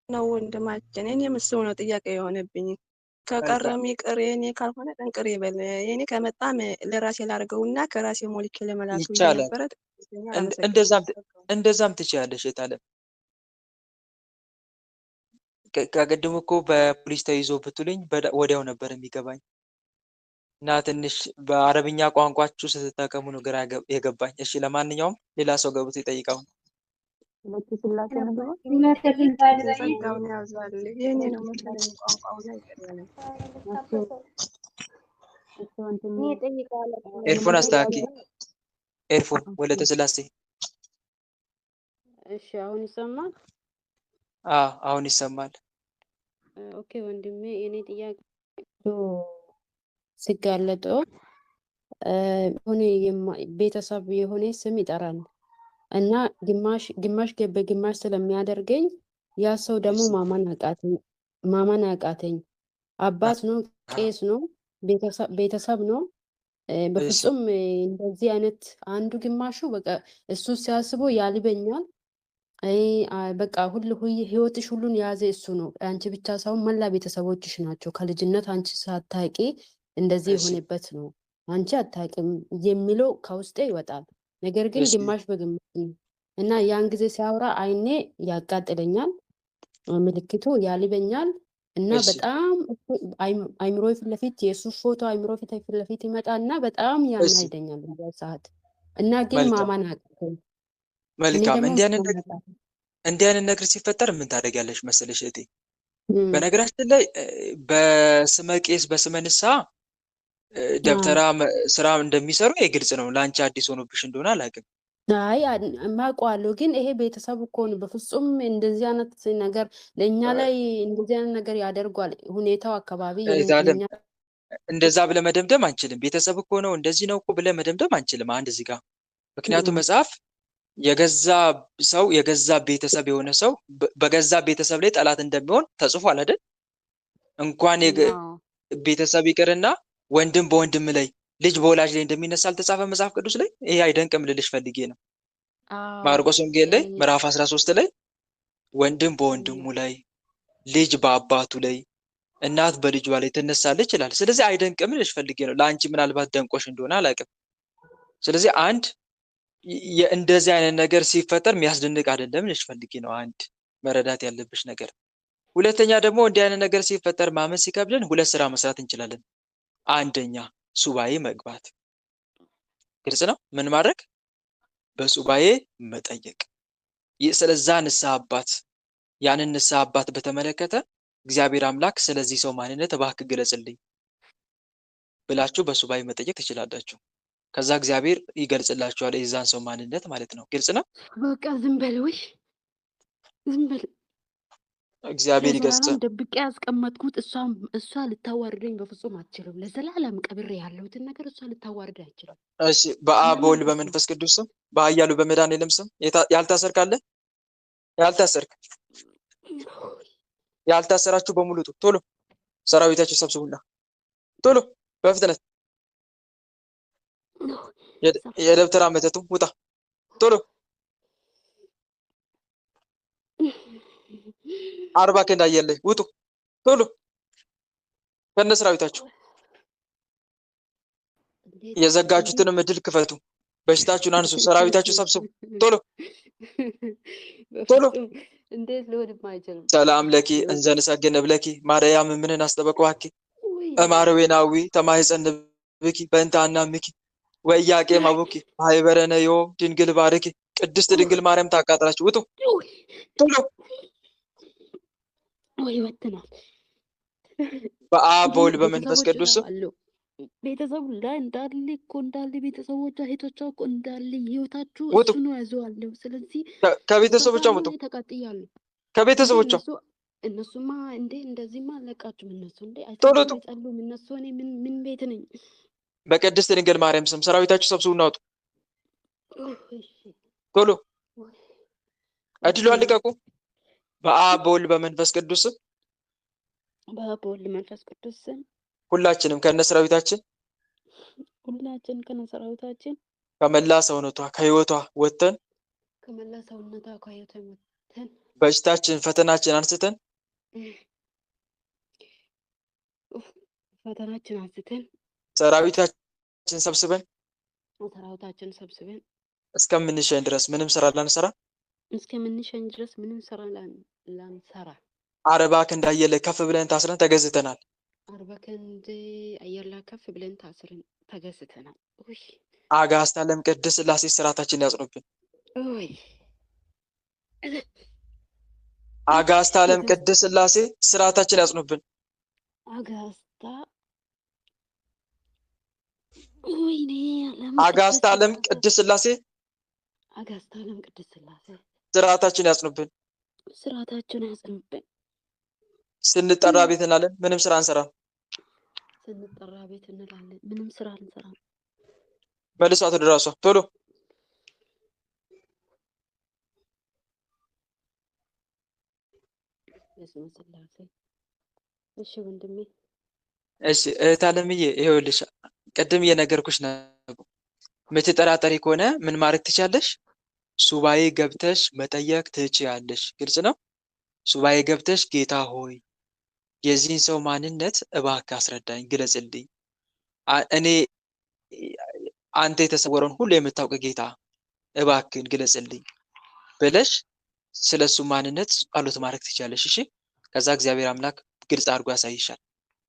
ነው ወንድማችን፣ እኔም እሱ ነው ጥያቄ የሆነብኝ። መልካም ከቀረም ይቅር የኔ ካልሆነ ጠንቅር ይበል። የኔ ከመጣም ለራሴ ላድርገውና ከራሴ ሞልቼ ለመላክ ብዬ ይቻላል። ነበረ። ትክክለኛ እንደዛም አመሰግናለሁ። እንደዛም ትችያለሽ እህት። ከቅድም እኮ በፖሊስ ተይዞ ብትሉኝ ወዲያው ነበር የሚገባኝ። እና ትንሽ በአረብኛ ቋንቋችሁ ስትጠቀሙ ነው ግራ የገባኝ። እሺ ለማንኛውም ሌላ ሰው ገብቶ ይጠይቃው። ሁለቱ ስላሴ ምግባ ሁለተ ስላሴ ጸጋውን ያብዛል። የኔ ነው መሰለኝ ቋንቋውን አይቀርም። እሺ ወንድሜ እኔ እጠይቃለሁ። earphone አስተካኪ። earphone ወለተ ስላሴ። እሺ አሁን ይሰማል? አሁን ይሰማል። okay ወንድሜ የኔ ጥያቄ ሲጋለጡ የሆነ ቤተሰብ የሆነ ስም ይጠራል እና ግማሽ ግማሽ በግማሽ ስለሚያደርገኝ ያ ሰው ደግሞ ማመን አቃተኝ። አባት ነው፣ ቄስ ነው፣ ቤተሰብ ነው። በፍጹም እንደዚህ አይነት አንዱ ግማሹ በቃ እሱ ሲያስበው ያልበኛል። በቃ ሁሉ ህይወትሽ ሁሉን የያዘ እሱ ነው። አንቺ ብቻ ሳይሆን መላ ቤተሰቦችሽ ናቸው። ከልጅነት አንቺ ሳታቂ እንደዚህ የሆነበት ነው። አንቺ አታቂም የሚለው ከውስጤ ይወጣል። ነገር ግን ግማሽ በግማሽ ነው እና ያን ጊዜ ሲያወራ አይኔ ያቃጥለኛል፣ ምልክቱ ያልበኛል እና በጣም አይምሮ ፊት ለፊት የእሱ ፎቶ አይምሮ ፊት ለፊት ይመጣ እና በጣም ያናደኛል በዛ ሰዓት እና ግን ማመን አቃተኝ። መልካም። እንዲህ አይነት ነገር ሲፈጠር ምን ታደርጊያለሽ መሰለሽ እህቴ? በነገራችን ላይ በስመ ቄስ በስመ ንስሐ ደብተራ ስራ እንደሚሰሩ የግልጽ ነው። ለአንቺ አዲስ ሆኖብሽ እንደሆነ አላውቅም። አይ አውቀዋለሁ፣ ግን ይሄ ቤተሰብ እኮ ነው። በፍጹም እንደዚህ አይነት ነገር ለእኛ ላይ እንደዚህ አይነት ነገር ያደርጓል። ሁኔታው አካባቢ እንደዛ ብለህ መደምደም አንችልም። ቤተሰብ እኮ ነው እንደዚህ ነው እኮ ብለህ መደምደም አንችልም። አንድ እዚህ ጋር ምክንያቱም መጽሐፍ የገዛ ሰው የገዛ ቤተሰብ የሆነ ሰው በገዛ ቤተሰብ ላይ ጠላት እንደሚሆን ተጽፏል አይደል? እንኳን አዎ ቤተሰብ ይቅርና ወንድም በወንድም ላይ ልጅ በወላጅ ላይ እንደሚነሳ አልተጻፈ መጽሐፍ ቅዱስ ላይ? ይሄ አይደንቅም ልልሽ ፈልጌ ነው። አዎ ማርቆስ ወንጌል ላይ እ፣ ምዕራፍ 13 ላይ ወንድም በወንድሙ ላይ፣ ልጅ በአባቱ ላይ፣ እናት በልጇ ላይ ትነሳለች ይላል። ስለዚህ አይደንቅም ልልሽ ፈልጌ ነው። ለአንቺ ምናልባት ደንቆሽ እንደሆነ አላውቅም። ስለዚህ አንድ እንደዚህ አይነት ነገር ሲፈጠር የሚያስደንቅ አይደለም ልልሽ ፈልጌ ነው። አንድ መረዳት ያለብሽ ነገር። ሁለተኛ ደግሞ እንዲህ አይነት ነገር ሲፈጠር ማመን ሲከብደን ሁለት ስራ መስራት እንችላለን። አንደኛ ሱባኤ መግባት፣ ግልጽ ነው። ምን ማድረግ? በሱባኤ መጠየቅ። ስለዛ ንስሐ አባት፣ ያንን ንስሐ አባት በተመለከተ እግዚአብሔር አምላክ ስለዚህ ሰው ማንነት እባክህ ግለጽልኝ ብላችሁ በሱባኤ መጠየቅ ትችላላችሁ። ከዛ እግዚአብሔር ይገልጽላችኋል የዛን ሰው ማንነት ማለት ነው። ግልጽ ነው። በቃ ዝም በል ውይ፣ ዝም በል። እግዚአብሔር ይገስጽ። ለዘላለም ደብቄ ያስቀመጥኩት እሷ ልታዋርደኝ በፍጹም አትችልም። ለዘላለም ቀብሬ ያለሁትን ነገር እሷ ልታዋርድ አይችልም። እሺ፣ በአብ በወልድ ለምን እሱ በመንፈስ ቅዱስ ስም በኃያሉ በመድኃኔዓለም ስም ያልታሰርክ አለ? ያልታሰርክ ያልታሰራችሁ በሙሉ ውጡ። ቶሎ ሰራዊታችሁ ሰብስቡና ቶሎ በፍጥነት የደብተራ መተቱ ውጣ ቶሎ 40 ክንድ አየር ላይ ውጡ ቶሎ ከነ ሰራዊታችሁ። እንዴት እንዴት የዘጋችሁትንም እድል ክፈቱ። በሽታችሁን አንሱ። ሰራዊታችሁ ሰብስቡ ቶሎ ቶሎ። በፍጹም እንዴት ሊሆንም አይችልም። ሰላም ለኪ እንዘ ንሰግድ ንብለኪ ማርያም ምንን አስጠበቅዋኪ ውይ እማርዌናዊ ተማኅፀንብኪ በእንተ አናምኪ ወኢያቄም አቡኪ ማኅበረነ ዮም ድንግል ባርኪ። ቅድስት ድንግል ማርያም ታቃጥላችሁ ውጡ ውይ ቶሎ። ወይ ወጥናል። በአብ ግን በወልድ በመንፈስ ቤተሰቦች ቅዱስ ስም አሉ ቤተሰቡ ላይ እንዳለ እኮ እንዳለ ቤተሰቦቿ እህቶቿ እኮ እንዳለ ህይወታችሁ ውጡ። እሱ ነው ያዘዋለሁ። ስለዚህ እሷ ከቤተሰቦቿ ሳይሆን ውጡ። እኔ ተቃጥያለሁ። እንዴ ከቤተሰቦቿ እነሱ እነሱማ እንዴ እንደዚህማ አለቃችሁም። እነሱ እንዴ ቶሎ አይሰግዱም ውጡ። አይጸሉም። እነሱ እኔ ምን ምን ቤት ነኝ? በቅድስት ድንግል ማርያም ስም ሰራዊታችሁ ሰብስቡና ውጡ እሺ ቶሎ። ወይ እድሏን ወጥተናል። ልቀቁ። በአብ በወልድ በመንፈስ ቅዱስ ስም በአብ በወልድ መንፈስ ቅዱስ ስም ሁላችንም ከነ ሰራዊታችን ሁላችን ከነሰራዊታችን ከመላ ሰውነቷ ከህይወቷ ወጥተን ከመላ ሰውነቷ ከህይወቷ ወጥተን በሽታችን ፈተናችን አንስተን ኡፍ፣ ፈተናችን አንስተን ሰራዊታችን ሰብስበን ሰራዊታችን ሰብስበን እስከምንሸኝ ድረስ ምንም ስራ ላንሰራ እስከምንሸኝ ድረስ ምንም ስራ ላንሰራ 40 ክንድ አየር ላይ ከፍ ብለን ታስረን ተገዝተናል። 40 ክንድ አየር ላይ ከፍ ብለን ታስረን ተገዝተናል። ውይ አጋዕዝተ ዓለም ቅድስት ሥላሴ ስርዓታችንን ያጽኑብን። ውይ አጋዕዝተ ዓለም ቅድስት ሥላሴ ስርዓታችን ያጽኑብን። አጋስታ ወይኔ ዓለም አጋዕዝተ ቅድስት ዓለም ሥላሴ ቅድስት ሥላሴ አጋስታ ዓለም ቅድስት ሥላሴ ስርዓታችን ያጽኑብን። ስርዓታችን ያጽኑብን። ስንጠራ ቤት እንላለን፣ ምንም ስራ አንሰራም። ስንጠራ ቤት እንላለን፣ ምንም ስራ አንሰራም። መልሷት ወደ ራሷ ቶሎ። በስመ ሥላሴ። እሺ ወንድሜ እሺ እህት አለምዬ ይኸውልሽ ቅድም እየነገርኩሽ ነው። የምትጠራጠሪ ከሆነ ምን ማድረግ ትችያለሽ? ሱባኤ ገብተሽ መጠየቅ ትችያለሽ። ግልጽ ነው። ሱባኤ ገብተሽ ጌታ ሆይ የዚህን ሰው ማንነት እባክህ አስረዳኝ፣ ግለጽልኝ። እኔ አንተ የተሰወረውን ሁሉ የምታውቅ ጌታ እባክህን ግለጽልኝ ብለሽ ስለሱ ማንነት ጸሎት ማድረግ ትችያለሽ። እሺ፣ ከዛ እግዚአብሔር አምላክ ግልጽ አድርጎ ያሳይሻል።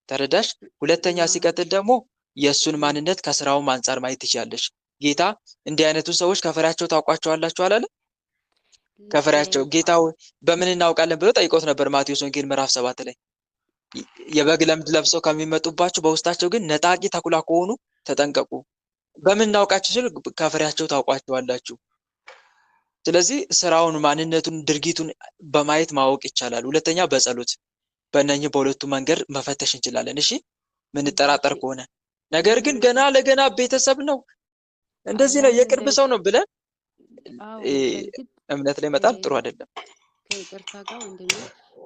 ተረዳሽ? ሁለተኛ ሲቀጥል ደግሞ የእሱን ማንነት ከስራውም አንጻር ማየት ትችያለሽ። ጌታ እንዲህ አይነቱን ሰዎች ከፍሬያቸው ታውቋቸዋላችሁ አላለ? ከፍሬያቸው ጌታ ሆይ በምን እናውቃለን ብሎ ጠይቆት ነበር ማቴዎስ ወንጌል ምዕራፍ 7 ላይ። የበግ ለምድ ለብሰው ከሚመጡባቸው በውስጣቸው ግን ነጣቂ ተኩላ ከሆኑ ተጠንቀቁ። በምን እናውቃቸው ሲል ከፍሬያቸው ታውቋቸዋላችሁ። ስለዚህ ስራውን፣ ማንነቱን፣ ድርጊቱን በማየት ማወቅ ይቻላል። ሁለተኛ በጸሎት በእነኚህ በሁለቱ መንገድ መፈተሽ እንችላለን። እሺ ምንጠራጠር ከሆነ ነገር ግን ገና ለገና ቤተሰብ ነው እንደዚህ ነው የቅርብ ሰው ነው ብለን አዎ እ፣ በእርግጥ እምነት ላይ መጣል ጥሩ አይደለም። ከይቅርታ ጋር ወንድሜ፣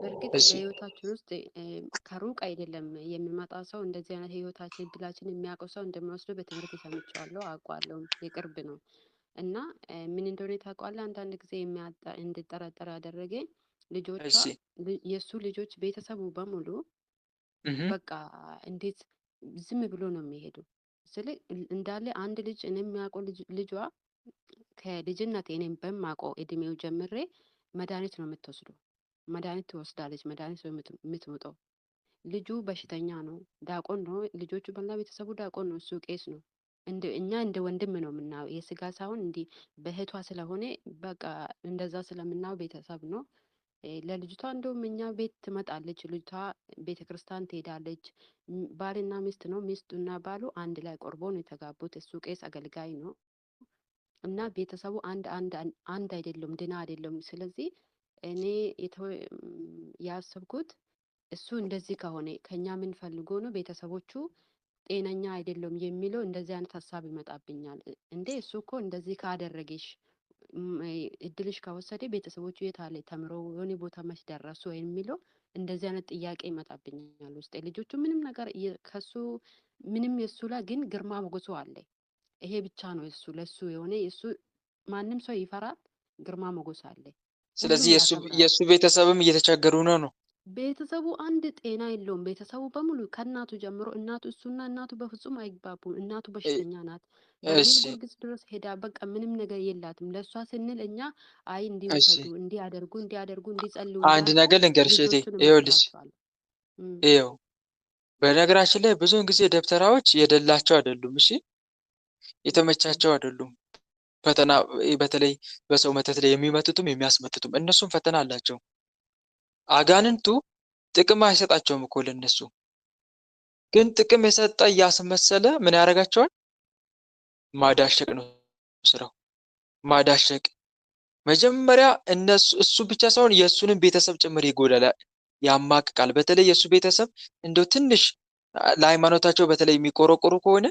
በእርግጥ እሺ በህይወታችን ውስጥ ከሩቅ አይደለም የሚመጣ ሰው እንደዚህ አይነት ህይወታችን እድላችን የሚያውቀው ሰው እንደሚወስደው በትምህርት ሰምቼዋለሁ፣ አውቀዋለሁ። የቅርብ ነው እና ምን እንደሆነ ታውቀዋለህ። አንዳንድ ጊዜ እንድጠረጠር ያደረገ ልጆቿ እሺ የእሱ ልጆች ቤተሰቡ በሙሉ እህ በቃ እንዴት ዝም ብሎ ነው የሚሄዱ ስለ እንዳለ አንድ ልጅ እኔ የሚያውቀው ልጇ ከልጅነት እኔም በማውቀው እድሜው ጀምሬ መድኃኒት ነው የምትወስደው። መድኃኒት ትወስዳለች። መድኃኒት ነው የምትውጠው። ልጁ በሽተኛ ነው፣ ዳቆን ነው። ልጆቹ በላ ቤተሰቡ ዳቆን ነው፣ እሱ ቄስ ነው። እንደ እኛ እንደ ወንድም ነው የምናየው፣ የስጋ ሳይሆን እንዲህ በእህቷ ስለሆነ በቃ እንደዛ ስለምናየው ቤተሰብ ነው። ለልጅቷ እንደውም እኛ ቤት ትመጣለች፣ ልጅቷ ቤተ ክርስቲያን ትሄዳለች። ባልና ሚስት ነው። ሚስቱና ባሉ አንድ ላይ ቆርቦ ነው የተጋቡት። እሱ ቄስ አገልጋይ ነው። እና ቤተሰቡ አንድ አንድ አንድ አይደለም፣ ድና አይደለም። ስለዚህ እኔ ያሰብኩት እሱ እንደዚህ ከሆነ ከኛ ምን ፈልጎ ነው ቤተሰቦቹ ጤነኛ አይደለም የሚለው እንደዚህ አይነት ሀሳብ ይመጣብኛል። እንዴ እሱ እኮ እንደዚህ ካደረገሽ እድልሽ ከወሰደ ቤተሰቦቹ የት አለ ተምሮ የሆነ ቦታ መች ደረሱ የሚለው እንደዚህ አይነት ጥያቄ ይመጣብኛል ውስጤ። ልጆቹ ምንም ነገር ከሱ ምንም የእሱ ላይ ግን ግርማ ሞገሱ አለ። ይሄ ብቻ ነው እሱ ለሱ የሆነ እሱ ማንም ሰው ይፈራል። ግርማ ሞገስ አለ። ስለዚህ ሁሉም የእሱ ያከብራል። የእሱ ቤተሰብም እየተቸገሩ ነው ነው። ቤተሰቡ አንድ ጤና የለውም። ቤተሰቡ በሙሉ ከእናቱ ጀምሮ እናቱ እሱና እናቱ በፍጹም አይግባቡም። እናቱ በሽተኛ ናት። በርሜል እሺ ጊዮርጊስ ድረስ ሄዳ በቃ ምንም ነገር የላትም። ለእሷ ስንል እኛ አይ እሺ እንዲውሰዱ፣ እንዲያደርጉ እንዲያደርጉ እንዲጸልዩ አንድ እያልኩ ነገር ልንገርሽ እህቴ፣ ልጆቹን ይኸውልሽ እመክራቸዋለሁ። እም፣ ይኸው በነገራችን ላይ ብዙውን ጊዜ ደብተራዎች የደላቸው አይደሉም። እሺ የተመቻቸው አይደሉም። ፈተና በተለይ በሰው መተት ላይ የሚመቱትም የሚያስመትቱም እነሱም ፈተና አላቸው። አጋንንቱ ጥቅም አይሰጣቸውም እኮ ለእነሱ፣ ግን ጥቅም የሰጠ እያስመሰለ ምን ያደርጋቸዋል? ማዳሸቅ ነው ስራው፣ ማዳሸቅ። መጀመሪያ እነሱ እሱ ብቻ ሳይሆን የእሱንም ቤተሰብ ጭምር ይጎዳል፣ ያማቅቃል። በተለይ የእሱ ቤተሰብ እንደው ትንሽ ለሃይማኖታቸው በተለይ የሚቆረቆሩ ከሆነ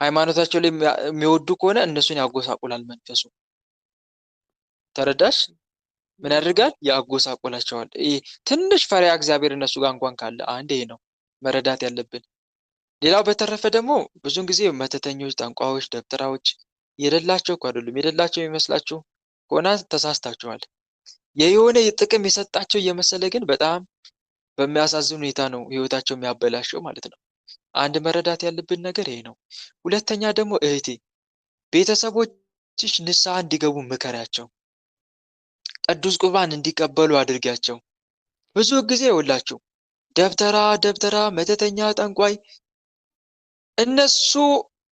ሃይማኖታቸው ላይ የሚወዱ ከሆነ እነሱን ያጎሳቁላል መንፈሱ። ተረዳሽ? ምን አዎ ያደርጋል? ያጎሳቁላቸዋል። ይሄ ትንሽ ፈሪሃ እግዚአብሔር እነሱ ጋር እንኳን ካለ አንድ ይሄ ነው መረዳት ያለብን። ሌላው በተረፈ ደግሞ ብዙውን ጊዜ መተተኞች፣ ጠንቋዮች፣ ደብተራዎች የሌላቸው እኮ አይደሉም። የሌላቸው የሚመስላችሁ ከሆነ ተሳስታችኋል። የሆነ ጥቅም የሰጣቸው እየመሰለ ግን በጣም በሚያሳዝን ሁኔታ ነው ህይወታቸው የሚያበላሸው ማለት ነው። አንድ መረዳት ያለብን ነገር ይሄ ነው። ሁለተኛ ደግሞ እህቴ ቤተሰቦችሽ ንስሐ እንዲገቡ ምከሪያቸው። ቅዱስ ቁርባን እንዲቀበሉ አድርጊያቸው። ብዙ ጊዜ ይኸውላችሁ ደብተራ ደብተራ፣ መተተኛ፣ ጠንቋይ እነሱ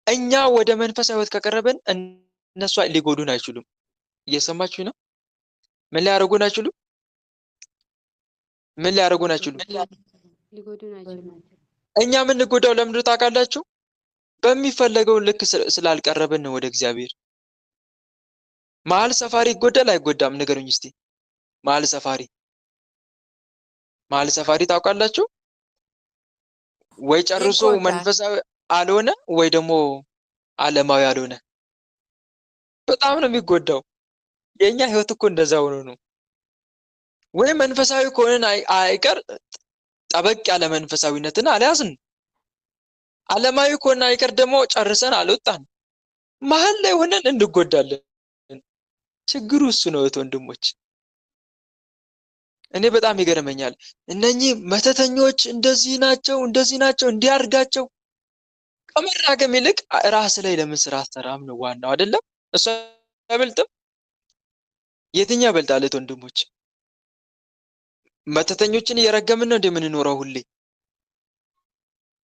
እኛ ወደ መንፈሳዊ ህይወት ከቀረብን እነሱ ሊጎዱን አይችሉም። እየሰማችሁ ነው? ምን ሊያደርጉን አይችሉም? ምን ሊያደርጉን አይችሉም? ሊጎዱን አይችሉም። እኛ የምንጎዳው ለምንድን ነው ታውቃላችሁ? በሚፈለገው ልክ ስላልቀረብን ነው ወደ እግዚአብሔር። መሀል ሰፋሪ ይጎዳል አይጎዳም? ንገሩኝ እስቲ። መሀል ሰፋሪ መሀል ሰፋሪ ታውቃላችሁ? ወይ ጨርሶ ይጎዳል። መንፈሳዊ አልሆነ ወይ ደግሞ ዓለማዊ አልሆነ። በጣም ነው የሚጎዳው። የእኛ ህይወት እኮ እንደዛ ሆኖ ነው። ወይ መንፈሳዊ ከሆነን አይቀር ጠበቅ ያለ መንፈሳዊነትን አልያዝን፣ ዓለማዊ ከሆነን አይቀር ደግሞ ጨርሰን አልወጣን። መሀል ላይ ሆነን እንጎዳለን። ችግሩ እሱ ነው እህት ወንድሞች። እኔ በጣም ይገርመኛል። እነኚህ መተተኞች እንደዚህ ናቸው፣ እንደዚህ ናቸው፣ እንዲያርጋቸው ከመራገም ይልቅ ራስ ላይ ለምን ስራ አትሰራም ነው ዋናው፣ አይደለም? እሱ አይበልጥም? የትኛው ይበልጣል? እህት ወንድሞች፣ መተተኞችን እየረገምን ነው እንደምንኖረው ሁሌ።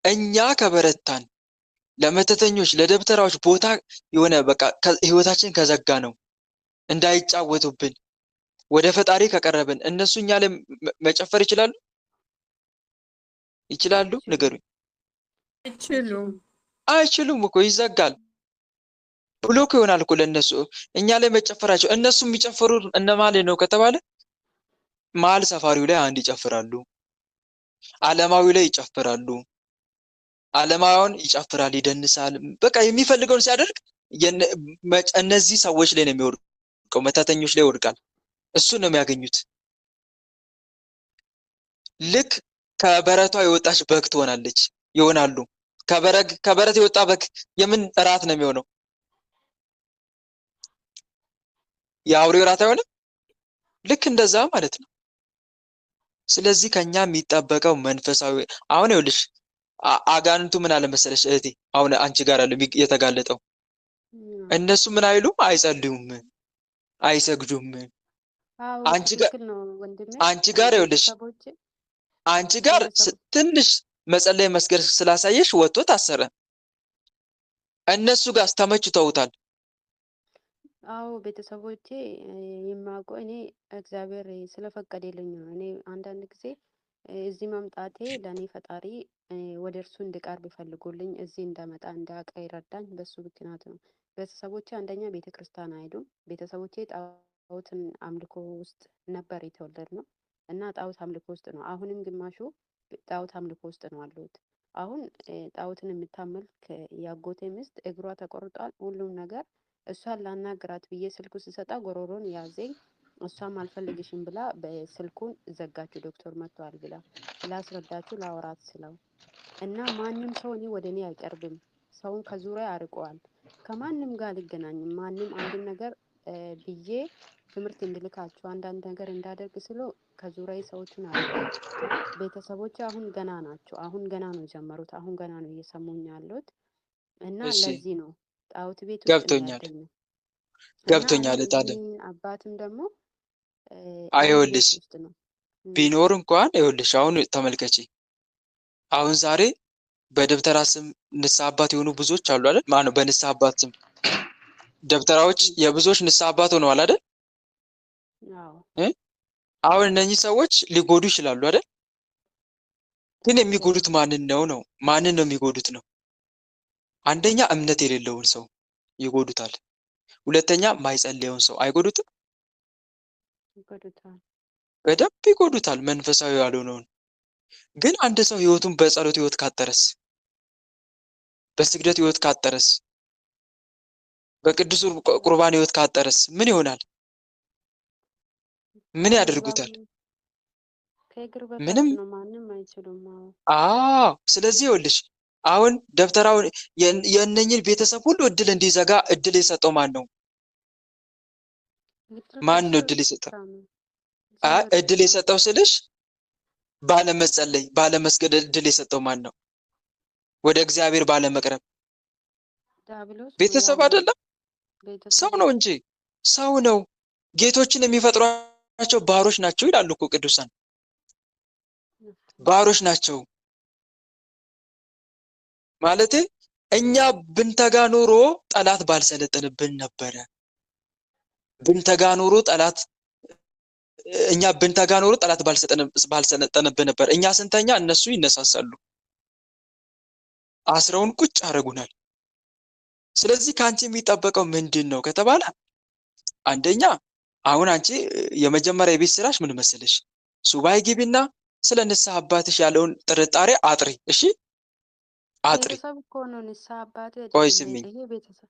እኛ ከበረታን ለመተተኞች ለደብተራዎች ቦታ የሆነ በቃ ህይወታችን ከዘጋ ነው እንዳይጫወቱብን ወደ ፈጣሪ ከቀረብን እነሱ እኛ ላይ መጨፈር ይችላሉ ይችላሉ? ንገሩኝ። አይችሉም። አይችሉም እኮ ይዘጋል። ብሎክ ይሆናል እኮ ለእነሱ እኛ ላይ መጨፈራቸው። እነሱ የሚጨፍሩት እነማን ላይ ነው ከተባለ መሀል ሰፋሪው ላይ አንድ ይጨፍራሉ፣ ዓለማዊ ላይ ይጨፍራሉ። ዓለማዊውን ይጨፍራል፣ ይደንሳል። በቃ የሚፈልገውን ሲያደርግ እነዚህ ሰዎች ላይ ነው የሚወድቀው፣ መተተኞች ላይ ይወድቃል። እሱን ነው የሚያገኙት። ልክ ከበረቷ የወጣች በግ ትሆናለች ይሆናሉ። ከበረት የወጣ በግ የምን እራት ነው የሚሆነው? የአውሬው እራት አይሆንም? ልክ እንደዛ ማለት ነው። ስለዚህ ከኛ የሚጠበቀው መንፈሳዊ አሁን ይኸውልሽ አጋንንቱ ምን አለ መሰለሽ እህቴ፣ አሁን አንቺ ጋር ያለው የተጋለጠው እነሱ ምን አይሉም፣ አይጸልዩም፣ አይሰግዱም። አዎ አንቺ ጋር ትክክል ነው ወንድሜ። አንቺ ጋር ይኸውልሽ ቤተሰቦቼ አንቺ ጋር ትንሽ መጸለይ መስገድ ስላሳየሽ ወጥቶ ታሰረ። እነሱ ጋር ተመችተውታል። አዎ ቤተሰቦቼ የማውቀው እኔ እግዚአብሔር ስለፈቀደልኝ ነው። እኔ አንዳንድ ጊዜ እዚህ መምጣቴ ለእኔ ፈጣሪ ወደ እርሱ እንድቀርብ ይፈልጉልኝ እዚህ እንዳመጣ እንዳውቅ ይረዳኝ በሱ ምክንያት ነው። ቤተሰቦቼ አንደኛ ቤተ ክርስቲያን አይሄዱም። ቤተሰቦቼ ጣዖትን አምልኮ ውስጥ ነበር የተወለድነው እና ጣዖት አምልኮ ውስጥ ነው። አሁንም ግማሹ ጣዖት አምልኮ ውስጥ ነው አሉት። አሁን ጣዖትን የምታመልክ የአጎቴ ሚስት እግሯ ተቆርጧል። ሁሉም ነገር እሷን ላናግራት ብዬ ስልኩ ስሰጣ ጎሮሮን ያዘኝ። እሷም አልፈልግሽም ብላ በስልኩን ዘጋችሁ። ዶክተር መጥቷል ብላ ላስረዳችሁ ላወራት ስለው እና ማንም ሰው እኔ ወደ እኔ አይቀርብም። ሰውን ከዙሪያ አርቀዋል። ከማንም ጋር አልገናኝም። ማንም አንድን ነገር ብዬ ትምህርት እንድልካችሁ አንዳንድ ነገር እንዳደርግ ስለው ከዙሪያ ሰዎችን አርቀዋል። ቤተሰቦች አሁን ገና ናቸው። አሁን ገና ነው የጀመሩት። አሁን ገና ነው እየሰሙኝ ያሉት እና ለዚህ ነው ጣዖት ቤት ውስጥ ነው ገብቶኛል ያደግነው። እና ገብቶኛል። ታዲያ ይህን አባትም ደግሞ አንድ ቤት አይኸውልሽ ውስጥ ነው። ቢኖር እንኳን ይኸውልሽ አሁን ተመልከቺ፣ አሁን ዛሬ በደብተራ ስም ንስሐ አባት የሆኑ ብዙዎች አሉ አይደል? ማነው በንስሐ አባት ስም ደብተራዎች የብዙዎች ንስሐ አባት ሆነዋል አይደል? አዎ እ? አሁን እነኚህ ሰዎች ሊጎዱ ይችላሉ አይደል? ግን የሚጎዱት ማንን ነው ነው? ማንን ነው የሚጎዱት ነው? አንደኛ እምነት የሌለውን ሰው ይጎዱታል። ሁለተኛ ማይጸልየውን ሰው አይጎዱትም? ይጎዱታል። በደንብ ይጎዱታል፣ መንፈሳዊ ያልሆነውን። ግን አንድ ሰው ህይወቱን በጸሎት ህይወት ካጠረስ፣ በስግደት ህይወት ካጠረስ፣ በቅዱስ ቁርባን ህይወት ካጠረስ ምን ይሆናል? ምን ያደርጉታል? ከእግር በታች ምንም። ነው፣ ማንም አይችሉም። አዎ አዎ። ስለዚህ ይኸውልሽ አሁን ደብተራውን የእነኝን ቤተሰብ ሁሉ እድል እንዲዘጋ እድል የሰጠው ማን ነው? እድል ማን ነው ከእሱ እድል የሰጠው? ብቻ ነው፣ አይ እግዚአብሔር እድል ብቻ ነው። የሰጠው ስልሽ ባለመጸለይ ባለመስገድ እድል የሰጠው ማን ነው? ወደ እግዚአብሔር ባለመቅረብ ዲያብሎስ ነው ቤተሰብ ያለው አይደለም፣ ሰው ቤተሰብ ነው እንጂ ሰው ነው። ጌቶችን የሚፈጥሯቸው ባሮች ናቸው ይላሉ እኮ ቅዱሳን። ባሮች ናቸው ማለት እኛ ብንተጋ ኖሮ ጠላት ባልሰለጠንብን ነበረ። ብንተጋ ኖሮ ጠላት እኛ ብንተጋ ኖሮ ጠላት ባልሰለጠነብን ነበር። እኛ ስንተኛ እነሱ ይነሳሳሉ፣ አስረውን ቁጭ ያደርጉናል። ስለዚህ ከአንቺ የሚጠበቀው ምንድን ነው ከተባለ አንደኛ አሁን አንቺ የመጀመሪያ የቤት ስራሽ ምን መሰለሽ? ሱባኤ ግቢና ስለ ንስሐ አባትሽ ያለውን ጥርጣሬ አጥሪ። እሺ አጥሪ። ቤተሰብ እኮ ነው፣ ንስሐ አባቴ ቆይ አይደለም። ስሚኝ፣ ይሄ ቤተሰብ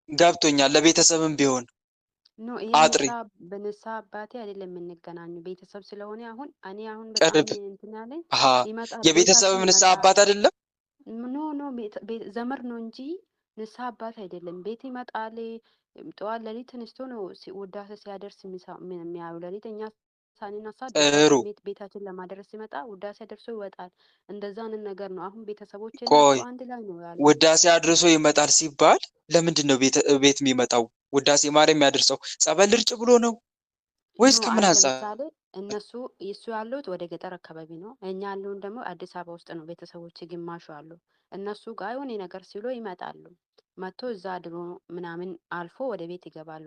ገብቶኛል። ለቤተሰብም ቢሆን No፣ ይሄ አጥሪ። ንስሐ በንስሐ አባቴ አይደለም የምንገናኙ ቤተሰብ ስለሆነ አሁን እኔ አሁን በጣም ቅርብ እንትን ያለኝ አሃ፣ ይመጣል፣ ቤታችን የቤተሰብም ንስሐ ይመጣል። አባት አይደለም። No no ዘመድ ነው እንጂ ንስሐ አባት አይደለም። ቤት ይመጣል። ጠዋት ሌሊት ተነስቶ ነው ውዳሴ ሲያደርስ የሚያዩ። ሌሊት እኛ ሳንነሳ ውዳሴ ጥሩ። ቤታችን ለማድረስ ሲመጣ ውዳሴ ደርሶ ይወጣል። እንደዛንን ነገር ነው። አሁን ቤተሰቦቼ እና ቆይ እሱ አንድ ላይ ነው ያሉት። ውዳሴ አድርሶ ይመጣል ሲባል ለምንድን ነው ቤት የሚመጣው? ውዳሴ ማርያም የሚያደርሰው ጸበል እርጭ ብሎ ነው ወይስ No ከምን አይ አንጻር? ለምሳሌ እነሱ እሱ ያሉት ወደ ገጠር አካባቢ ነው። እኛ ያለውን ደግሞ አዲስ አበባ ውስጥ ነው። ቤተሰቦች ግማሹ አሉ። እነሱ ጋር የሆነ ነገር ሲሉ ይመጣሉ። መጥቶ እዛ አድሮ ምናምን አልፎ ወደ ቤት ይገባሉ።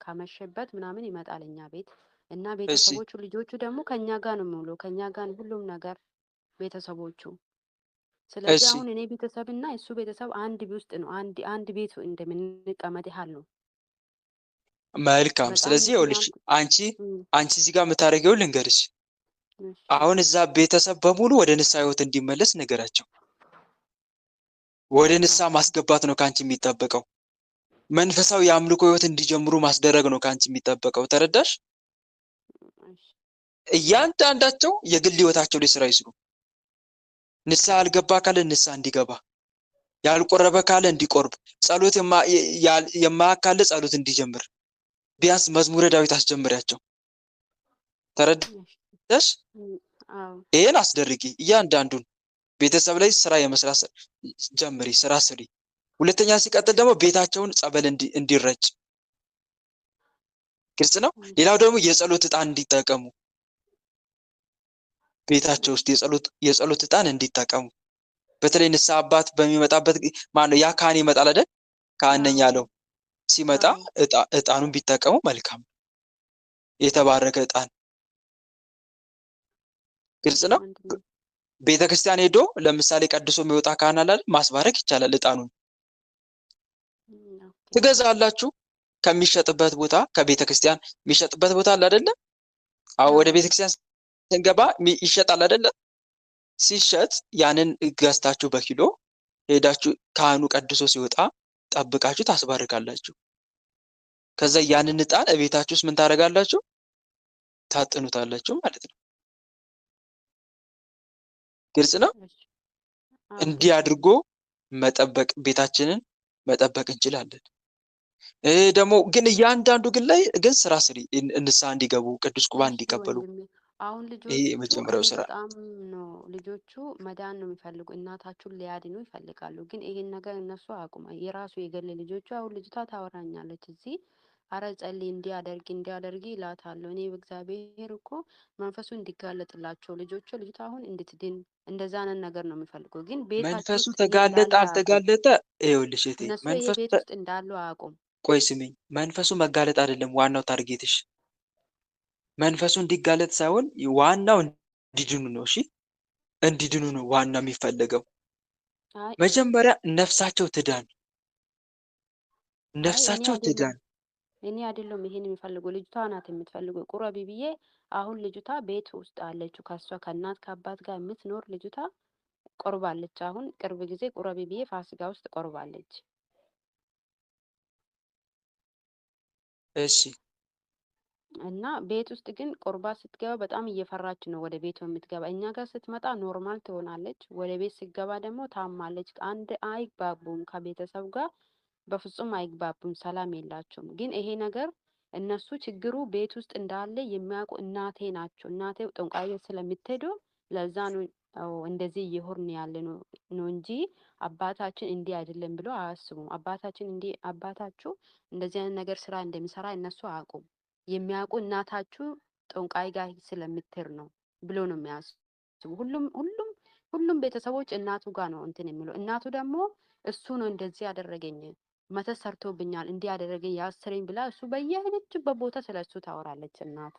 ከመሸበት ምናምን ይመጣል እኛ ቤት እና እሺ ቤተሰቦቹ ልጆቹ ደግሞ ከኛ ጋር ነው የሚውለው። ከኛ ጋር ነው ሁሉም ነገር ቤተሰቦቹ። ስለዚህ እሺ አሁን እኔ ቤተሰብ እና እሱ ቤተሰብ አንድ ውስጥ ነው፣ አንድ አንድ ቤት እንደምንቀመጥ ያህል ነው። መልካም። በጣም ስለዚህ እንትን ይኸውልሽ ያልኩ አንቺ እም፣ አንቺ እዚህ ጋር የምታደርጊው ልንገርሽ። እሺ አሁን እዛ ቤተሰብ በሙሉ ወደ ንስሐ ህይወት እንዲመለስ ንገራቸው። ወደ ንስሐ ማስገባት ነው ከአንቺ የሚጠበቀው። መንፈሳዊ የአምልኮ ህይወት እንዲጀምሩ ማስደረግ ነው ከአንቺ የሚጠበቀው። ተረዳሽ? እሺ እያንዳንዳቸው የግል ህይወታቸው ላይ ስራ ይስሩ። ንስሐ ያልገባ ካለ ንስሐ እንዲገባ፣ ያልቆረበ ካለ እንዲቆርብ፣ ጸሎት የማያውቅ ካለ ጸሎት እንዲጀምር፣ ቢያንስ መዝሙረ ዳዊት አስጀምሪያቸው። እሺ ተረዳሽ? አዎ ይሄን አስደርጊ። እያንዳንዱን ቤተሰብ ላይ ስራ የመስራት ጀምሪ፣ ስራ ስሪ። ሁለተኛ ሲቀጥል ደግሞ ቤታቸውን ጸበል እንዲረጭ፣ ግልጽ ነው። ሌላው ደግሞ የጸሎት ዕጣን እንዲጠቀሙ፣ ቤታቸው ውስጥ የጸሎት ዕጣን እንዲጠቀሙ። በተለይ ንስሐ አባት በሚመጣበት ማነው ያ ካህን ይመጣል አይደል? ካህን ነኝ አዎ ያለው ሲመጣ አዎ ዕጣኑን ቢጠቀሙ መልካም ነው። የተባረከ ዕጣን፣ ግልጽ እሺ ነው። ወንድሜ ቤተ ክርስቲያን ሄዶ ለምሳሌ ቀድሶ የሚወጣ ካህን አለ አይደል? ማስባረክ ይቻላል። ዕጣኑን okay ትገዛላችሁ ከሚሸጥበት ቦታ፣ ከቤተ ክርስቲያን የሚሸጥበት ቦታ አለ አይደለ? አዎ፣ ወደ አዎ ቤተ ክርስቲያን ስንገባ ይሸጣል አይደለ? ሲሸጥ ያንን ገዝታችሁ በኪሎ ሄዳችሁ ካህኑ ቀድሶ ሲወጣ ጠብቃችሁ ታስባርካላችሁ። ከዛ ያንን ዕጣን እቤታችሁ ውስጥ ምን ታደርጋላችሁ? ታጥኑታላችሁ ማለት ነው። ግልጽ ነው። እሺ አዎ እንዲህ ግልጽ ነው። አድርጎ መጠበቅ፣ ቤታችንን መጠበቅ እንችላለን። ይሄ ደግሞ ግን እያንዳንዱ ግን ላይ ግን ስራ ስሪ፣ ንስሐ እንዲገቡ፣ ቅዱስ ቁርባን እሺ እንዲቀበሉ፣ ወንድሜ አሁን ይሄ ልጆቹ የመጀመሪያው እኔ ስራ። በጣም ነው ልጆቹ መዳን ነው የሚፈልጉ፣ እናታችሁን ሊያድኑ ይፈልጋሉ። ግን ይሄን ነገር እነሱ አያውቁም። የራሱ የገል ልጆቹ አሁን ልጅቷ ታወራኛለች እዚህ አረ ጸልይ እንዲያደርጊ እንዲያደርጊ ይላታለሁ። እኔ በእግዚአብሔር እኮ መንፈሱ እንዲጋለጥላቸው ልጆቹ ልጅቷ አሁን እንድትድን እንደዛ አይነት ነገር ነው የሚፈልጉ። ግን ቤታቸው መንፈሱ ውስጥ ይሄ ተጋለጠ እንዳለ አያውቁም። አልተጋለጠ፣ ይኸውልሽ እህቴ እነሱ ይሄ መንፈሱ ቤት ውስጥ እንዳሉ አያውቁም። ቆይ ስሚኝ፣ መንፈሱ መጋለጥ አይደለም ዋናው target ሽ። መንፈሱ እንዲጋለጥ ሳይሆን ዋናው እንዲድኑ ነው። እሺ እንዲድኑ ነው ዋናው የሚፈለገው። አይ መጀመሪያ ነፍሳቸው ትዳን፣ አይ እኔ ነፍሳቸው አይደለም ትዳን። እኔ አይደለም ይሄን የሚፈልጉ ልጅቷ ናት የምትፈልገው። ቁረቢ ብዬ አሁን ልጅቷ ቤት ውስጥ አለችው ከሷ ከእናት ከአባት ጋር የምትኖር ልጅቷ ቆርባለች። አሁን ቅርብ ጊዜ ቁረቢ ብዬ ፋሲካ ውስጥ ቆርባለች። እሺ እና ቤት ውስጥ ግን ቆርባ ስትገባ በጣም እየፈራች ነው ወደ ቤቱ የምትገባ። እኛ ጋር ስትመጣ normal ትሆናለች። ወደ ቤት ስትገባ ደግሞ ታማለች። አንድ አይግባቡም፣ ከቤተሰብ ጋር በፍጹም አይግባቡም፣ ሰላም የላቸውም። ግን ይሄ ነገር እነሱ ችግሩ ቤት ውስጥ እንዳለ የሚያውቁ እናቴ ናቸው። እናቴ ጠንቋይ ቤት ስለምትሄዱ ለዛ ነው አዎ፣ እንደዚህ እየሆንን ያለ ነው ነው እንጂ አባታችን እንዲህ አይደለም ብሎ አያስቡም። አባታችን እንዲህ አባታችሁ እንደዚህ አይነት ነገር ስራ እንደሚሰራ እነሱ አያውቁም። የሚያውቁ እናታችሁ ጠንቋይ ጋር ስለምትር ነው ብሎ ነው የሚያስቡ። ሁሉም ሁሉም ሁሉም ቤተሰቦች እናቱ ጋር ነው እንትን የሚለው። እናቱ ደግሞ እሱ ነው እንደዚህ ያደረገኝ፣ መተት ሰርቶብኛል፣ እንዲህ ያደረገኝ ያስረኝ ብላ እሱ በየሄደችበት ቦታ ስለ እሱ ታወራለች። እናቱ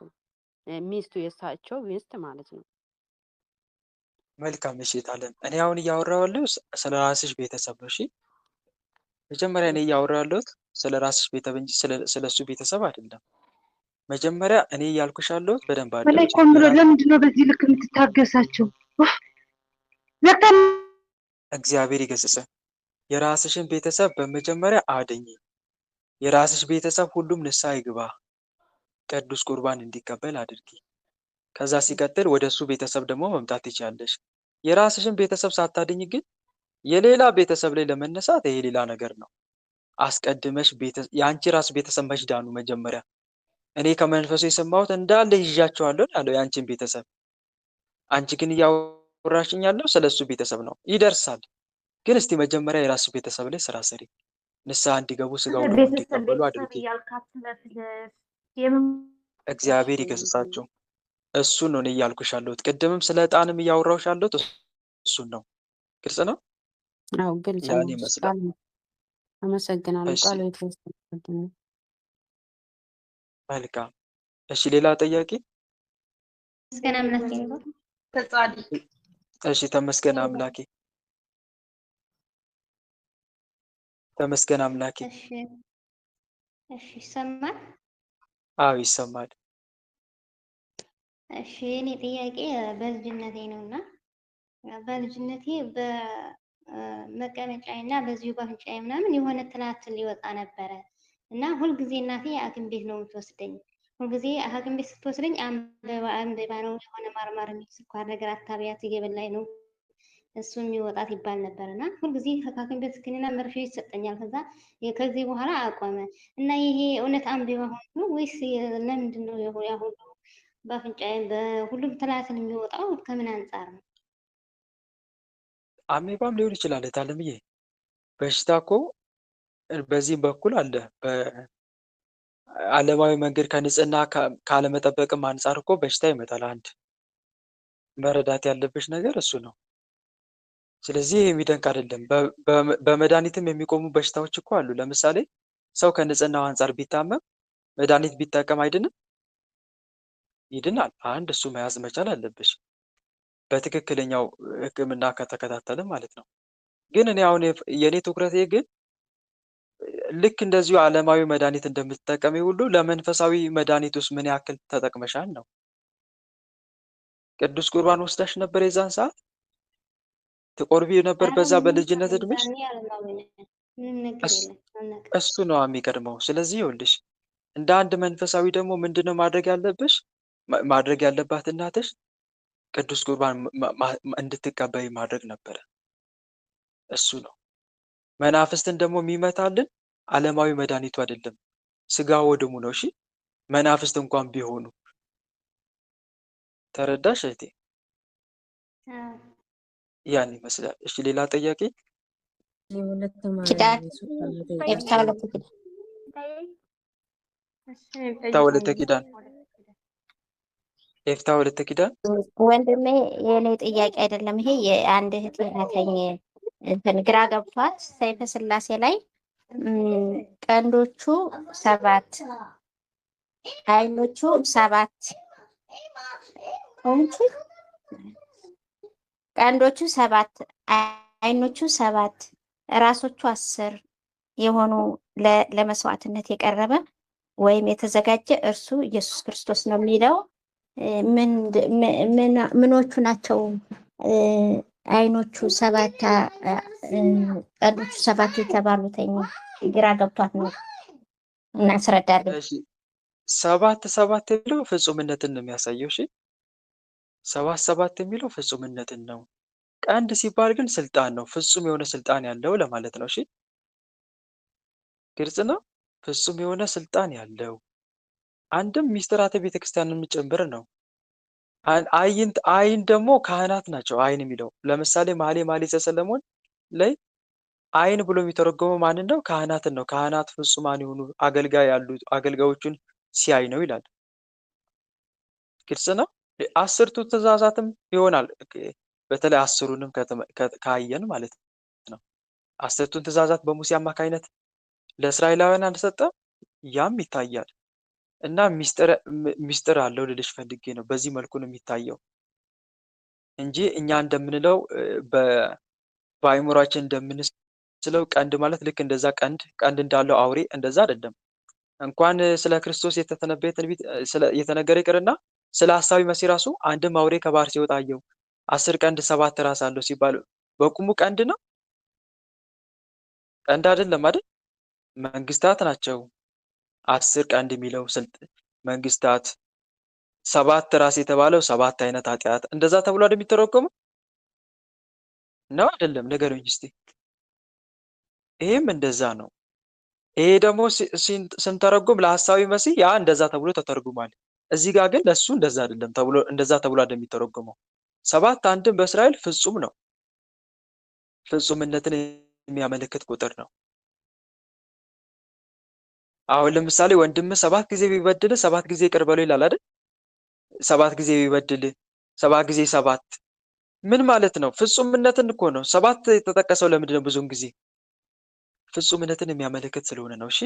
ሚስቱ፣ የእሳቸው ሚስት ማለት ነው። መልካም። እሺ የታለም እኔ አሁን እያወራሁ ያለሁት ስለ ራስሽ ቤተሰብ ነው። እሺ መጀመሪያ እኔ እሺ እያወራሁ ያለሁት ስለ ራስሽ ቤተሰብ እንጂ ስለ እሱ ቤተሰብ አይደለም። መጀመሪያ እኔ እያልኩሽ ያለሁት በደንብ በላይ አዳምጪኝ። እኮ የምለው የራስ ለምንድን ነው በዚህ ልክ የምትታገሳቸው? ኡፍ፣ ለካ እግዚአብሔር ይገስጽ። የራስሽን ቤተሰብ በመጀመሪያ አድኝ። የራስሽ ቤተሰብ ሁሉም ንስሐ ይግባ፣ ቅዱስ ቁርባን እንዲቀበል አድርጊ። ከዛ ሲቀጥል ወደ እሱ ቤተሰብ ደግሞ መምጣት ትችያለሽ። የራስሽን ቤተሰብ ሳታድኝ ግን የሌላ ቤተሰብ ላይ ለመነሳት ይሄ ሌላ ነገር ነው። አስቀድመሽ የአንቺ ራስ ቤተሰብ መች ዳኑ መጀመሪያ። እኔ ከመንፈሱ የሰማሁት እንዳለ ይዣቸዋለሁ ነው ያለው የአንቺን ቤተሰብ። አንቺ ግን እያወራሽኝ ያለው ስለ እሱ ቤተሰብ ነው። ይደርሳል። ግን እስቲ መጀመሪያ የራስሽ ቤተሰብ ላይ ስራ ስሪ። ንስሐ እንዲገቡ ስጋው ደግሞ ቤተሰብ እንዲቀበሉ ቤተሰብ አድርጊ። እያልክ አትለፍልፍ። የምን እሺ እግዚአብሔር ወንድሜ ይገስጻቸው። እሱን ነው እኔ እያልኩሽ ያለሁት። ቅድምም ስለ ዕጣንም እያወራሁሽ ያለሁት እሱን ነው። ግልጽ ነው። አዎ ግልጽ ያን ነው። ይመስላል። ቃል አመሰግናለሁ። እሺ ቃል የተወሰነ መልካም። እሺ ሌላ ጥያቄ? ተመስገን አምላኬ ነው። ተጻድቅ እሺ ተመስገን አምላኬ፣ ተመስገን አምላኬ። እሺ እሺ፣ ይሰማል። አዎ ይሰማል። እሺ የኔ ጥያቄ በልጅነቴ ነው እና በልጅነቴ መቀመጫዬ እና በዚሁ በአፍንጫዬ ምናምን የሆነ ትላትል ሊወጣ ነበረ እና ሁልጊዜ እናቴ ሐኪም ቤት ነው የምትወስደኝ። ሁልጊዜ ሐኪም ቤት ስትወስደኝ አንበባ አንበባ ነው የሆነ ማርማር የሚል ስኳር ነገር አታብያት እየበላኝ ነው እሱ የሚወጣት ይባል ነበር እና ሁልጊዜ ከሐኪም ቤት ክኒና መርፌ ይሰጠኛል። ከዛ ከዚህ በኋላ አቆመ እና ይሄ እውነት አንበባ ሆኖ ነው ወይስ ለምንድን ነው ያ ሁሉ በአፍንጫዬም በሁሉም ትላትል የሚወጣው ከምን አንጻር ነው? አሜባም ሊሆን ይችላል እታለምዬ። በሽታ እኮ በዚህም በኩል አለ። በዓለማዊ መንገድ ከንጽህና ካለመጠበቅም አንጻር እኮ በሽታ ይመጣል። አንድ መረዳት ያለብሽ ነገር እሱ ነው። ስለዚህ ይህ የሚደንቅ አይደለም። በመድኃኒትም የሚቆሙ በሽታዎች እኮ አሉ። ለምሳሌ ሰው ከንጽህናው አንጻር ቢታመም መድኃኒት ቢጠቀም አይድንም? ይድናል። አንድ እሱ መያዝ መቻል አለብሽ፣ በትክክለኛው ሕክምና ከተከታተለ ማለት ነው። ግን እኔ አሁን የእኔ ትኩረቴ ግን ልክ እንደዚሁ ዓለማዊ መድኃኒት እንደምትጠቀሚ ሁሉ ለመንፈሳዊ መድኃኒት ውስጥ ምን ያክል ተጠቅመሻል ነው። ቅዱስ ቁርባን ወስዳሽ ነበር የዛን ሰዓት? ትቆርቢ ነበር ኧረ በዛ ምንም በልጅነት እድሜሽ? የዛኔ አለማዊ ነን፣ ምንም ነገር እስ- የለም አናውቅም። እሱ ነው የሚቀድመው። ስለዚህ ይኸውልሽ እንደ አንድ መንፈሳዊ ደግሞ ምንድነው ማድረግ ያለብሽ ማድረግ ያለባት እናትሽ ቅዱስ ቁርባን እንድትቀበይ ማድረግ ነበረ። እሱ ነው። መናፍስትን ደግሞ የሚመታልን ዓለማዊ መድኃኒቱ አይደለም፣ ስጋ ወደሙ ነው። እሺ መናፍስት እንኳን ቢሆኑ ተረዳሽ እህቴ? አዎ። ያን ይመስላል። እሺ ሌላ ጥያቄ? የወለተ ኪዳን ማርያም የሱፍ መጠየቅ ኤፍታ ወለተ ኪዳን ኤፍታ ወለተ ኪዳን፣ ኤፍታ ወለተ ኪዳን። ወንድሜ፣ የእኔ ጥያቄ አይደለም ይሄ የአንድ እህቴ ናተኝ እንትን ግራ ገብቷት ሰይፈ ስላሴ ላይ ቀንዶቹ 7 አይኖቹ 7 እንቺ ቀንዶቹ 7 አይኖቹ 7 ራሶቹ 10 የሆኑ ለመስዋዕትነት የቀረበ ወይም የተዘጋጀ እርሱ ኢየሱስ ክርስቶስ ነው የሚለው ምን ምኖቹ ናቸው? አይኖቹ 7 ቀንዶቹ 7 የተባሉትኝ ግራ ገብቷት ነው እና አስረዳልኝ። እሺ 7 7 የሚለው ፍጹምነትን ነው የሚያሳየው። እሺ 7 7 የሚለው ፍጹምነትን ነው። ቀንድ ሲባል ግን ስልጣን ነው፣ ፍጹም የሆነ ስልጣን ያለው ለማለት ነው። እሺ ግልጽ ነው። ፍጹም የሆነ ስልጣን ያለው አንድም ሚስጥራተ ቤተክርስቲያንን ጭምር ነው። አይን ደግሞ ካህናት ናቸው። አይን የሚለው ለምሳሌ መኃልየ መኃልይ ዘሰሎሞን ላይ አይን ብሎ የሚተረጎመው ማንን ነው? ካህናትን ነው። ካህናት ፍጹማን የሆኑ አገልጋይ ያሉ አገልጋዮቹን ሲያይ ነው ይላል። ግልጽ ነው። 10ቱ ትእዛዛትም ይሆናል። በተለይ 10ሩንም ካየን ማለት ነው። 10ቱን ትእዛዛት በሙሴ አማካኝነት ለእስራኤላውያን አልሰጠም? ያም ይታያል። እና ሚስጥር አለው ልልሽ ፈልጌ ነው። በዚህ መልኩ ነው የሚታየው እንጂ እኛ እንደምንለው በአእምሯችን እንደምንስለው ቀንድ ማለት ልክ እንደዛ ቀንድ ቀንድ እንዳለው አውሬ እንደዛ አይደለም። እንኳን ስለ ክርስቶስ የተተነበየ ትንቢት የተነገረ ይቅርና ስለ ሐሳዊ መሲህ ራሱ አንድም አውሬ ከባህር ሲወጣ አየሁ፣ 10 ቀንድ 7 ራስ አለው ሲባል በቁሙ ቀንድ ነው? ቀንድ አይደለም አይደል? መንግስታት ናቸው። 10 ቀንድ የሚለው መንግስታት፣ 7 ራስ የተባለው 7 አይነት ኃጢአት እንደዛ ተብሎ አይደል የሚተረጎመው? ነው አይደለም? ንገሩኝ እስቲ። ይሄም እንደዛ ነው። ይሄ ደግሞ ስንተረጉም ለሐሳዊ መሲህ ያ እንደዛ ተብሎ ተተርጉሟል። እዚህ ጋር ግን ለሱ እንደዛ አይደለም ተብሎ እንደዛ ተብሎ አይደለም የሚተረጎመው። 7 አንድም በእስራኤል ፍጹም ነው። ፍጹምነትን የሚያመለክት ቁጥር ነው። አሁን ለምሳሌ ወንድም 7 ጊዜ ቢበድል 7 ጊዜ ይቅር በለው ይላል አይደል? 7 ጊዜ ቢበድል 7 ጊዜ 7 ምን ማለት ነው? ፍጹምነትን እኮ ነው። 7 የተጠቀሰው ለምንድን ነው? ብዙውን ጊዜ ፍጹምነትን የሚያመለክት ስለሆነ ነው። እሺ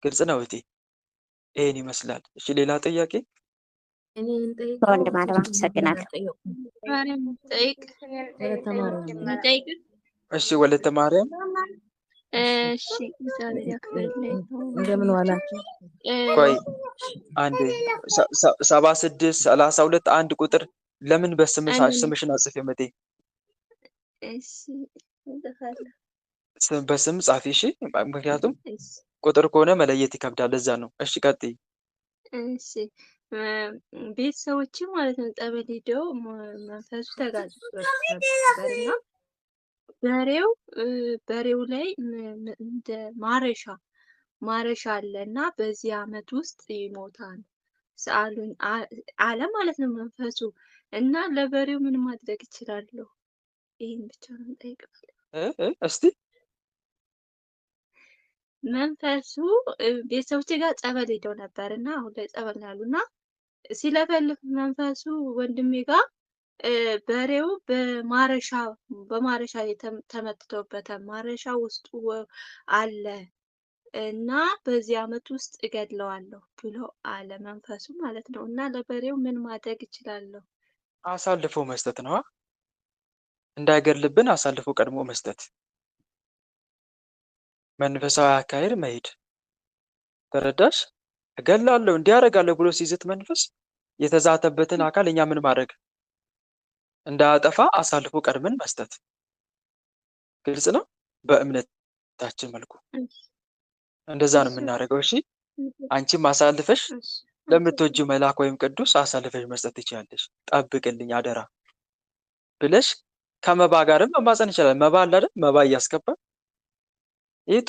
ግልጽ ነው እህቴ። ይሄን ይመስላል። እሺ ሌላ ጥያቄ? እኔ እንጠይቀው ወንድም አለም አመሰግናለሁ። ጠይቅ ወለተ ማርያም ጠይቅ። እሺ ወለተ ማርያም። እሺ እግዚአብሔር ያክብርልኝ። እንደምን ዋላችሁ? ቆይ አንዴ 76 32 1 ቁጥር ለምን በስምሽ አንድ ስምሽን አጽፌ መቴ? እሺ እጽፋለሁ። ስም በስም ጻፊ። እሺ፣ ምክንያቱም እሺ ቁጥር ከሆነ መለየት ይከብዳል። ለዛ ነው። እሺ ቀጥይ። እሺ ቤተሰቦች ማለት ነው ጠበል ሄደው መንፈሱ ተጋጭቶበት ነበር እና በሬው በሬው ላይ እንደ ማረሻ ማረሻ አለ እና በዚህ ዓመት ውስጥ ይሞታል ሰአሉኝ አለ ማለት ነው መንፈሱ። እና ለበሬው ምን ማድረግ እችላለሁ? ይህን ብቻ ነው የምጠይቀው። እ እ እስቲ መንፈሱ ቤተሰቦቼ ጋር ጸበል ሄደው ነበር እና አሁን ላይ ጸበል ነው ያሉ እና ሲለፈልፍ መንፈሱ ወንድሜ ጋር በሬው በማረሻ በማረሻ ተመትቶበታል። ማረሻ ውስጡ አለ እና በዚህ ዓመት ውስጥ እገድለዋለሁ ብሎ አለ መንፈሱ ማለት ነው። እና ለበሬው ምን ማድረግ እችላለሁ? አሳልፎ መስጠት ነዋ። እንዳይገድልብን አሳልፎ ቀድሞ መስጠት፣ መንፈሳዊ አካሄድ መሄድ። ተረዳሽ? እገላለሁ እንዲህ አደርጋለሁ ብሎ ሲዝት መንፈስ የተዛተበትን አካል እኛ ምን ማድረግ እንዳያጠፋ አሳልፎ ቀድመን መስጠት። ግልጽ ነው። በእምነታችን መልኩ እንደዛ ነው እሺ የምናደርገው። እሺ አንቺም አሳልፈሽ እሺ ለምትወጂው መልአክ ወይም ቅዱስ አሳልፈሽ መስጠት ትችያለሽ። ጠብቅልኝ አደራ ብለሽ ከመባ ጋርም መማፀን ይችላል። መባ አለ አይደል? መባ እያስገባ ይህ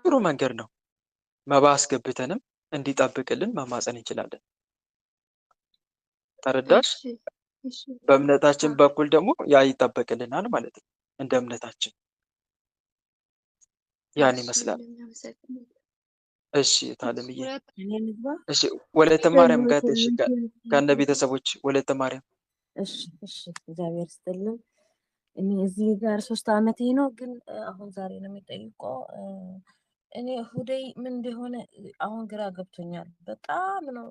ጥሩ መንገድ ነው። መባ አስገብተንም እንዲጠብቅልን መማፀን እንችላለን። ተረዳሽ? እሺ እሺ በእምነታችን አዎ በኩል ደግሞ ያ ይጠበቅልናል ማለት ነው። እንደ እምነታችን ያን እሺ ይመስላል። ወንድሜ አመሰግናለሁ። እሺ እሺ ታለምዬ፣ እኔ ልግባ። እሺ ወለተ ማርያም ጋር እሺ፣ ከነ ቤተሰቦች ወለተ ማርያም እሺ እሺ፣ እግዚአብሔር ይስጥልን። እኔ እዚህ ጋር 3 ዓመቴ ነው፣ ግን አሁን ዛሬ ነው የሚጠይቀው። እኔ ሁዴ ምን እንደሆነ አሁን ግራ ገብቶኛል። በጣም ነው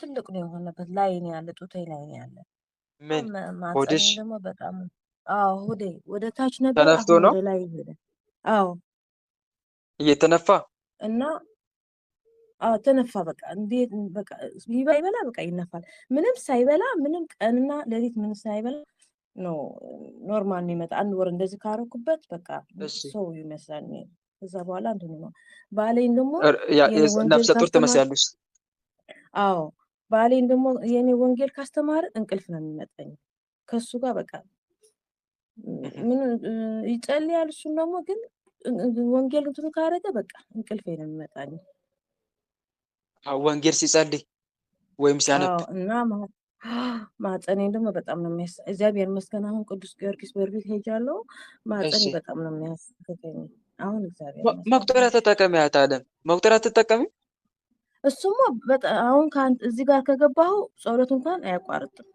ትልቅ ነው የሆነበት። ላይ ነው ያለ፣ ጡቴ ላይ ነው ያለ። ምን ማህፀኔን ሆድሽ ደግሞ በጣም አዎ፣ ሆዴ ወደ ታች ነበር፣ ተነፍቶ አሁን ነው ወደ ላይ ሄደ። አዎ እየተነፋ? እና አዎ ተነፋ። በቃ እንዴት በቃ ይበላ በቃ ይነፋል። ምንም ሳይበላ ምንም ቀንና ሌሊት ምንም ሳይበላ ነው normal የሚመጣ። አንድ ወር እንደዚህ ካረኩበት በቃ እሺ ሰው ይመስላል። እኔ ከዛ በኋላ እንትኑ ነው። ባሌን ደግሞ የኔ ወንጌል ነፍሰ ጡር ካስተማር ትመስያለሽ። አዎ ባሌን ደግሞ የኔ ወንጌል ካስተማረ እንቅልፍ ነው የሚመጣኝ ከሱ ጋር በቃ ምን ይጸልያል። እሱም ደግሞ ግን ወንጌል እንትኑ ካረገ በቃ እንቅልፌ ነው የሚመጣኝ። አዎ፣ ወንጌል ሲጸልይ ወይም ሲያነብ አዎ እና ማህፀኔን ደግሞ በጣም ነው የሚያስ እግዚአብሔር ይመስገን አሁን ቅዱስ ጊዮርጊስ በርቢል ሄጃለሁ። ማህፀኔ እሺ በጣም ነው የሚያስከኝ አሁን እግዚአብሔር ይመስገን። መቁጠሪያ ተጠቀሚ። አታለም መቁጠሪያ ተጠቀሚ። እሱማ በጣም አሁን ከአንተ እዚህ ጋር ከገባሁ ጸሎት እንኳን አያቋርጥም።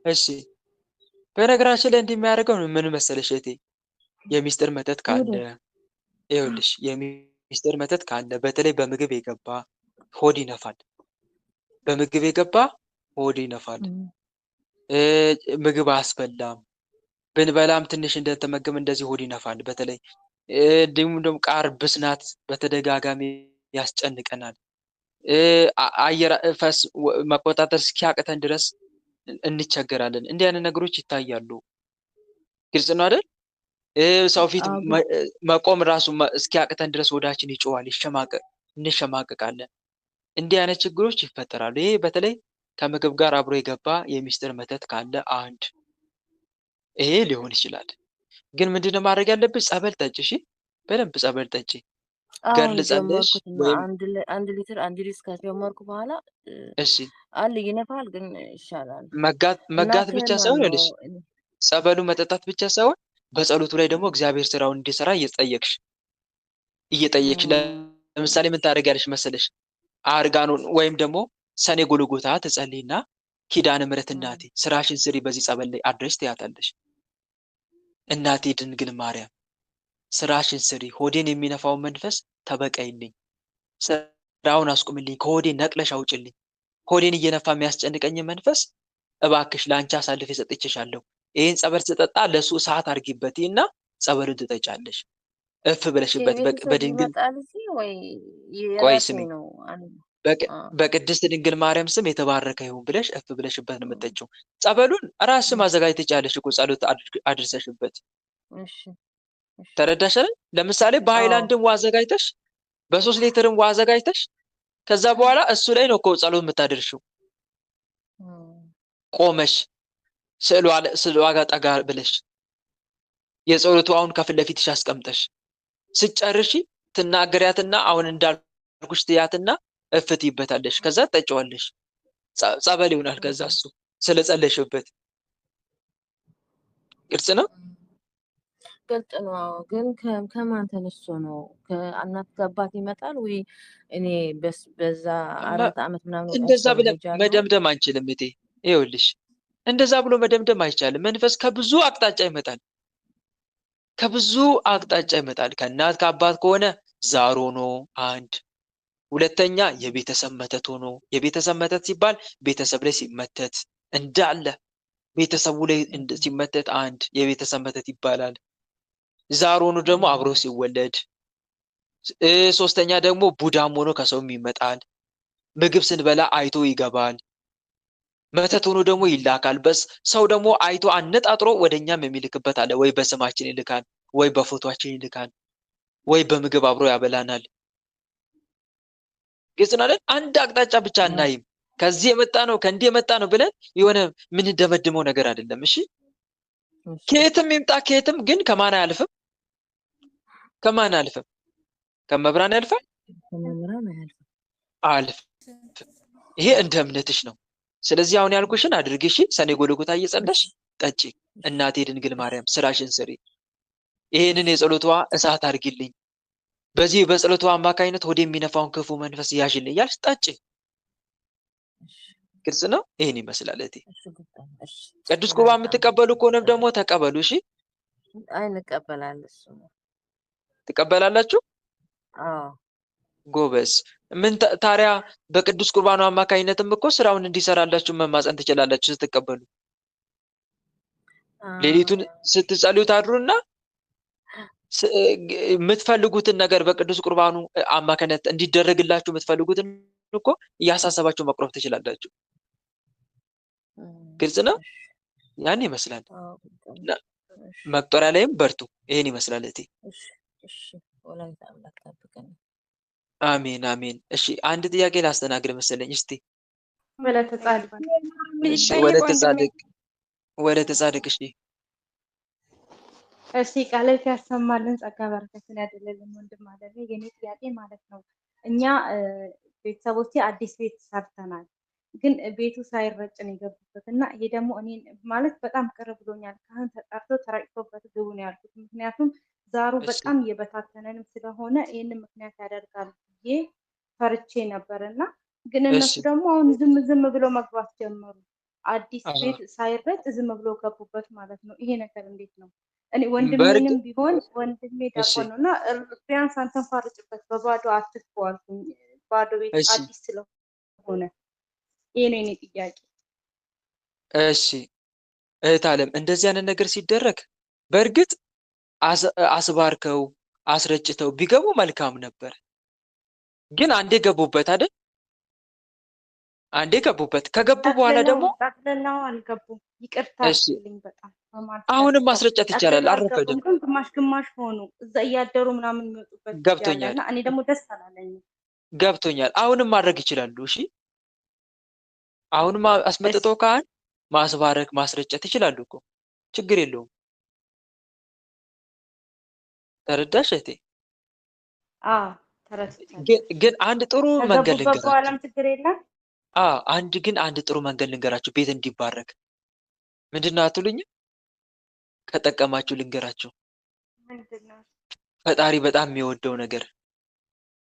እሺ በነገራችን ላይ እንዲህ የሚያደርገው ምን መሰለሽ እህቴ፣ የሚስጥር መተት ካለ ይሁዳ ይኸውልሽ፣ የሚስጥር መተት ካለ በተለይ በምግብ የገባ ሆድ ይነፋል። በምግብ የገባ ሆድ ይነፋል። ምግብ አያስበላም። ብንበላም ትንሽ እንደተመገብ እንደዚህ ሆድ ይነፋል። በተለይ እንዲሁም ደግሞ ቃር ብስናት በተደጋጋሚ ያስጨንቀናል። አየር ፈስ መቆጣጠር እስኪያቅተን ድረስ እንቸገራለን። እንዲህ አይነት ነገሮች ይታያሉ። ግልጽ ነው አይደል? ሰው ፊት አዎ ግልጽ መቆም ራሱ እስኪያቅተን ድረስ ሆዳችን ይጮሃል፣ እንሸማቀቃለን። እንዲህ አይነት ችግሮች ይፈጠራሉ። ይሄ በተለይ ከምግብ ጋር አብሮ የገባ የሚስጥር መተት ካለ አንድ ይሄ ሊሆን ይችላል። ግን ምንድነው ማድረግ ያለብሽ? ጸበል ጠጪ። እሺ፣ በደንብ ጸበል ጠጪ። አሁን ገድል ጸለሽ ጀመርኩት እና ወይም 1 ሊትር 1 ሊትር ከጀመርኩ በኋላ እሺ አለ ይነፋል፣ ግን ይሻላል። መጋት መጋት እናቴ ብቻ ሳይሆን ማነው ይኸውልሽ ጸበሉ መጠጣት ብቻ ሳይሆን በጸሎቱ ላይ ደግሞ እግዚአብሔር ስራውን እንዲሰራ እየጠየቅሽ እየጠየቅሽ ለምሳሌ ምን ታደርጊያለሽ መሰለሽ? አርጋኖን ወይም ደግሞ ሰኔ ጎልጎታ ትጸልይና ኪዳነ ምሕረት እናቴ ስራሽን ስሪ በዚህ ጸበል ላይ አድረሽ ትያታለሽ። እናቴ ድንግል ማርያም ስራሽን ስሪ፣ ሆዴን የሚነፋውን መንፈስ ተበቀይልኝ፣ ስራውን አስቁምልኝ፣ ከሆዴ ነቅለሽ አውጭልኝ፣ ሆዴን እየነፋ የሚያስጨንቀኝ መንፈስ እባክሽ ለአንቺ አሳልፌ ሰጥቼሻለሁ። ይህን ጸበል ስጠጣ ለእሱ እሳት አድርጊበት እና ጸበሉን ትጠጫለሽ። እፍ ብለሽበት የቤተሰብ በድንግል ይመጣል እዚህ ወይ ቆይ የራሴ ስሚ ነው? በቅድስት ድንግል ማርያም ስም የተባረከ ይሁን ብለሽ እፍ ብለሽበት ነው የምትጠጪው። ጸበሉን ራስሽ ማዘጋጀት ትችያለሽ እኮ ጸሎት አድርሰሽበት። እሺ እሺ። ተረዳሽ አይደል? ለምሳሌ አዎ በሃይላንድም ውሃ አዘጋጅተሽ በ3 ሊትርም ውሃ አዘጋጅተሽ ከዛ በኋላ እሱ ላይ ነው እኮ ጸሎት የምታደርሽው። ቆመሽ ስዕሏ ጋር ጠጋ ብለሽ የጸሎቱ አሁን ከፊት ለፊትሽ አስቀምጠሽ ስትጨርሺ ትናገሪያትና አሁን እንዳልኩሽ ትያትና እፍት ይበታለሽ። ከዛ ትጠጪዋለሽ። ጸበል ይሆናል። ከዛ እሱ ስለጸለሽበት ግልጽ ነው። ግልጽ ነው። አዎ። ግን ከማን ተነስቶ ነው? ከእናት ከአባት ይመጣል ወይ? እኔ በዛ 4 ዓመት ምናምን እንደዛ ወጣ ብለን ሄጃለሁ። መደምደም አንችልም። እቴ ይኸውልሽ፣ እንደዛ ብሎ መደምደም አይቻልም። መንፈስ ከብዙ አቅጣጫ ይመጣል። ከብዙ አቅጣጫ ይመጣል። ከእናት ከአባት ከሆነ ዛር ሆኖ አንድ፣ ሁለተኛ የቤተሰብ መተት ሆኖ፣ የቤተሰብ መተት ሲባል ቤተሰብ ላይ ሲመተት እንዳለ ቤተሰቡ ላይ ሲመተት አንድ የቤተሰብ መተት ይባላል። ዛር ሆኖ ደግሞ አብሮ ሲወለድ፣ ሶስተኛ ደግሞ ቡዳም ሆኖ ከሰውም ይመጣል። ምግብ ስንበላ አይቶ ይገባል። መተት ሆኖ ደግሞ ይላካል። በስ ሰው ደግሞ አይቶ አነጣጥሮ ወደኛም የሚልክበት አለ። ወይ በስማችን ይልካል፣ ወይ በፎቶአችን ይልካል፣ ወይ በምግብ አብሮ ያበላናል። ግልጽ ነው አይደል? አንድ አቅጣጫ ብቻ አናይም። ከዚህ የመጣ ነው ከእንዲህ የመጣ ነው ብለን የሆነ የምንደመድመው ነገር አይደለም። እሺ ከየትም ይምጣ ከየትም ግን ከማን አያልፍም? ከማን አያልፍም? ከመብራን ያልፋል? ከመምህራን አያልፍም። አያልፍም። ይሄ እንደ እምነትሽ ነው። ስለዚህ አሁን ያልኩሽን አድርጊ። እሺ ሰኔ ጎልጎታ እየጸለሽ ጠጪ። እናቴ ድንግል ማርያም ስራሽን ስሪ። ይሄንን የጸሎቷ እሳት አድርጊልኝ፣ በዚህ በጸሎቷ አማካኝነት ሆዴ የሚነፋውን ክፉ መንፈስ ያዥልኝ እያልሽ ጠጪ። ግልጽ ነው። ይሄን ይመስላል እህቴ። እሺ ግልጽ ነው። እሺ ቅዱስ ቁርባን በጣም የምትቀበሉ ከሆነም ደግሞ ተቀበሉ። እሺ አይ እንቀበላለን። እሱ ነው። ትቀበላላችሁ? አዎ ጎበዝ። ምን ታዲያ በቅዱስ ቁርባኑ አማካኝነትም እኮ ስራውን እንዲሰራላችሁ መማፀን ትችላላችሁ ስትቀበሉ። ሌሊቱን ስትጸልዩ ታድሩና የምትፈልጉትን ነገር በቅዱስ ቁርባኑ አማካኝነት እንዲደረግላችሁ የምትፈልጉትን እኮ እያሳሰባችሁ መቁረብ ትችላላችሁ። ግልጽ ነው። ያን ይመስላል። አዎ ግልጽ ነው። እና መቁጠሪያ ላይም በርቱ። ይሄን ይመስላል እህቴ። እሺ እሺ። ወላዲተ አምላክ ጠብቀን። አሜን አሜን። እሺ አንድ ጥያቄ ላስተናግድ መሰለኝ። እስቲ ወለተ ጻድቅ እሺ፣ ወለተ ጻድቅ ወለተ ጻድቅ። እሺ እሺ ቃላት ያሰማልን ጸጋ በረከትን ያደለልን ወንድም አለ። የኔ ጥያቄ ማለት ነው እኛ ቤተሰቦቼ አዲስ ቤት ሰርተናል፣ ግን ቤቱ ሳይረጭ ነው የገቡበት እና ይሄ ደግሞ እኔን ማለት በጣም ቅር ብሎኛል። ካህን ተጠርቶ ተረጭቶበት ግቡ ነው ያልኩት። ምክንያቱም ዛሩ በጣም እየበታተነንም ስለሆነ ይህንን ምክንያት ያደርጋል ብዬ ፈርቼ ነበር እና ግን እነሱ ደግሞ አሁን ዝም ዝም ብሎ መግባት ጀመሩ። አዲስ ቤት ሳይረጭ ዝም ብሎ ገቡበት ማለት ነው። ይሄ ነገር እንዴት ነው? እኔ ወንድሜንም ቢሆን ወንድሜ ዲያቆን ነው እና ቢያንስ አንተን ፋርጭበት በባዶ አትግቡ አልኩኝ። ባዶ ቤት አዲስ ስለሆነ ይሄ ነው የኔ ጥያቄ። እሺ እህት አለም፣ እንደዚህ አይነት ነገር ሲደረግ በእርግጥ አስባርከው አስረጭተው ቢገቡ መልካም ነበር። ግን አንዴ ገቡበት አይደል? አንዴ ገቡበት። ከገቡ በኋላ ደግሞ ጠቅልለው አልገቡም። ይቅርታ አድርግልኝ በጣም አሁንም ማስረጨት ይቻላል። አልረፈደም። ግን ግማሽ ግማሽ ሆኑ እዛ እያደሩ ምናምን የሚወጡበት ገብቶኛል። እና እኔ ደግሞ ደስ አላለኝም። ገብቶኛል። አሁንም ማድረግ ይችላሉ። እሺ አሁንም አስመጥቶ ካህን ማስባረክ ማስረጨት ይችላሉ እኮ ችግር የለውም። ተረዳሽ እህቴ? አዎ ተረድቻለሁ። ግን አንድ ጥሩ መንገድ ከገቡበት ልንገራችሁ። በኋላም ችግር የለም። አዎ አንድ ግን አንድ ጥሩ መንገድ ልንገራችሁ ቤት እንዲባረክ። ምንድን ነው አትሉኝም? ከጠቀማችሁ ልንገራችሁ። ምንድን ነው? ፈጣሪ በጣም የሚወደው ነገር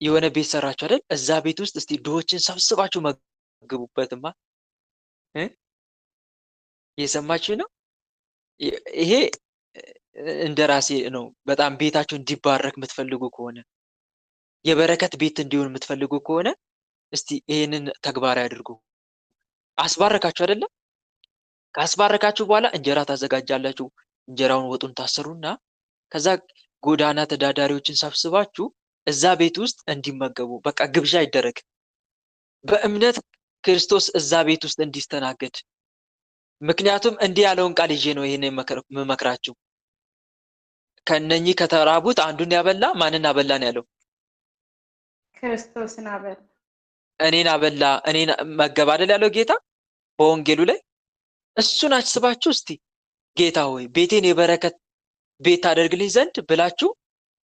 የሆነ ቤት ሰራችሁ አይደል? እዛ ቤት ውስጥ እስቲ ድሆችን ሰብስባችሁ መግቡበትማ። እየሰማችሁ ነው? ይሄ እንደ ራሴ ነው። በጣም ቤታችሁ እንዲባረክ የምትፈልጉ ከሆነ የበረከት ቤት እንዲሆን የምትፈልጉ ከሆነ እስቲ ይሄንን ተግባራዊ አድርጉ። አስባረካችሁ አይደለም? ካስባረካችሁ በኋላ እንጀራ ታዘጋጃላችሁ። እንጀራውን ወጡን ታሰሩና ከዛ ጎዳና ተዳዳሪዎችን ሰብስባችሁ እዛ ቤት ውስጥ እንዲመገቡ በቃ ግብዣ ይደረግ። በእምነት ክርስቶስ እዛ ቤት ውስጥ እንዲስተናገድ። ምክንያቱም እንዲህ ያለውን ቃል ይዤ ነው ይሄን የምመክራችሁ። ከነኚህ ከተራቡት አንዱን ያበላ ማንን አበላ ነው ያለው? ክርስቶስን አበላ። እኔን አበላ፣ እኔን መገብ አይደል ያለው ጌታ በወንጌሉ ላይ። እሱን አስባችሁ እስቲ ጌታ ሆይ ቤቴን የበረከት ቤት ታደርግልኝ ዘንድ ብላችሁ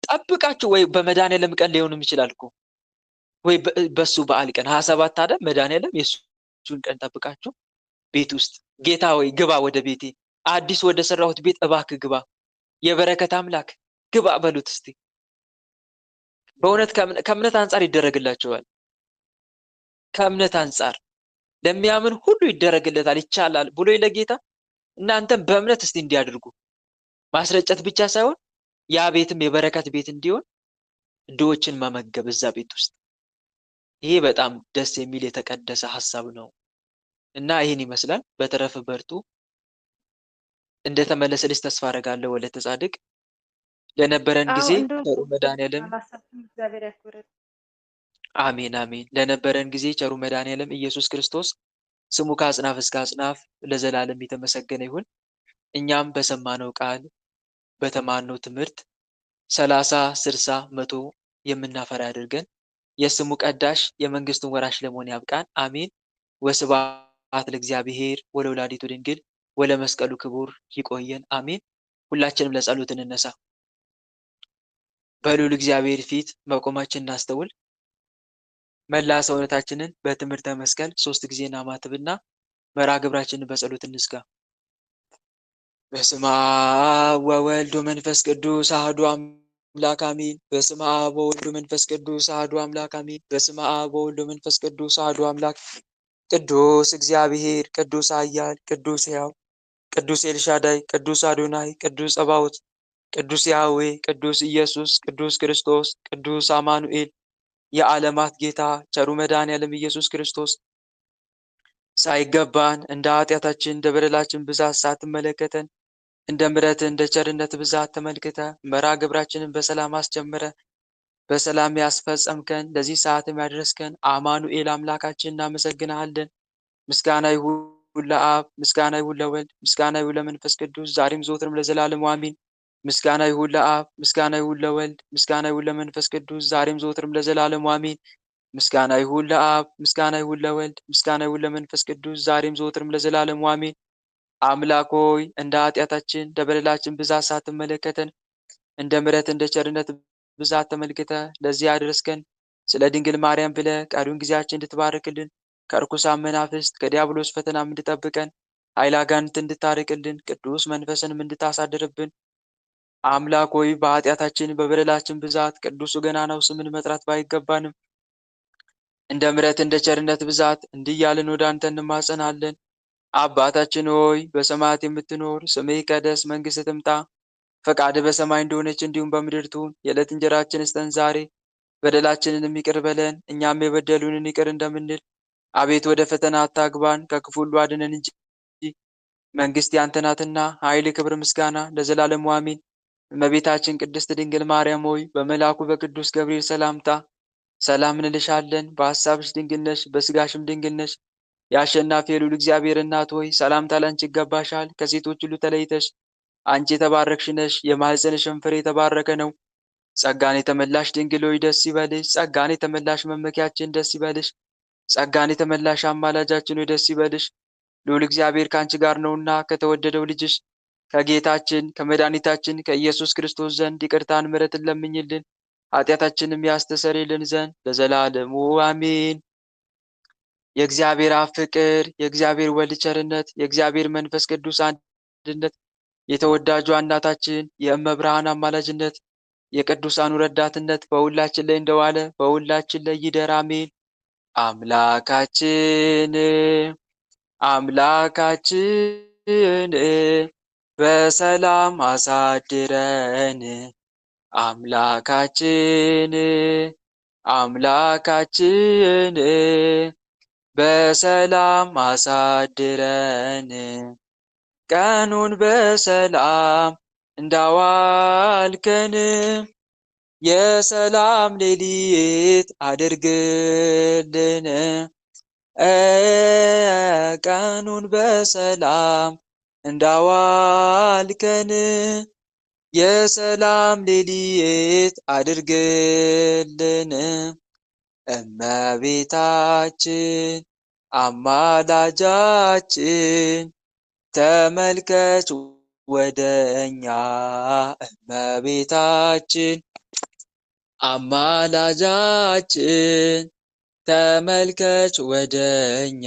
ጠብቃችሁ፣ ወይ በመድኃኔዓለም ቀን ሊሆንም ይችላል እኮ ወይ በሱ በዓል ቀን 27 አይደል መድኃኔዓለም፣ የእሱን ቀን ጠብቃችሁ ቤት ውስጥ ጌታ ሆይ ግባ ወደ ቤቴ፣ አዲስ ወደ ሰራሁት ቤት እባክህ ግባ፣ የበረከት አምላክ ግባ በሉት እስቲ። በእውነት ከእምነት አንጻር ይደረግላቸዋል። ከእምነት አንጻር ለሚያምን ሁሉ ይደረግለታል፣ ይቻላል ብሎ ለጌታ እናንተም በእምነት እስቲ እንዲያደርጉ ማስረጨት ብቻ ሳይሆን ያ ቤትም የበረከት ቤት እንዲሆን ድሆችን መመገብ እዛ ቤት ውስጥ፣ ይሄ በጣም ደስ የሚል የተቀደሰ ሀሳብ ነው እና ይህን ይመስላል። በተረፈ በርቱ። እንደተመለሰልሽ ተስፋ አደርጋለሁ። ወለተ ጻድቅ ለነበረን አዎ ጊዜ እንደውም ቸሩ መድኃኔዓለም አላሰብኩም። እግዚአብሔር ያክብርልን። አሜን አሜን። ለነበረን ጊዜ ቸሩ መድኃኔዓለም ኢየሱስ ክርስቶስ ስሙ ከአጽናፍ እስከ አጽናፍ ለዘላለም የተመሰገነ ይሁን። እኛም በሰማነው ቃል በተማርነው ትምህርት 30 60 100 የምናፈራ ያድርገን። የስሙ ቀዳሽ የመንግስቱን ወራሽ ለመሆን ያብቃን። አሜን። ወስብሐት ለእግዚአብሔር ወለወላዲቱ ድንግል ወለመስቀሉ ክቡር። ይቆየን። አሜን። ሁላችንም ለጸሎት እንነሳ። በልዑል እግዚአብሔር ፊት መቆማችን እናስተውል። መላ ሰውነታችንን በትምህርተ መስቀል 3 ጊዜ እናማትብና መርሐ ግብራችንን በጸሎት እንዝጋ። በስመ አብ ወወልድ ወመንፈስ ቅዱስ አሐዱ አምላክ አሜን። በስመ አብ ወወልድ ወመንፈስ ቅዱስ አሐዱ አምላክ አሜን። በስመ አብ ወወልድ ወመንፈስ ቅዱስ አሐዱ አምላክ። ቅዱስ እግዚአብሔር፣ ቅዱስ ኃያል፣ ቅዱስ ሕያው፣ ቅዱስ ኤልሻዳይ፣ ቅዱስ አዶናይ፣ ቅዱስ ጸባዖት፣ ቅዱስ ያህዌ፣ ቅዱስ ኢየሱስ፣ ቅዱስ ክርስቶስ፣ ቅዱስ አማኑኤል፣ የዓለማት ጌታ ቸሩ መድኃኔዓለም ኢየሱስ ክርስቶስ ሳይገባን እንደ ኃጢአታችን እንደ በደላችን ብዛት ሳትመለከተን እንደ ምሕረት እንደ ቸርነት ብዛት ተመልክተ መርሐ ግብራችንን በሰላም አስጀምረ በሰላም ያስፈጸምከን ለዚህ ሰዓትም ያደረስከን አማኑኤል አምላካችን እናመሰግንሃለን። ምስጋና ይሁን ለአብ፣ ምስጋና ይሁን ለወልድ፣ ምስጋና ይሁን ለመንፈስ ቅዱስ ዛሬም ዘወትርም ለዘላለሙ አሜን። ምስጋና ይሁን ለአብ፣ ምስጋና ይሁን ለወልድ፣ ምስጋና ይሁን ለመንፈስ ቅዱስ ዛሬም ዘወትርም ለዘላለሙ አሜን። ምስጋና ይሁን ለአብ፣ ምስጋና ይሁን ለወልድ፣ ምስጋና ይሁን ለመንፈስ ቅዱስ ዛሬም ዘወትርም ለዘላለሙ አሜን። አምላክ ሆይ እንደ ኃጢአታችን እንደ በደላችን ብዛት ሳትመለከተን እንደ ምሕረት እንደ ቸርነት ብዛት ተመልክተ ለዚህ ያደረስከን ስለ ድንግል ማርያም ብለህ ቀሪውን ጊዜያችን እንድትባርክልን ከርኩሳን መናፍስት ከዲያብሎስ ፈተናም እንድጠብቀን ኃይለ አጋንንት እንድታርቅልን ቅዱስ መንፈስንም እንድታሳድርብን አምላክ ሆይ በኃጢአታችን በበደላችን ብዛት ቅዱሱ ገናናው ስምን መጥራት ባይገባንም እንደ ምሕረት እንደ ቸርነት ብዛት እንዲህ እያልን ወደ አንተ እንማጸናለን። አባታችን ሆይ በሰማያት የምትኖር ስምህ ይቀደስ፣ መንግስትህ ትምጣ፣ ፈቃድህ በሰማይ እንደሆነች እንዲሁም በምድር ትሁን። የዕለት እንጀራችንን ስጠን ዛሬ፣ በደላችንንም ይቅር በለን እኛም የበደሉንን ይቅር እንደምንል። አቤት ወደ ፈተና አታግባን፣ ከክፉ ሁሉ አድነን እንጂ መንግስት ያንተ ናትና፣ ኃይል፣ ክብር፣ ምስጋና ለዘላለሙ አሜን። እመቤታችን ቅድስት ድንግል ማርያም ሆይ በመልአኩ በቅዱስ ገብርኤል ሰላምታ ሰላም እንልሻለን። በሐሳብሽ ድንግል ነሽ፣ በስጋሽም ድንግል ነሽ። የአሸናፊ የልዑል እግዚአብሔር እናት ሆይ ሰላምታ ላንቺ ይገባሻል። ከሴቶች ሁሉ ተለይተሽ አንቺ የተባረክሽ ነሽ፣ የማኅፀንሽም ፍሬ የተባረከ ነው። ጸጋን የተመላሽ ድንግል ሆይ ደስ ይበልሽ። ጸጋን የተመላሽ መመኪያችን ደስ ይበልሽ። ጸጋን የተመላሽ አማላጃችን ሆይ ደስ ይበልሽ። ልዑል እግዚአብሔር ከአንቺ ጋር ነውና ከተወደደው ልጅሽ ከጌታችን ከመድኃኒታችን ከኢየሱስ ክርስቶስ ዘንድ ይቅርታን ምሕረትን ለምኝልን ኃጢአታችንም ያስተሰርይልን ዘንድ ለዘላለሙ አሜን። የእግዚአብሔር አብ ፍቅር፣ የእግዚአብሔር ወልድ ቸርነት፣ የእግዚአብሔር መንፈስ ቅዱስ አንድነት፣ የተወዳጇ እናታችን የእመብርሃን አማላጅነት፣ የቅዱሳኑ ረዳትነት በሁላችን ላይ እንደዋለ በሁላችን ላይ ይደር አሜን። አምላካችን አምላካችን በሰላም አሳድረን፣ አምላካችን አምላካችን በሰላም አሳድረን፣ ቀኑን በሰላም እንዳዋልከን የሰላም ሌሊት አድርግልን። ቀኑን በሰላም እንዳዋልከን የሰላም ሌሊት አድርግልን። እመቤታችን አማላጃችን ተመልከች ወደኛ። እመቤታችን አማላጃችን ተመልከች ወደኛ።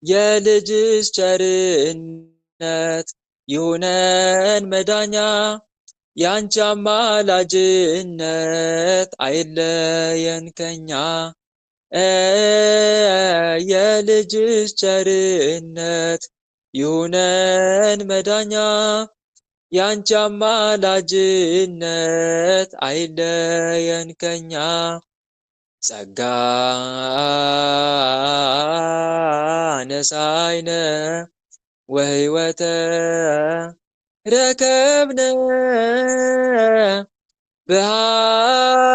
የልጅሽ ቸርነት ይሁነን መዳኛ፣ ያንቺ አማላጅነት አይለየን ከኛ። የልጅሽ ቸርነት ይሁነን መዳኛ፣ ያንቺ አማላጅነት አይለየን ከኛ። ጸጋ ነሳይነ ወሕይወተ ረከብነ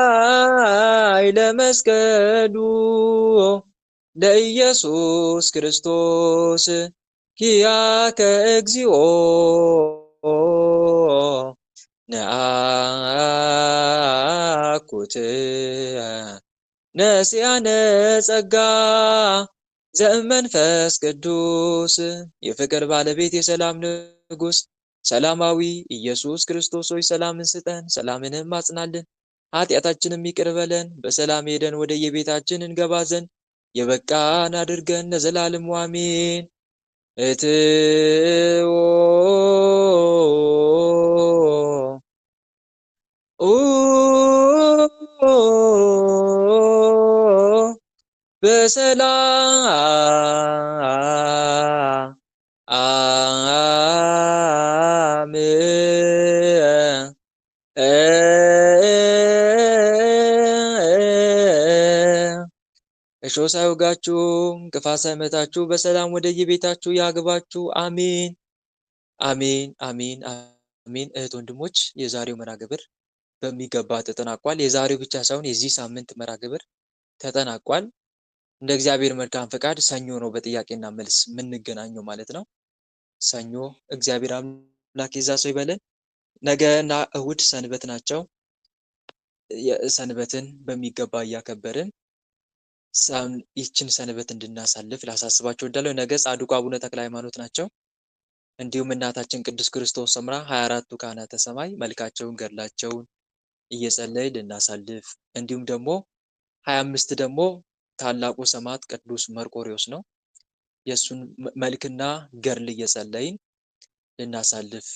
በኃይለ መስቀሉ ለኢየሱስ ክርስቶስ ኪያከ እግዚኦ ነአኩት ነሲያነ ጸጋ ዘእመንፈስ ቅዱስ። የፍቅር ባለቤት የሰላም ንጉሥ ሰላማዊ ኢየሱስ ክርስቶስ ሆይ ሰላምን ስጠን፣ ሰላምንም አጽናልን፣ ኃጢአታችንም ይቅር በለን፣ በሰላም ሄደን ወደ የቤታችን እንገባ ዘንድ የበቃን አድርገን ለዘላለሙ አሜን። እትዎ በሰላም እሾህ ሳይወጋችሁ እንቅፋት ሳይመታችሁ በሰላም ወደ የቤታችሁ ያግባችሁ። አሜን አሜን አሜን አሜን። እህት ወንድሞች፣ የዛሬው መርሃ ግብር በሚገባ ተጠናቋል። የዛሬው ብቻ ሳይሆን የዚህ ሳምንት መርሃ ግብር ተጠናቋል። እንደ እግዚአብሔር መልካም ፈቃድ ሰኞ ነው በጥያቄና መልስ የምንገናኘው ማለት ነው። ሰኞ እግዚአብሔር አምላክ የዛ ሰው ይበለን። ነገና እሁድ ሰንበት ናቸው። ሰንበትን በሚገባ እያከበርን ይችን ሰንበት እንድናሳልፍ ላሳስባችሁ እወዳለሁ። ነገ ጻድቁ አቡነ ተክለ ሃይማኖት ናቸው። እንዲሁም እናታችን ቅድስት ክርስቶስ ሰምራ 24ቱ ካህናተ ሰማይ መልካቸውን ገድላቸውን እየጸለይ ልናሳልፍ፣ እንዲሁም ደግሞ 25 ደግሞ ታላቁ ሰማዕት ቅዱስ መርቆሪዎስ ነው። የእሱን መልክና ገድል እየጸለይን ልናሳልፍ